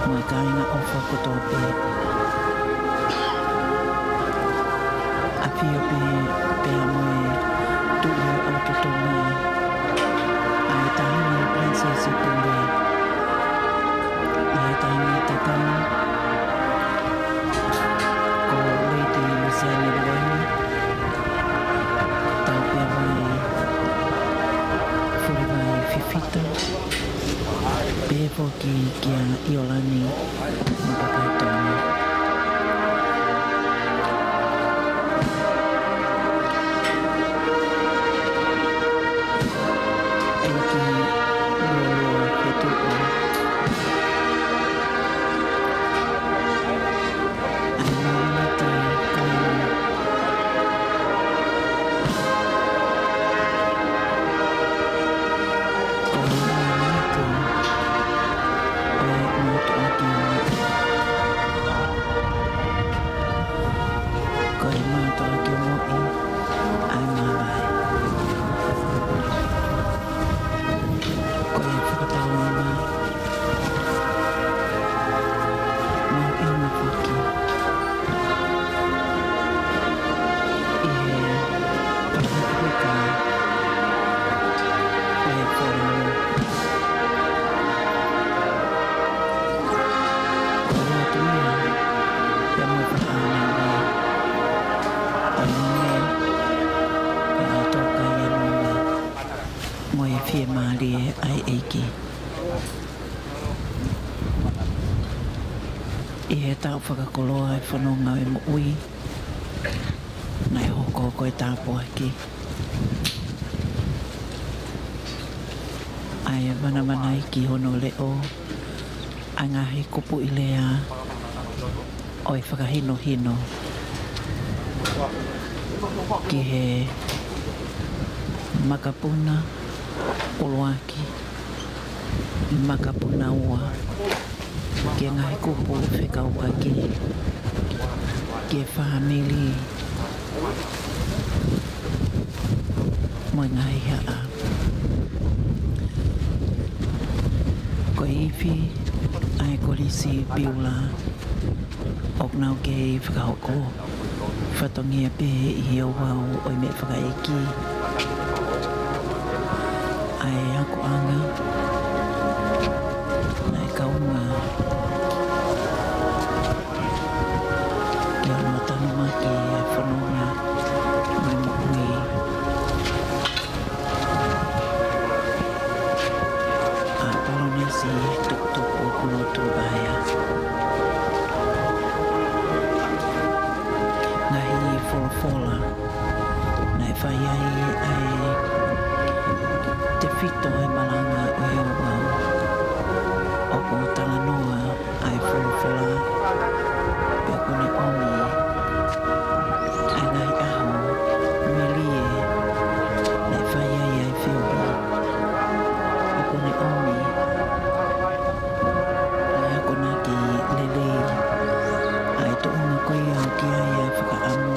mo e kāinga ʻofa kotoa pē. ʻAfio pē pea mo e Tuʻi ʻo Tonga, ʻa e Taʻahine Pilinisesi Pule, ʻi he taimi tatau ko Lady Luseane Luane, tau pea mo e Fulivai Fifita, pehē foki kia ʻIolani Mapakaitona. ʻEiki Lolo Fetuʻu. ʻA e mōmeniti ko eni, ko e mōmeniti ʻo e mātuʻaki ʻo moʻui. Ko e mātuʻaki ʻo moʻui ʻa e māvae. Ko e fakataumuʻa mahuʻinga foki ʻi he Pasifika ʻo e Falaoa. Ko e lotu ia pea mo e fakaʻaongaʻi ʻo e moʻui, pea ʻoku tokaiʻi ʻa e moʻui mo e fiemālie ʻa e ʻEiki. ʻI he taʻu fakakoloa e fononga ʻo e moʻui, naʻe hoko ko e tāpuaki ʻa e vanavanaiki hono leʻo ʻa e ngaahi kupuʻi lea ʻo e fakahinohino ki he makapuna ʻuluaki, makapuna ua, ki he ngaahi kupu fekauʻaki, ki he fāmili mo e ngaahi haʻa. Ko e ifi ʻa e Kolisi Piula ʻoku nau kei fakahoko fatongia pē ʻi he ouau ʻo e meʻa fakaʻeiki ʻa e akoʻanga naʻe kaunga ki hono tanumaki e fononga mo e moʻui ʻa Palōnesi Tukutuku ʻo Pulotu Vaea. Ngaahi folofola naʻe fai ai ʻa e tefito e malanga ʻo e ouau, ʻoku talanoa ʻa e folofola, pea ʻoku ne ʻomi ʻa e ngaahi ʻaho melie naʻe fai ai ʻa e feohi. ʻOku ne ʻomi ʻa e akonaki lelei, ʻa e tuʻunga ko ia ʻoku ʻi ai ʻa e fakaʻamu,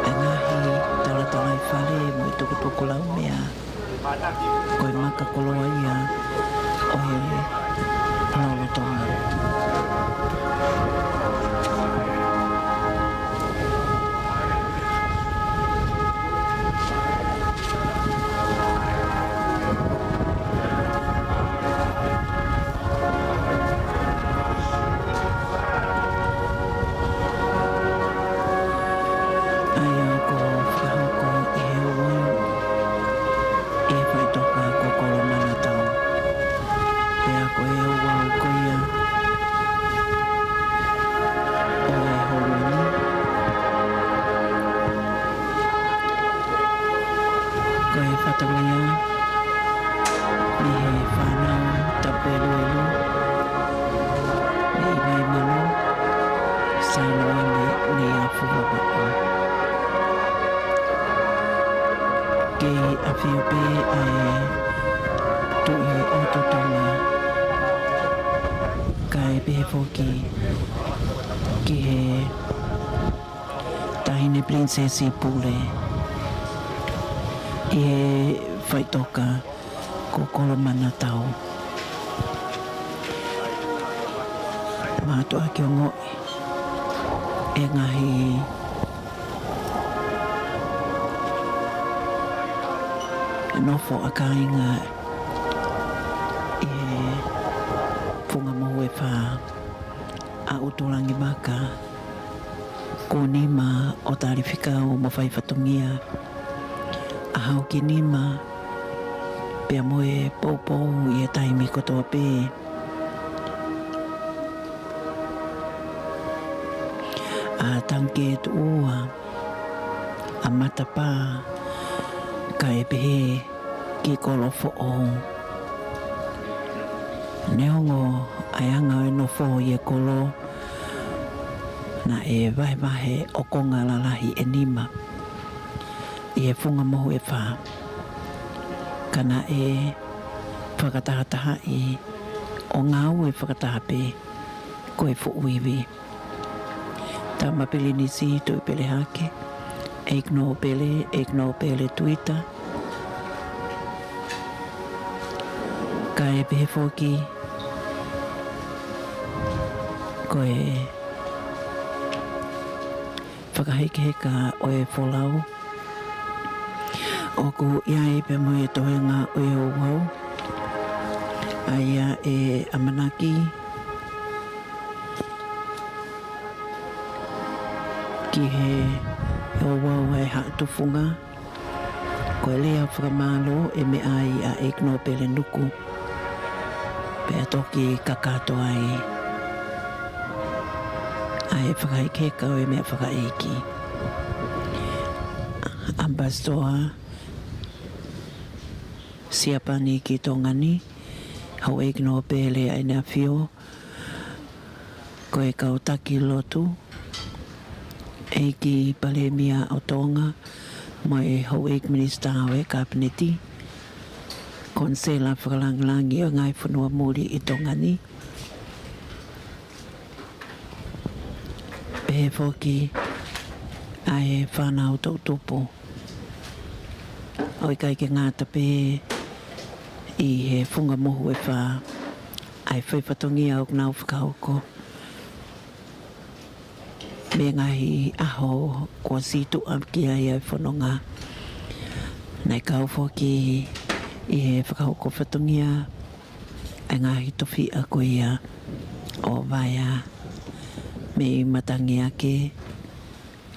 ʻa e ngaahi talatalaifale mo e tukutuku laumea. Ko e maka koloa ia ʻo e lolotonga. ʻA ia kuo fakahoko ʻi he ouau ʻi he faʻitoka ko Kolomanatao. Pea ko e ouau ko ia ʻo e Holo ni, ko e fatongia mei he fānau Tapueluelu, mei Vaimanu, Sainoa mo Neiafu Vavaʻu. Kei ʻafio pē ʻa e Tuʻi ʻo Tonga, kae pehē foki ki he Taʻahine Pilinisesi Pule ʻi he faʻitoka ko Kolomanatau. Mātuʻaki ongoʻi e ngaahi nofo ʻa kāinga ʻi he Funga Mohu ʻe Fā, ʻa ʻUtulangivaka, Kūnima ʻo Talifikau mo Faifatongia, ʻa Haukinima, pea mo e poupou ʻi he taimi kotoa pē, ʻa Tangikē Tuʻua, ʻa Matapā, kae pehē ki Kolofoʻou. Neongo ʻa e anga ʻo e nofo ʻi he kolo, naʻe vahevahe ʻo konga lalahi ʻe nima ʻi he Funga Mohu ʻe Fā, ka naʻe fakatahatahaʻi ʻo ngāue fakataha pē ko e fuʻu ivi. Tama Pilinisi Tuʻipelehake, ʻEiki Nōpele, ʻEiki Nōpele Tuita, kae pehē foki ko e fakahekeheka ʻo e folau. ʻOku ʻi ai pē mo e toenga ʻo e ouau, ʻa ia ʻe ʻamanaki ki he ouau ʻa e Haʻa Tufunga, ko e lea fakamālō ʻe meʻa ai ʻa ʻEiki Nōpele Nuku, pea toki kakato ai ʻa e fakahekeheka ʻo e meʻa fakaʻeiki. ʻAmipasitoa Siapani ki Tonga ni, Houʻeiki Nōpele ʻa ʻEne ʻAfio, ko e kau taki lotu, ʻEiki Palēmia ʻo Tonga, mo e Houʻeiki Minisitā ʻo e Kapineti, Konisela Fakalangilangi ʻo e Ngaahi Fonua Muli ʻi Tonga ni, pehē foki ʻa e fānau toʻutupu. ʻOku ʻikai ke ngata pē ʻi he Funga Mohu ʻe Fā ʻa e fai fatongia ʻoku nau fakahoko mei he ngaahi ʻaho kuo sītuʻa ki ai ʻa e fononga. Naʻe kau foki ʻi he fakahoko fatongia ʻa e ngaahi tofiʻa ko ia ʻo Vaea, mei Matangiake,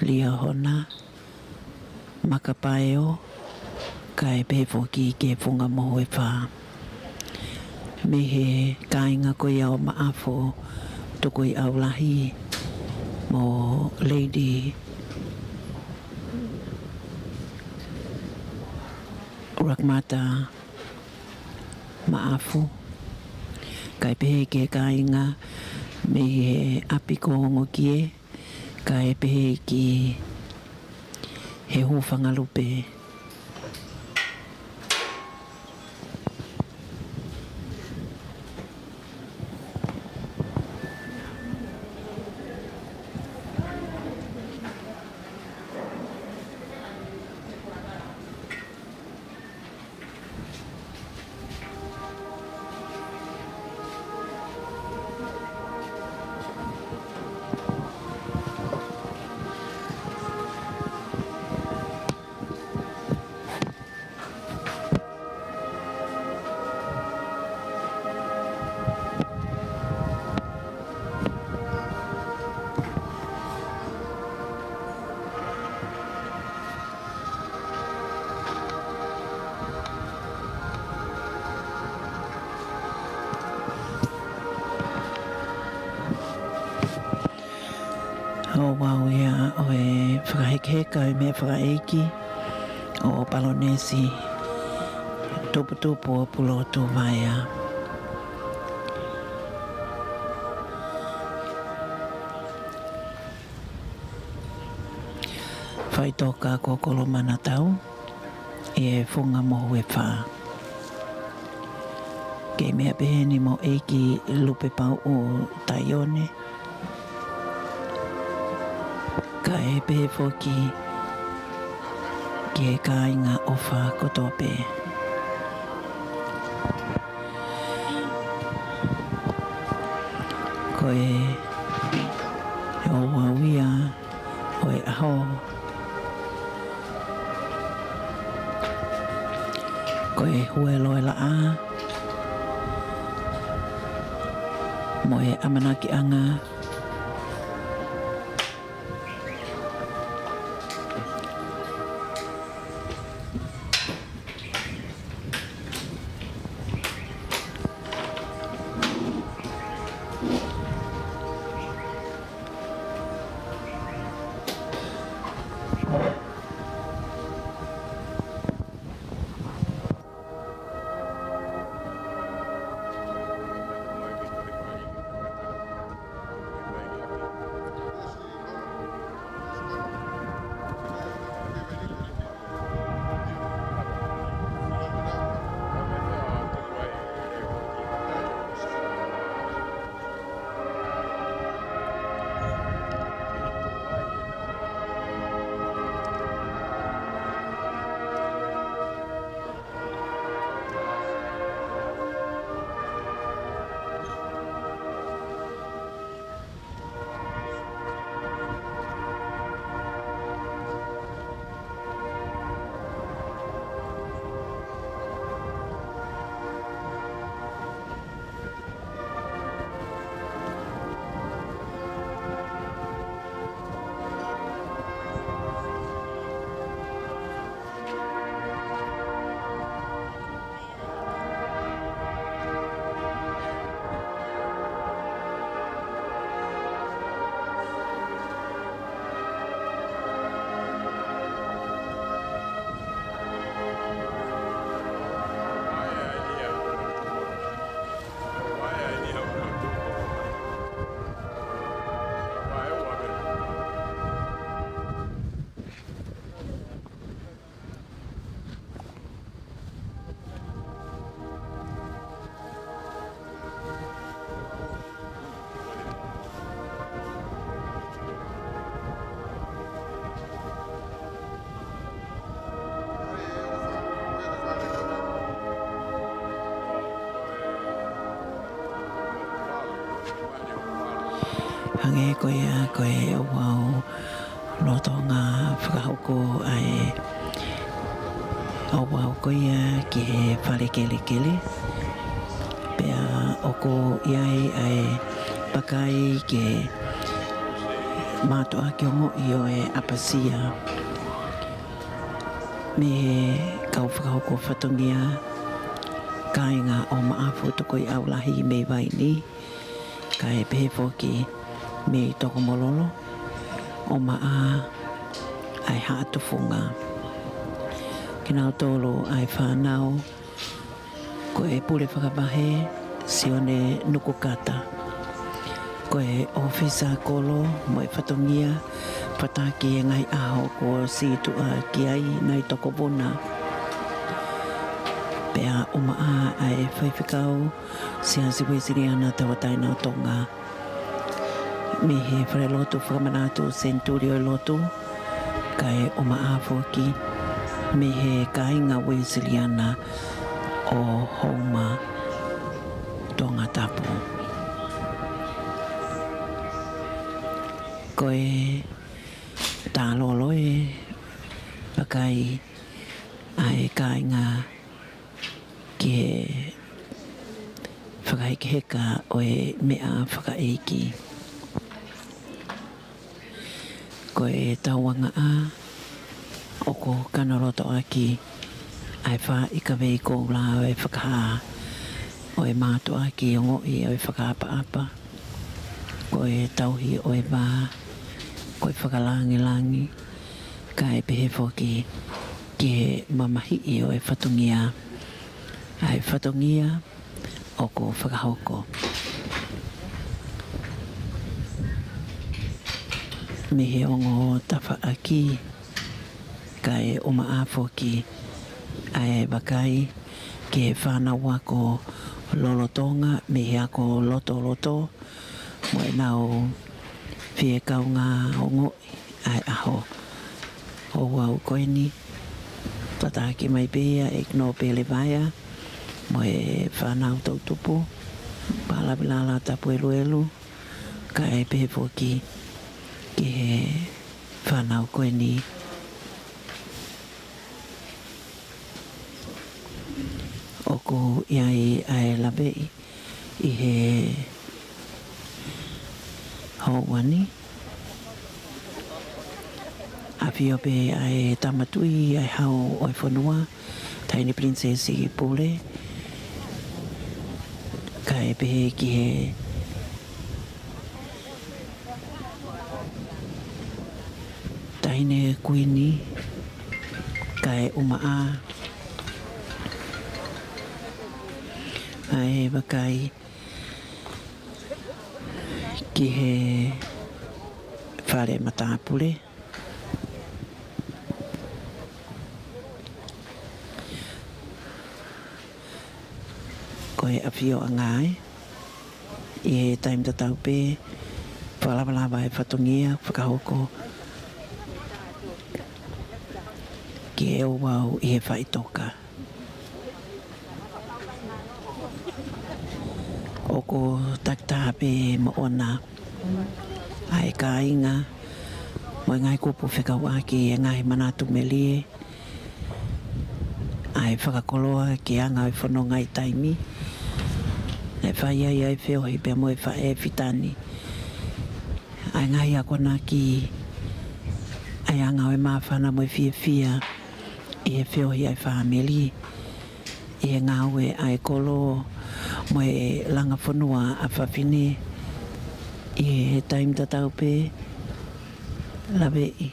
Liahona, Makapaeo, kae pehē foki ki he Funga Mohu ʻe Fā. Mei he kāinga ko ia ʻo Maʻafu, Tukuiʻaulahi mo Lady Rakamata Maʻafu, kae pehē ki he kāinga mei he ʻapi ko Ongokie, kae pehē ki he Hūfangalupe. Ouau ia ʻo e fakahekeheka ʻo e meʻa fakaʻeiki ʻo Palonesi Tuputupu ʻo Pulotu Vaea. Faitoka ko Kolomanatau ʻi he Funga Mohu ʻe Fā. Kei meʻa pehē ni mo ʻEiki Lupepauʻu Taione, kae pehē foki ki he kāinga ʻofa kotoa pē. Ko e ouau ia ʻo e ʻaho. Ko e huelo e laʻā mo e ʻamanakiʻanga. Hangē ko ia ko e ouau lolotonga fakahoko ʻa e ouau ko ia ki he fale kelekele. Pea ʻoku ʻi ai ʻa e vakai ki he mātuʻaki ongoʻi ʻo e ʻapasia. Mei he kau fakahoko fatongia, kāinga ʻo Maʻafu, Tukuʻiʻaulahi mei Vaini, kae pehē foki mei Tokomololo, ʻo maʻa ʻa e Haʻa Tufunga. Kinautolu ʻa e fānau, ko e pule fakavahe, Sione Nukukata. Ko e ʻōfisa kolo mo e fatongia, fakataha ki he ngaahi ʻaho kuo sītuʻa ki ai, Nai Tokopuna. Pea ʻoku maʻa ʻa e faifekau Siasi Uēsiliana Tauʻatāina ʻo Tonga, mei he Falelotu Fakamanatu Senituli ʻo e Lotu, kae ʻumaʻā foki mei he kāinga Uēsiliana ʻo Houma, Tongatapu. Ko e talolo e vakai ʻa e kāinga ki he fakahekeheka ʻo e meʻa fakaʻeiki. Ko e tauangaʻa ʻoku kanoʻi loto ʻaki ʻa e fā ʻi ka vei koula ʻo e fakahā, ʻo e mātuʻaki ongoʻi ʻo e fakaʻapaʻapa, ko e tauhi ʻo e vā, ko e fakalāngilangi, kae pehē foki ki he mamahiʻi ʻo e fatongia. ʻA e fatongia ʻoku fakahoko mei he ongo tafaʻaki, kae ʻumaʻā foki ʻa e vakai ki he fānau ako lolotonga mei he ako lotoloto, mo ʻenau fie kaungā ongoʻi ʻa e ʻaho ouau ko eni. Tataki mai pē ia ʻe Nōpele Vaea mo e fānau toʻutupu, Palavilala Tapueluelu, kae pehē foki ki he fānau ko eni ʻoku ʻi ai ʻa e laveʻi ʻi he houa ni. ʻAfio pē ʻa e Tama Tuʻi, ʻa e Hau ʻo e fonua, Taʻahine Pilinisesi Pule, kae pehē ki he Taʻahine Kuini, kae ʻumaʻā ʻa e vakai ki he fale matāpule. Ko e ʻafioʻanga ē, ʻi he taimi tatau pē, fakalavalava e fatongia fakahoko ki he ouau ʻi he faʻitoka. ʻOku takitaha pē moʻona ʻa e kāinga mo e ngaahi kupu fekauʻaki, e ngaahi manatu melie, ʻa e fakakoloa ki he anga ʻo e fononga ʻi taimi naʻe fai ai ʻa e feohi pea mo e faʻē Fitani. ʻA e ngaahi akonaki, ʻa e anga ʻo e māfana mo e fiefia ʻi he feohi ʻa e fāmili, ʻi he ngāue ʻa e kolo mo e langa fonua ʻa fafine, ʻi he taimi tatau pē, laveʻi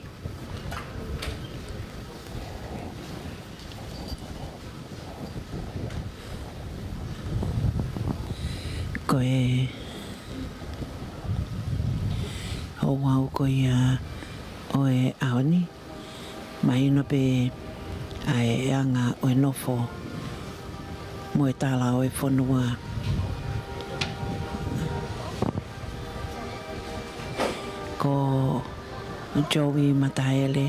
ko e ouau ko ia ʻo e ʻaho ni. Mahino pē ʻa e anga ʻo e nofo mo e tala ʻo e fonua. Ko Joey Mataele,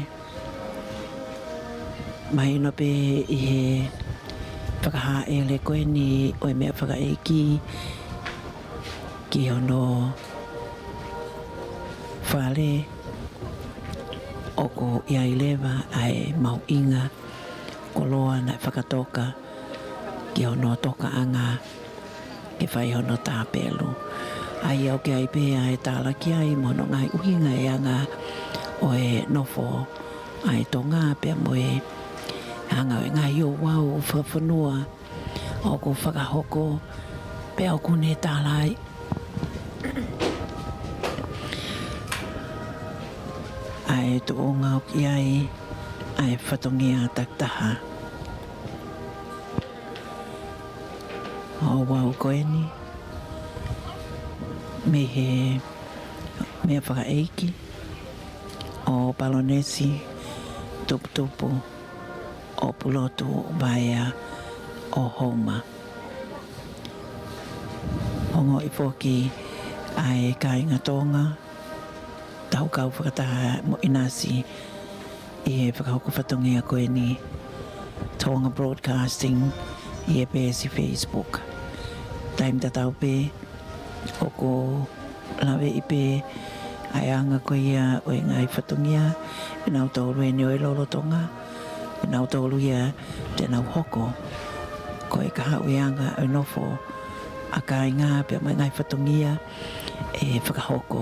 mahino pē ʻi he fakahāʻele ko eni ʻo e meʻafakaʻeiki ki hono fale, ʻoku ʻi ai leva ʻa e mahuʻinga koloa naʻe fakatoka ki hono tokaʻanga ke fai hono tāpelu. ʻA ia ʻoku ʻi ai pē ʻa e tālaki ai mo hono ngaahi ʻuhinga e anga ʻo e nofo ʻa e Tonga pea mo e anga ʻo e ngaahi ouau fakafonua ʻoku fakahoko pea ʻoku ne tala ai ʻa e tuʻunga ʻoku ʻi ai ʻa e fatongia takitaha. Ouau ko eni mei he meʻafakaʻeiki ʻo Palonesi Tuputupu ʻo Pulotu Vaea ʻo Houma. Ongoʻi foki ʻa e kāinga Tonga, tau kau fakataha mo ʻInasi ʻi he fakahoko fatongia ko eni, Tonga Broadcasting, ʻi he peesi Facebook. Taimi tatau pē, ʻoku laveʻi pē ʻa e anga ko ia ʻo e ngaahi fatongia ʻe nautolu eni ʻo e lolotonga, ʻe nautolu ia te nau hoko ko e kahaʻu e anga ʻo e nofo ʻa kāinga pea mo e ngaahi fatongia ʻe fakahoko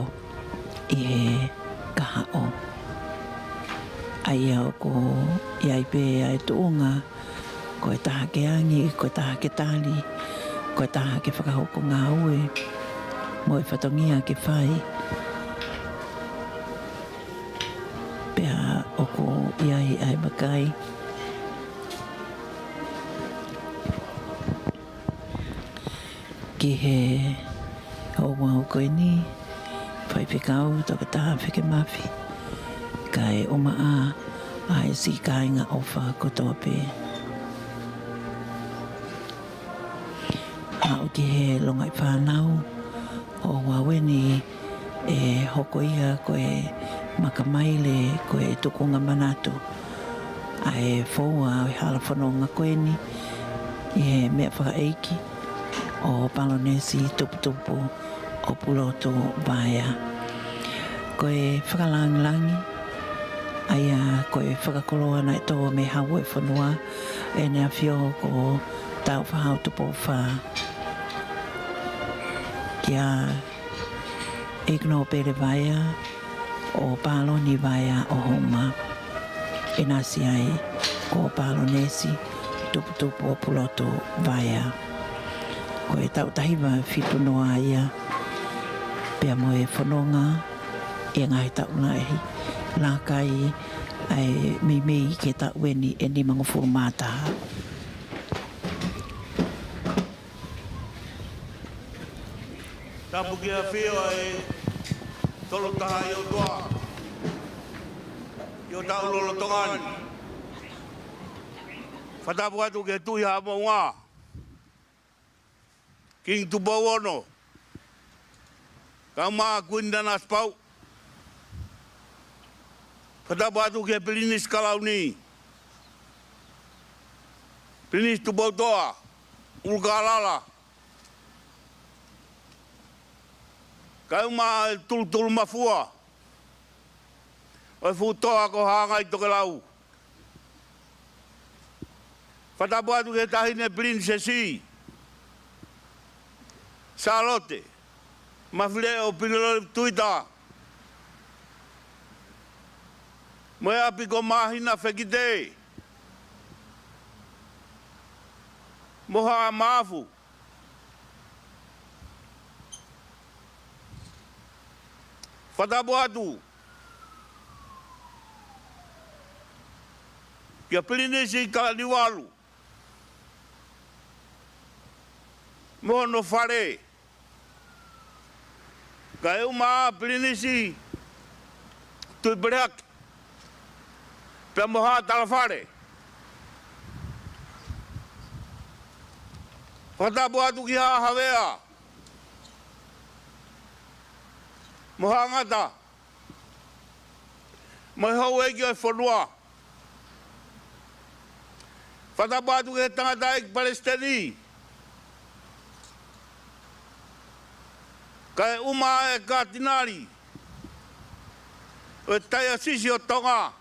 ʻi he kahaʻu. ʻA ia ʻoku ʻi ai pē ʻa e tuʻunga, ko e taha ke angi, ko e taha ke tali, ko e taha ke fakahoko ngāue, mo e fatongia ke fai. Pea ʻoku ʻi ai ʻa e vakai ki he ouau ko eni, faifekau, toketā, fekemafi, kae ʻumaʻā ʻa e siʻi kāinga ʻofa kotoa pē. Aʻu ki he longaʻi fānau, ouau eni ʻe hoko ia ko e makamaile, ko e tukunga manatu ʻa e foua ʻo e hala fononga ko eni ʻi he meʻafakaʻeiki ʻo Palonesi Tuputupu ʻo Pulotu Vaea. Ko e fakalāngilangi, ʻa ia ko e fakakoloa naʻe tō mei he hau ʻo e fonua, ʻEne ʻAfio ko Tāufaʻāhau Tupou Fā. Kia ʻEiki Nōpele Vaea, ʻo Pāloni Vaea ʻo Houma. ʻInasi ai ko Pālonesi Tuputupu ʻo Pulotu Vaea. Ko e taʻu taha hiva fitu noa ia, pea mo e fononga ʻi he ngaahi taʻu lahi, laka ai ʻa e meimei ki he taʻu eni ʻe nimangofulu mā taha. Tapu ki he ʻAfio ʻa e Tolutahaʻi ʻOtua ʻi hotau lolotonga ni. Fakatapu atu ki he Tuʻi Haʻa Moʻunga, Kingi Tupou Ono, kae ʻumaʻā Kuini Nanasipauʻu. Fakatapu atu ki he Pilinisi Kalauni, Pilinisi Tupoutoʻa ʻUlukalala, kae ʻumaʻā e tulutulumafua ʻo e fuʻu toa ko Hāngai Tokelau. Fakatapu atu ki he Taʻahine Pilinisesi Sālote, Mafileʻo Pinelope Tuita, mo e ʻapi ko Māhina Fekite, mo Haʻa Maʻafu. Fakatapu atu kia Pilinisi Kalaniuvalu mo hono fale, kae ʻumaʻā Pilinisi Tuʻipelehake pea mo Haʻa Talafale. Fakatapu atu ki Haʻa Havea mo Haʻa Ngata, mo e houʻeiki ʻo e fonua. Fakatapu atu ki he Tangataʻeiki Palesiteni, kae ʻumaʻā e Katinali ʻo e Taiasisi ʻo Tonga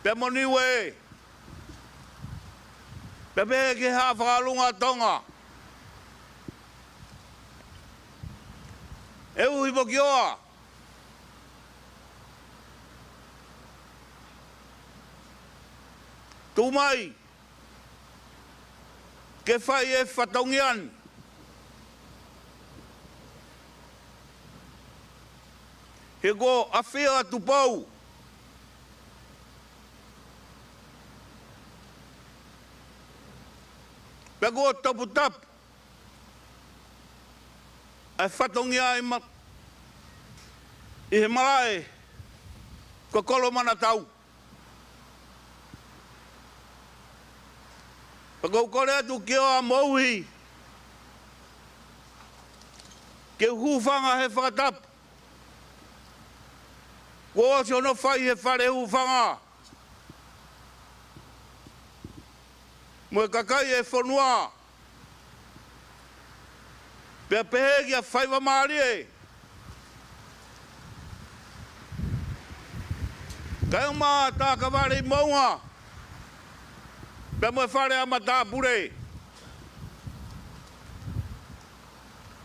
pea mo Niue, pea pehē ki he Haʻa Fakalunga ʻo Tonga, ʻEuhipokioa, tuʻu mai ke fai e fatongia ni, he kuo ʻafio ʻa Tupou, pea kuo toputapu ʻa e fatongia ʻi ma-, ʻi he malaʻe ko Kolomanatau. Pea ʻoku ou kole atu ki he ʻOhomoʻuhi ke u hūfanga he fakatapu kuo ʻosi hono fai he Fale Hūfanga mo e kakai e fonua, pea pehē kia Faivamālie, kae ʻumaʻā Takavale ʻi Moʻunga, pea mo e Fale ʻa Matāpule,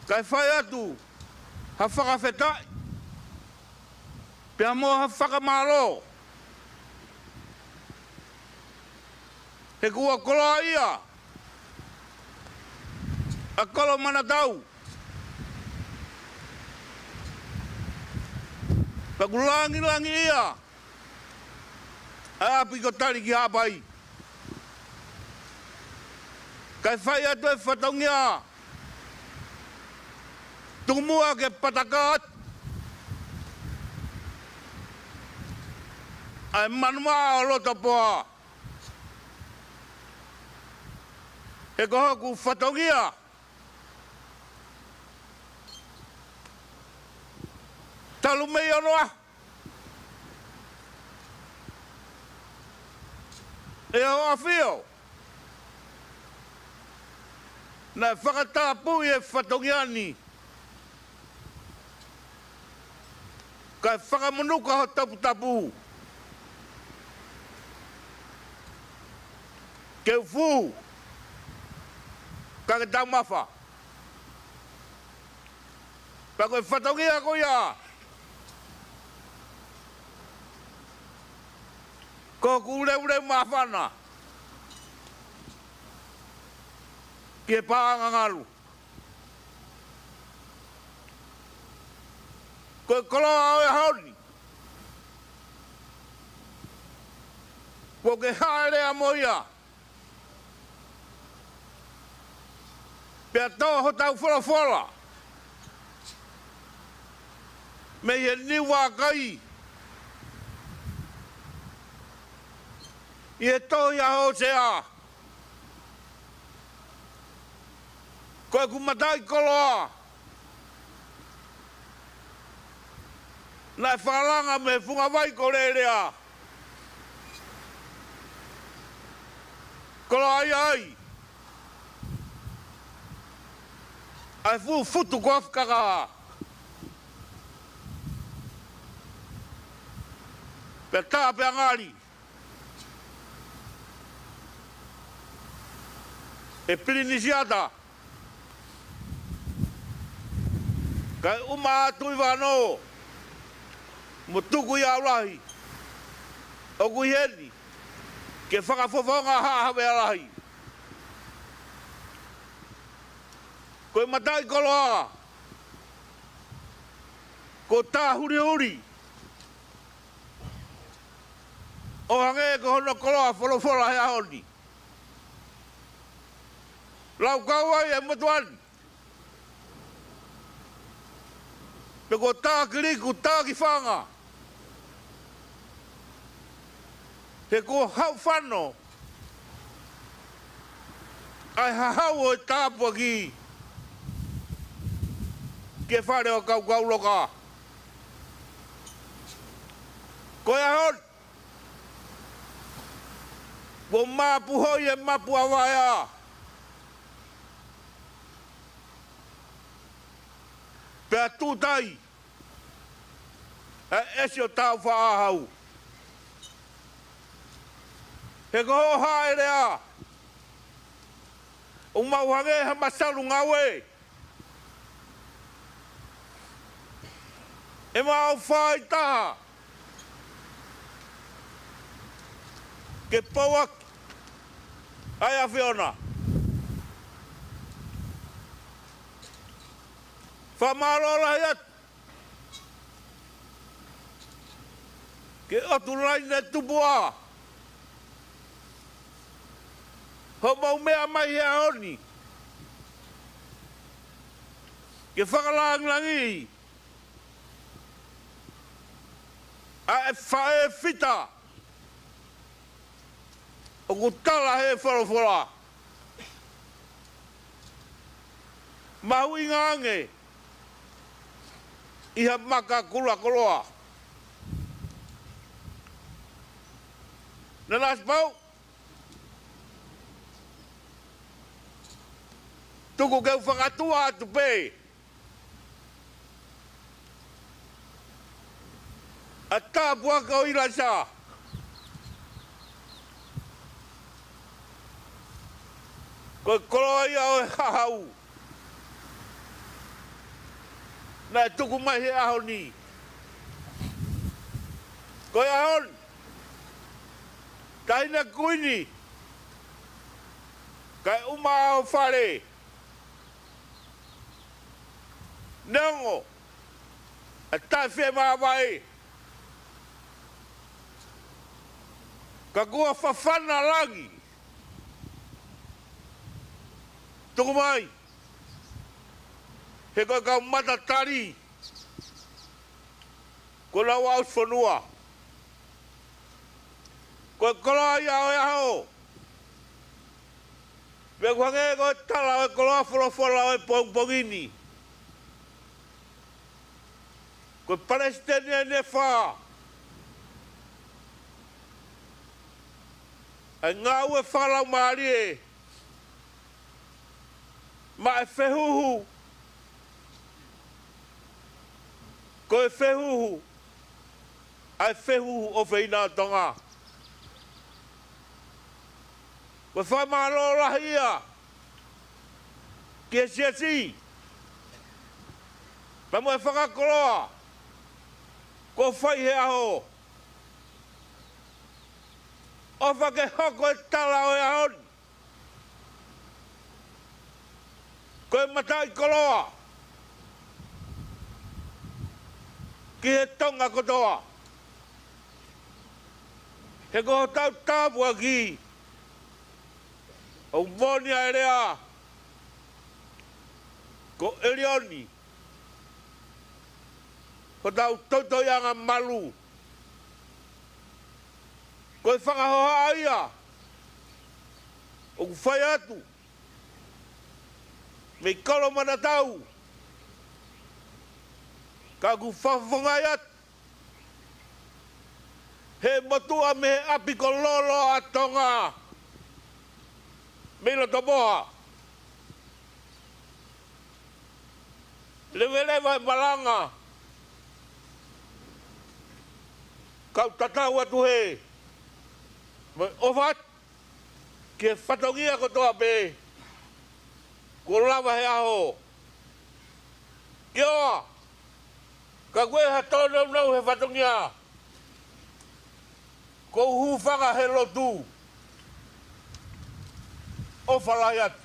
kae fai atu ha fakafetaʻi pea mo ha fakamālō, he kuo koloaʻia ʻa Kolomanatau, pea kuo langilangiʻia ʻa e ʻapi ko Tali ki Haʻapai. Kae fai atu e fatongia, tuku muʻa ke pataka atu ʻa e manumaʻa ʻo Lotopoa, he ko hoku fatongia talu mei ʻOnoʻaho ʻe ʻAfio, Naʻe fakatapui e fatongia ni, kae fakamonuka ho taputapu, ke u fū, ka ke taumafa. Pea ko e fatongia ko ia, ko hoku leuleu māfana ki he paʻanga ngalu. Ko e koloa ʻo e ʻaho ni, kuo ke haʻele mo ia, pea tō hotau folofola mei he niu ʻa kai ʻi he tohi ʻa Hōsea. Ko ʻeku mataʻikoloa naʻe fakalanga mei he funga vai ko Lelea, koloaʻia ai ʻa e fuʻu futu ko Afikaka, pea tā pea ngali ʻe Pilinisi ʻAta, kae ʻuma ʻa Tuʻivānō mo Tukuʻiaulahi ʻoku ʻi heni ke fakafofonga Haʻa Havea Lahi. Ko e mataʻikoloa kuo tā hulihuli, ʻo hangē ko hono koloa folofola he ʻaho ni. Laukau ai e motuʻa ni, pe kuo tā ki liku, tā ki fanga, he kuo haʻu fano ʻa e hahau ʻo e tāpuaki ki he fale ʻo Kaukauloka. Ko e ʻaho ni, kuo mapu hoi e mapu ʻa Vaea, pea tūtai ʻa e ʻesi ʻo Tāufaʻāhau. He ko hoʻo haʻele ā, ʻoku mau hangē ha masalu ngāue, ʻe mau fai taha ke pauaki ʻa e ʻAfiona. Fakamālō lahi atu ki he ʻOtu Laine Tupuʻa, hoʻomou meʻa mai he ʻaho ni ke fakalāngilangiʻi ʻa e faʻē fita ʻoku tala he folofola, mahuʻinga ange ʻi ha maka kulakoloa. Nanasipauʻu, tuku ke u fakatuʻa atu pē ʻa e tāpuaki ʻo ʻIlaisa. Ko e koloaʻia ʻo e hahau naʻe tuku mai he ʻaho ni. Ko e ʻaho ni, Taʻahine Kuini, kae ʻuma ʻa ho fale, neongo ʻa e taʻefiemāvae, ka kuo fafana langi. Tuku mai, he ko e kau matatali kuo nau aʻusi fonua. Ko e koloaʻia ʻo e ʻaho, pea ʻoku hangē ko e tala ʻo e koloa folofola ʻo e pongipongi ni, ko e palesiteni ʻe fā ʻa e ngāue fakalaumālie maʻa e fehuhu, ko e fehuhu, ʻa e fehuhu ʻofeina ʻo Tonga. Ko e fakamālō lahi ia ki he siasi, pea mo e fakakoloa kuo fai he ʻaho. ʻOfa ke hoko e tala ʻo e ʻaho ni ko e mataʻikoloa ki he Tonga kotoa. He ko hotau tāpuaki, ʻoku moʻoni ʻa e lea ko ʻElioni, ko hotau toitoiʻanga malu. Ko e fanga hohaʻa ia ʻoku fai atu mei Kolomanatau, ka ʻoku fakafofongaʻi atu he motuʻa mei he ʻapi ko Loloa ʻa Tonga, mei Lotomoha. Leveleva e malanga, kau tatau atu he mo e ʻofa atu ki he fatongia kotoa pē kuo lava he ʻaho. Ke ʻoua, ka ʻoku ʻi ai ha tōnounou he fatongia, ko e hūfanga he lotu. ʻOfa lahi atu.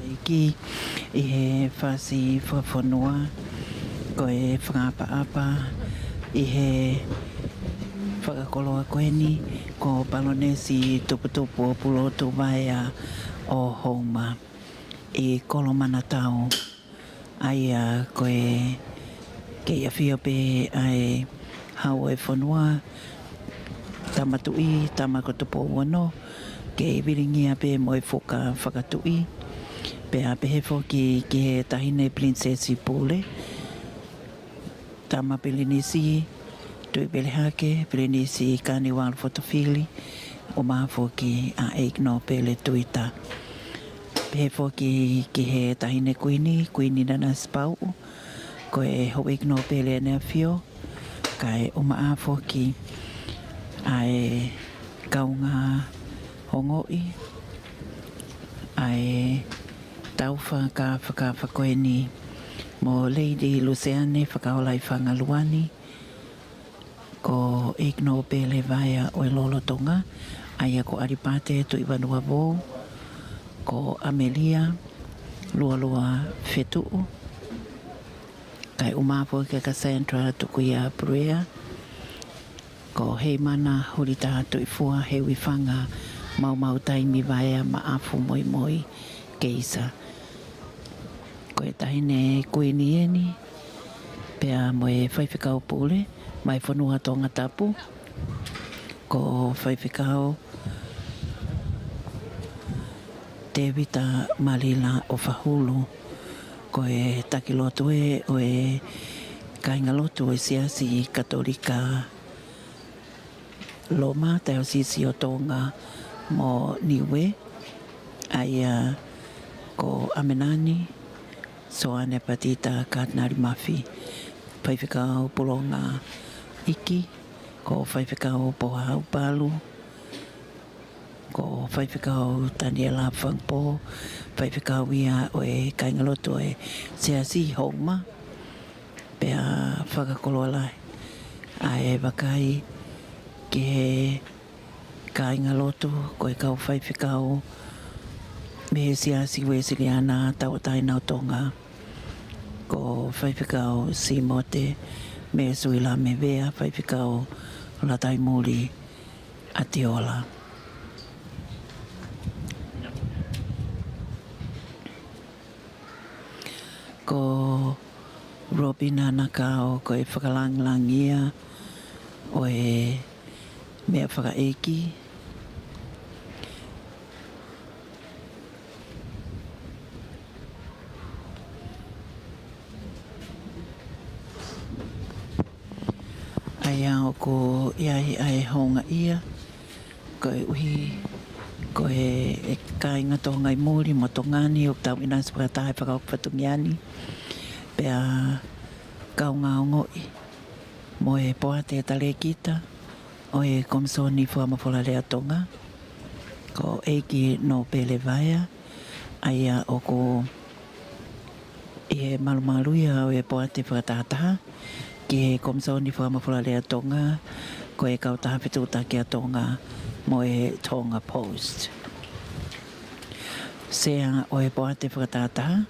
ʻEiki, ʻi he fasi fakafonua, ko e fakaʻapaʻapa ʻi he fakakoloa ko eni, ko Palonesi Tuputupu ʻo Pulotu Vaea ʻo Houma ʻi Kolomanatau. ʻA ia ko e kei ʻafio pē ʻa e Hau ʻo e fonua, Tama Tuʻi, Tama ko Tupou Ono, kei vilingia pē mo e fuka fakatuʻi. Pea pehē foki ki he Taʻahine Pilinisesi Pule, Tama Pilinisi Tuʻipelehake, Pilinisi Kaniualu Fotofili, ʻumaʻā foki ʻa e ʻEiki Nōpele Tuita. Pehē foki ki he Taʻahine Kuini, Kuini Nanasipauʻu, ko e Houʻeiki Nōpele ʻEne ʻAfio, kae ʻumaʻā foki ʻa e kaungā ongoʻi ʻa e tau fakafakafa ko eni mo Lady Luseane Fakaʻolaifaʻanga Luani, ko e ʻEiki Nōpele Vaea ʻo e Lolotonga, ʻa ia ko ʻAlipate Tuʻivanuavou, ko ʻAmelia Lualua Fetuʻu, kae ʻumaʻā foki kia Cassandra Tukuia Purea, ko Heimana Hulita Tuʻifua Heuifanga Maumau Taimi Vaea Maʻafu Moimoi Keisa. Ko e Taʻahine Kuini eni, pea mo e Faifekau Pule mei fonua Tongatapu, ko Faifekau Tevita Malila ʻOfahulu, ko e taki lotu ē ʻo e kāingalotu ʻo e Siasi Katolika Loma, Taiosisi ʻo Tonga mo Niue, ʻa ia ko ʻAmenani Soane Patita Katinali Mafi, Faifekau Pulonga Iki, ko Faifekau Pohau Palu, ko Faifekau Taniela Fangpo, Faifekau ia ʻo e Kāingalotu ʻo e Siasi Houma, pea fakakoloa lahi ʻa e vakai ki he kāingalotu, ko e kau faifekau mei he Siasi Uēsiliana Tauʻatāina ʻo Tonga, ko Faifekau Simote Mesuila Mevea, Faifekau Lataimuli ʻAtiola. Ko Robina Nakao, ko e fakalāngilangia ʻo e meʻa fakaʻeiki. ʻA ia ʻoku ʻi ai ʻa e houngaʻia, koeʻuhi ko e, e kāinga Tonga ʻi muli mo Tonga ni ʻoku tau ʻinasi fakataha he fakahoko fatongia ni. Pea kaungā ongoʻi mo e poate talēkita ʻo e Komisoni Fakamafola Lea Tonga, ko ʻEiki Nōpele Vaea, ʻa ia ʻoku ʻi he malumalu ia ʻo e poate fakatahataha ki he Komisoni Fakamafola Lea Tonga, ko e kautaha fetuʻutaki ʻa Tonga mo e Tonga Post. Sea ʻo e poate fakatahataha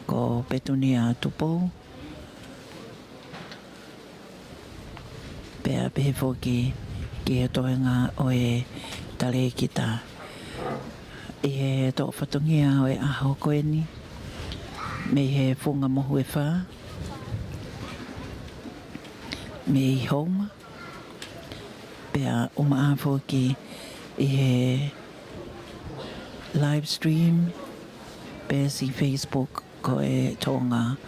ko Petunia Tupou, pea pehē foki ki he toenga ʻo e talēkita. ʻI he toʻo fatongia ʻo e ʻaho ko eni, mei he Funga Mohu ʻe Fā, mei Houma, pea ʻumaʻā foki ʻi he live stream, peesi Facebook ko e Tonga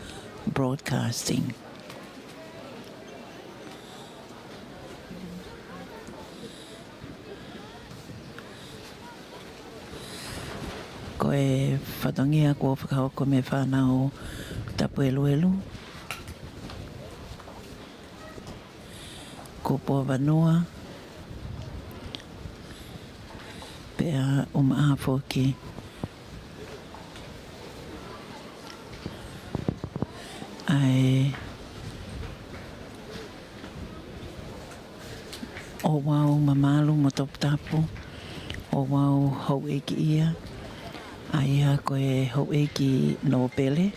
Broadcasting. Ko e fatongia kuo fakahoko mei he fānau Tapueluelu, Kupu ʻo Vanua, pea ʻumaʻā foki ʻa e ouau mamalu mo toputapu, ouau houʻeiki ia, ʻa ia ko e houʻeiki nōpele,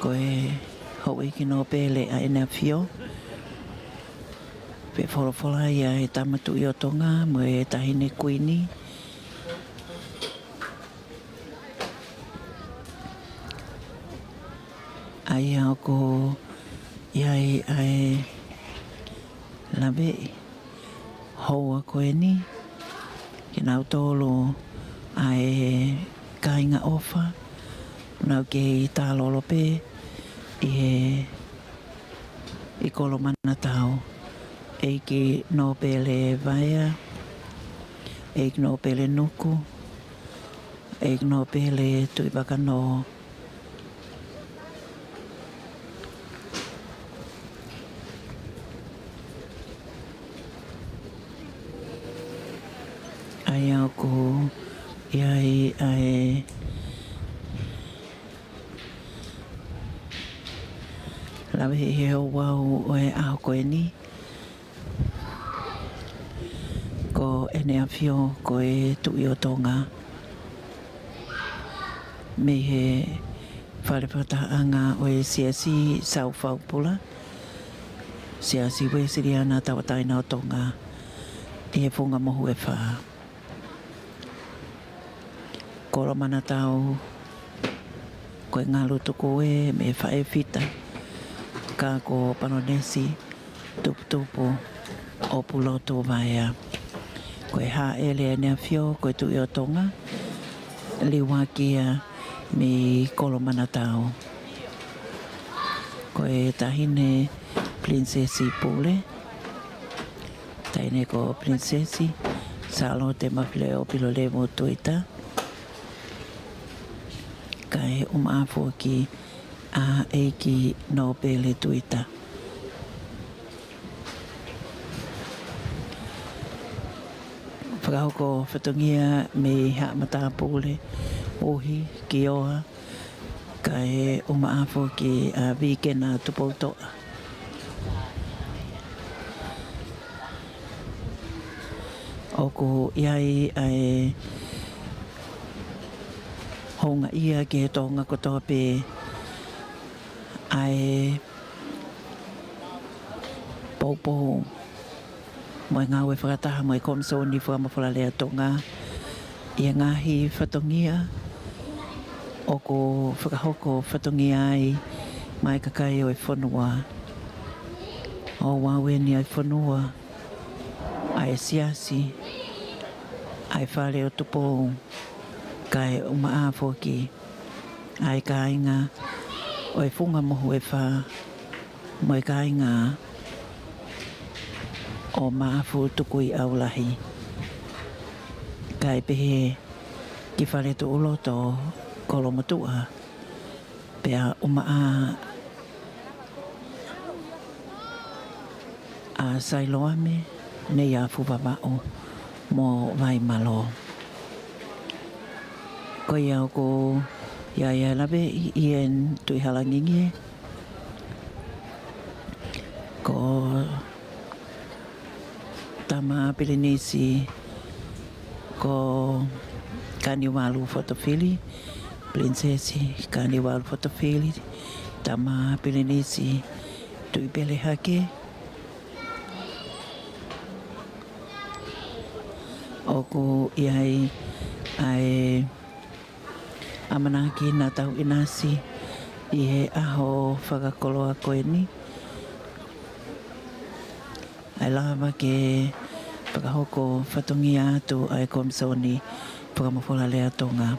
ko e houʻeiki nōpele ʻa ʻEne ʻAfio, pea folofola ia ʻe he Tama Tuʻi ʻo Tonga mo e Taʻahine Kuini, ʻa ia ʻoku ʻi ai ʻa e laveʻi houa ko eni, kinautolu ʻa e kāinga ʻofa, nau kei tālolo pē ʻi he, ʻi Kolomanatao, ʻEiki Nōpele Vaea, ʻEiki Nōpele Nuku, ʻEiki Nōpele Tuʻivakanō, ʻa ia ʻoku ʻi ai ʻa e laveʻi he ouau ʻo e ʻaho ko eni, ko ʻEne ʻAfio ko e Tuʻi ʻo Tonga, mei he fale fakatahaʻanga ʻo e Siasi Sau Faupula, Siasi Uēsiliana Tauʻatāina ʻo Tonga, ʻi he Funga Mohu ʻe Fā. Kolomanatao, ko e ngalu tukuē mei Faʻefita, ka ko Palonesi Tuputupu ʻo Pulotu Vaea. Ko e hāʻele ʻEne ʻAfio ko e Tuʻi ʻo Tonga, liuaki ia mei Kolomanatao. Ko e Taʻahine Pilinisesi Pule, Taʻahine ko Pilinisesi Sālote Mafileʻo Pilolevu Tuita, kae ʻumaʻā foki ʻa ʻEiki Nōpele Tuita. Fakahoko fatongia mei Haʻa Matāpule, Uhi, Kioa, kae ʻumaʻā foki ʻa Vikena Tupoutoʻa. ʻOku ʻi ai ʻa e houngaʻia ki he Tonga kotoa pē ʻa e poupou mo e ngāue fakataha mo e Komisoni Fakamafolalea Tonga ʻi he ngaahi fatongia ʻoku fakahoko fatongia ai maʻa e kakai ʻo e fonua. ʻOku ʻi ai ʻa e fonua, ʻa e siasi, ʻa e Fale ʻo Tupou, kae ʻumaʻā foki ʻa e kāinga ʻo e Funga Mohu ʻe Fā mo e kāinga ʻo Maʻafu Tukuʻiʻaulahi, kae pehē ki Fale Tuʻuloto Kolomotuʻa, pea ʻumaʻā ʻa Sailoame, Neiafu Vavaʻu mo Vaimalō. Ko ia ʻoku ʻi ai ʻa e lave ʻi ʻEne Tuʻihalangingie, ko Tama Pilinisi ko Kaniuvalu Fotofili, Pilinisesi Kaniuvalu Fotofili, Tama Pilinisi Tuʻipelehake. ʻOku ʻi ai ʻa e ʻamanaki naʻa tau ʻinasi ʻi he ʻaho fakakoloa ko eni, ʻa e lava ke fakahoko fatongia atu ʻa e Komisoni Fakamafolalea Tonga.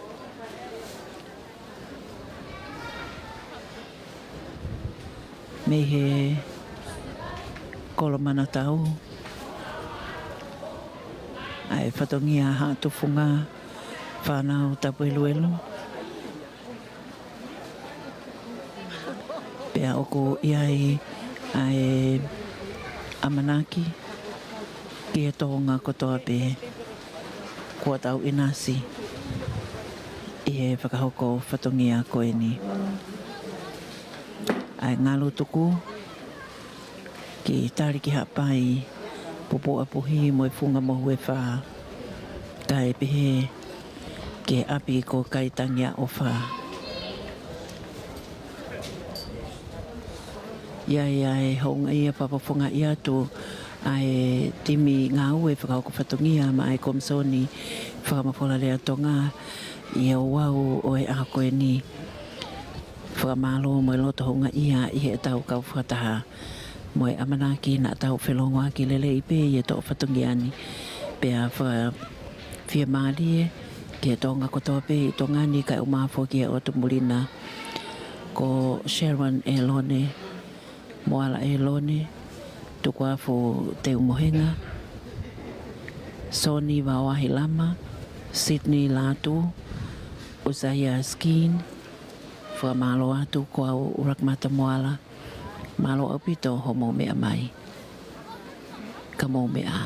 Mei he Kolo Manatau, ʻa e fatongia Haʻa Tufunga Fānau Tapueluelu, pea ʻoku ʻi ai ʻa e ʻamanaki ki he Tonga kotoa pē kuo tau ʻinasi ʻi he fakahoko fatongia ko eni. ʻA e ngalu tuku ki Taliki Haʻapai, Pupuʻa Puhi mo e Funga Mohu ʻe Fā, kae pehē ki he ʻapi ko Kaitangiaʻofa. ʻI ai ʻa e houngaʻia fakafofongaʻi atu ʻa e timi ngāue fakahoko fatongia maʻa e Komisoni Fakamafolalea Tonga ʻi he ouau ʻo e ʻaho ko eni. Fakamālō mo e loto houngaʻia ʻi heʻetau kau fakataha mo e ʻamanaki naʻa tau felongoaki lelei pē ʻi he toʻo fatongia ni. Pea fakafiemālie ki he Tonga kotoa pē ʻi Tonga ni kae ʻumaʻā foki ʻa e ʻOtu Muli na, ko Sharon ʻElone, Moala ʻElone, Tukuafu Teumohenga, Soni Vaoahi Lama, Sydney Lātū, Uzziah Skeen. Fakamālō atu, ko au ʻUluakimata Moala. Mālō ʻaupito hoʻomou meʻa mai. Ka mou meʻa ā.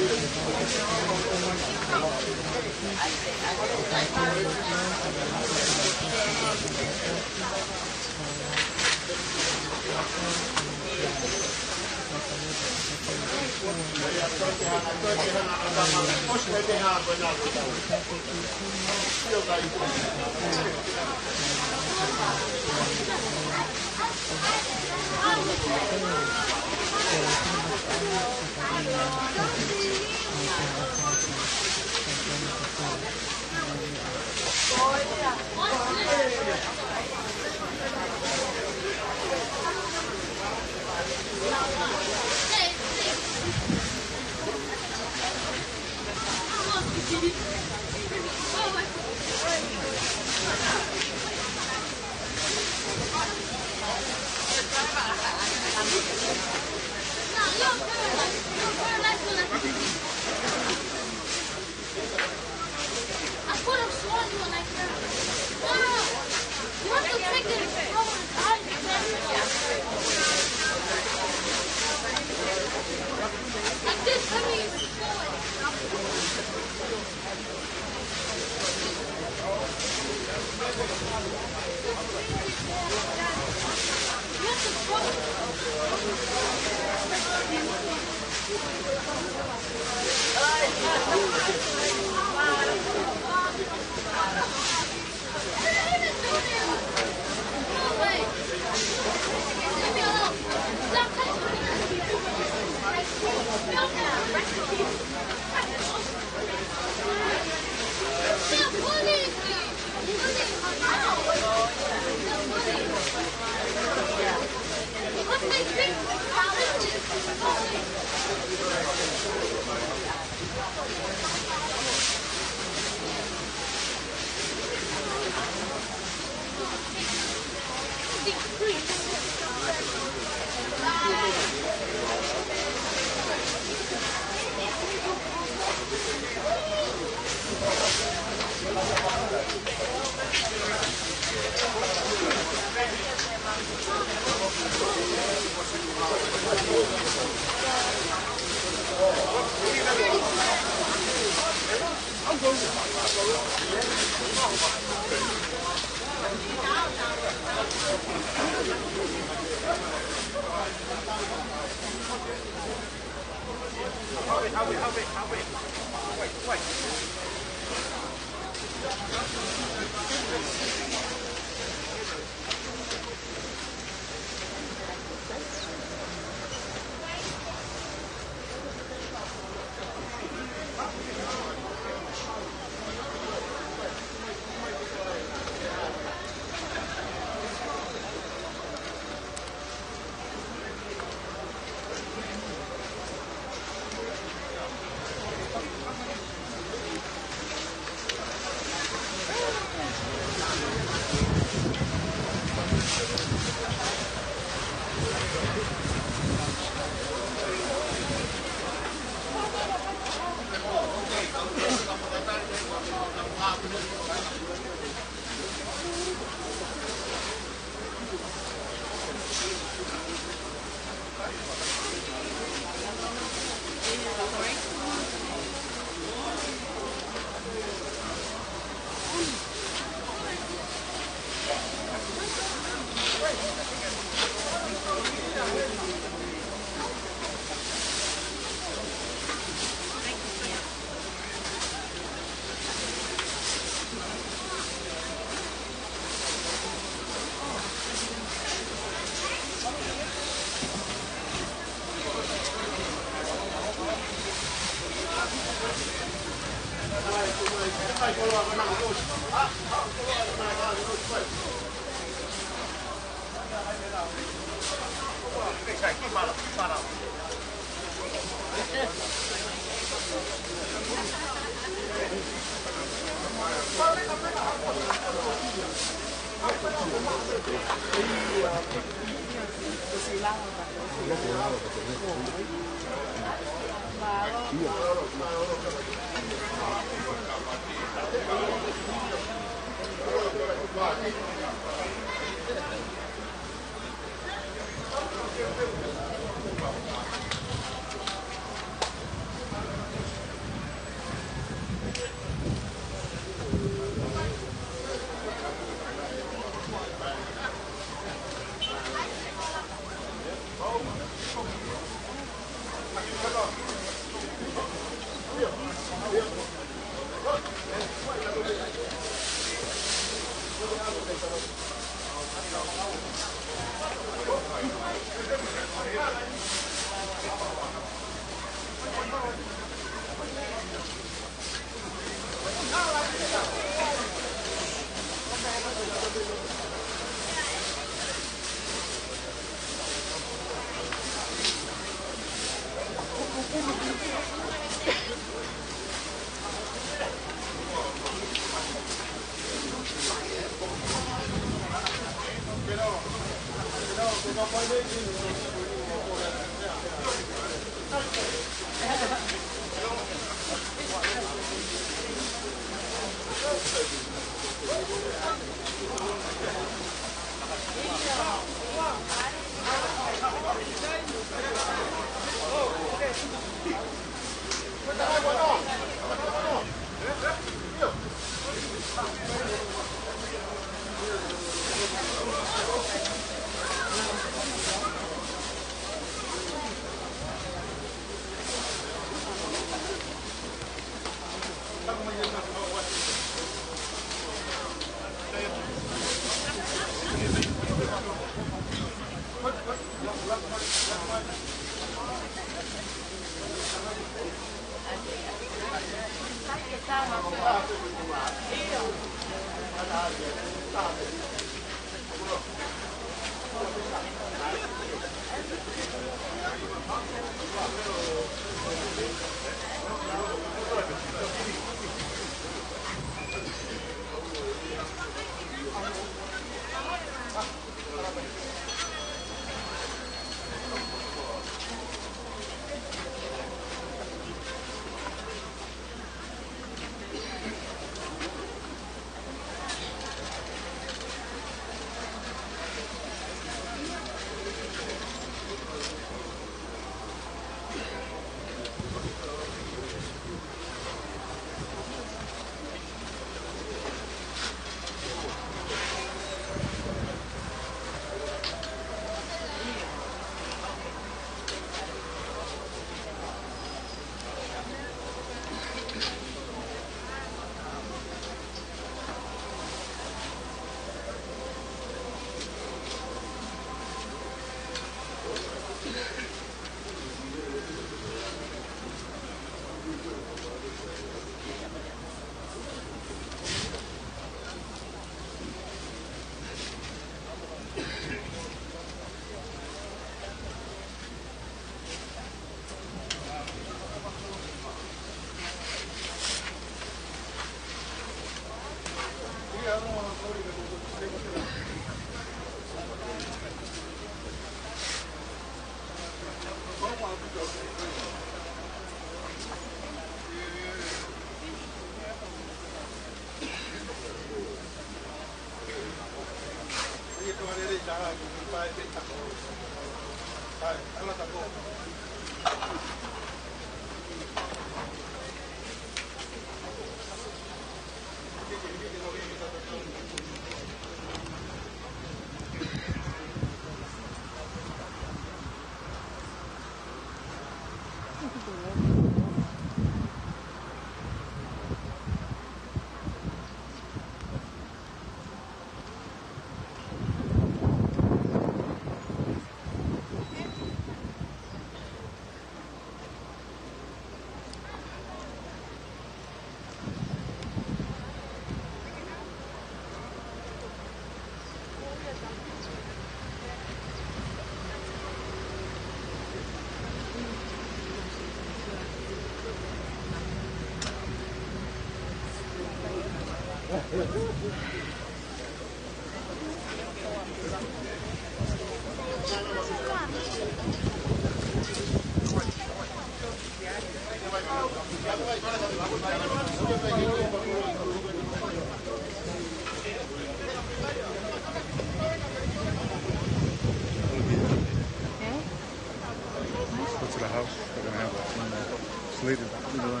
Go to the house. They're gonna have a funeral. It's later. You know,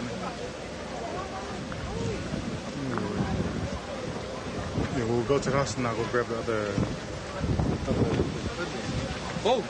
yeah, we'll go to the house and I'll go grab the other. Oh!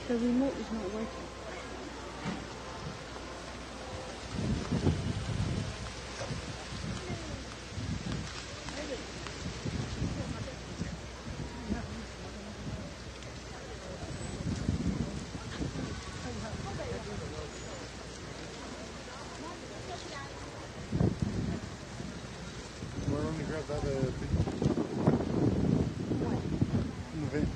The remote is not working. We're on the ground, that, uh, big. Move it.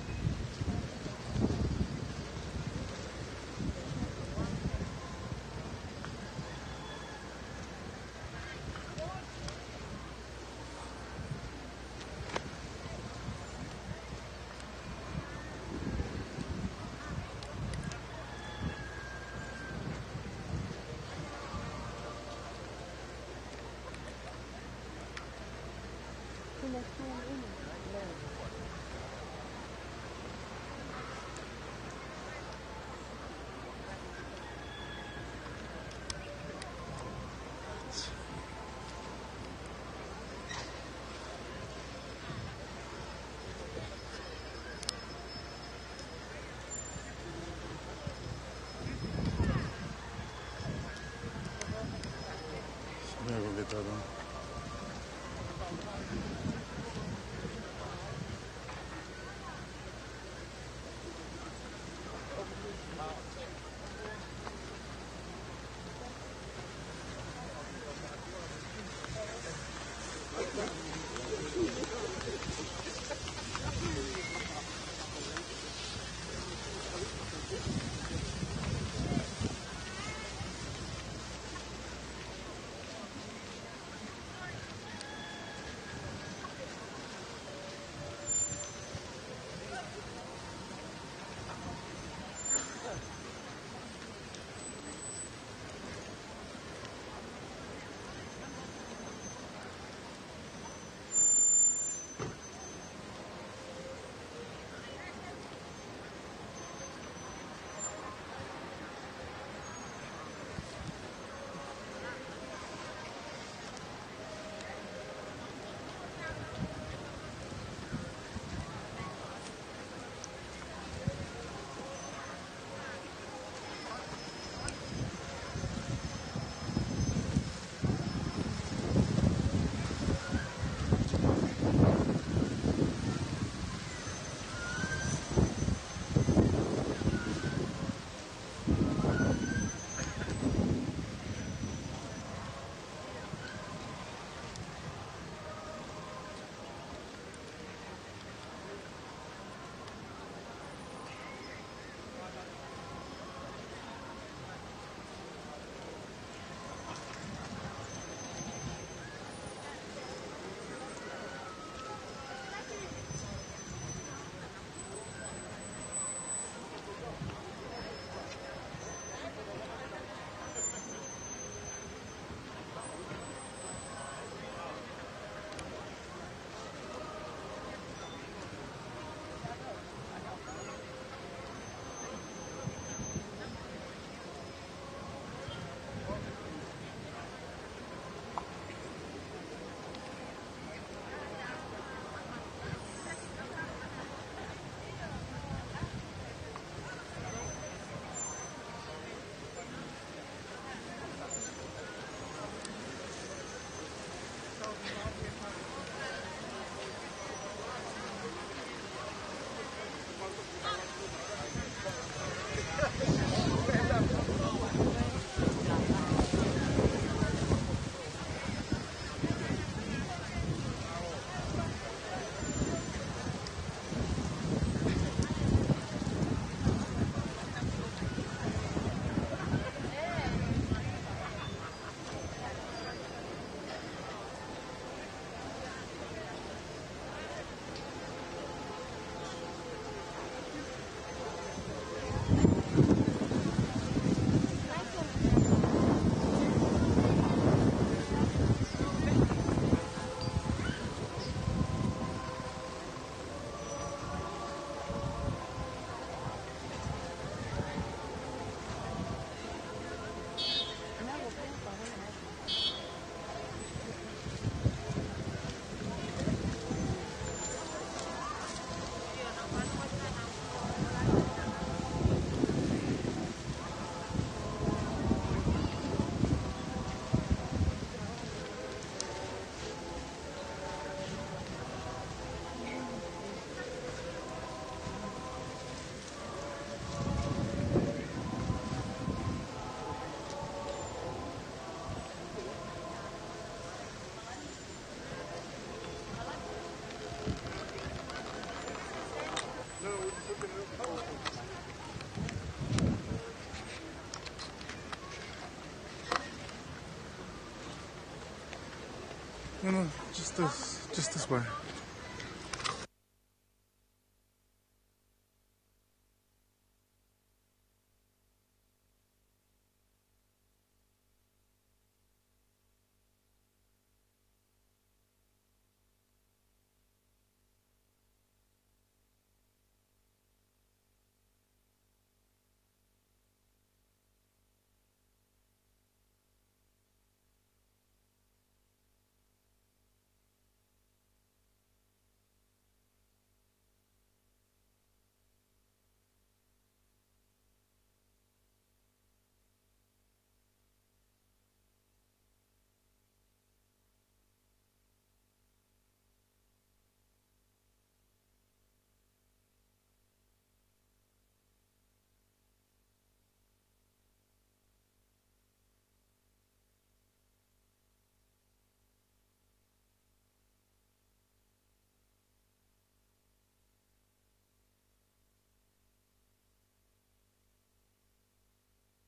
No, no, just this, just this way.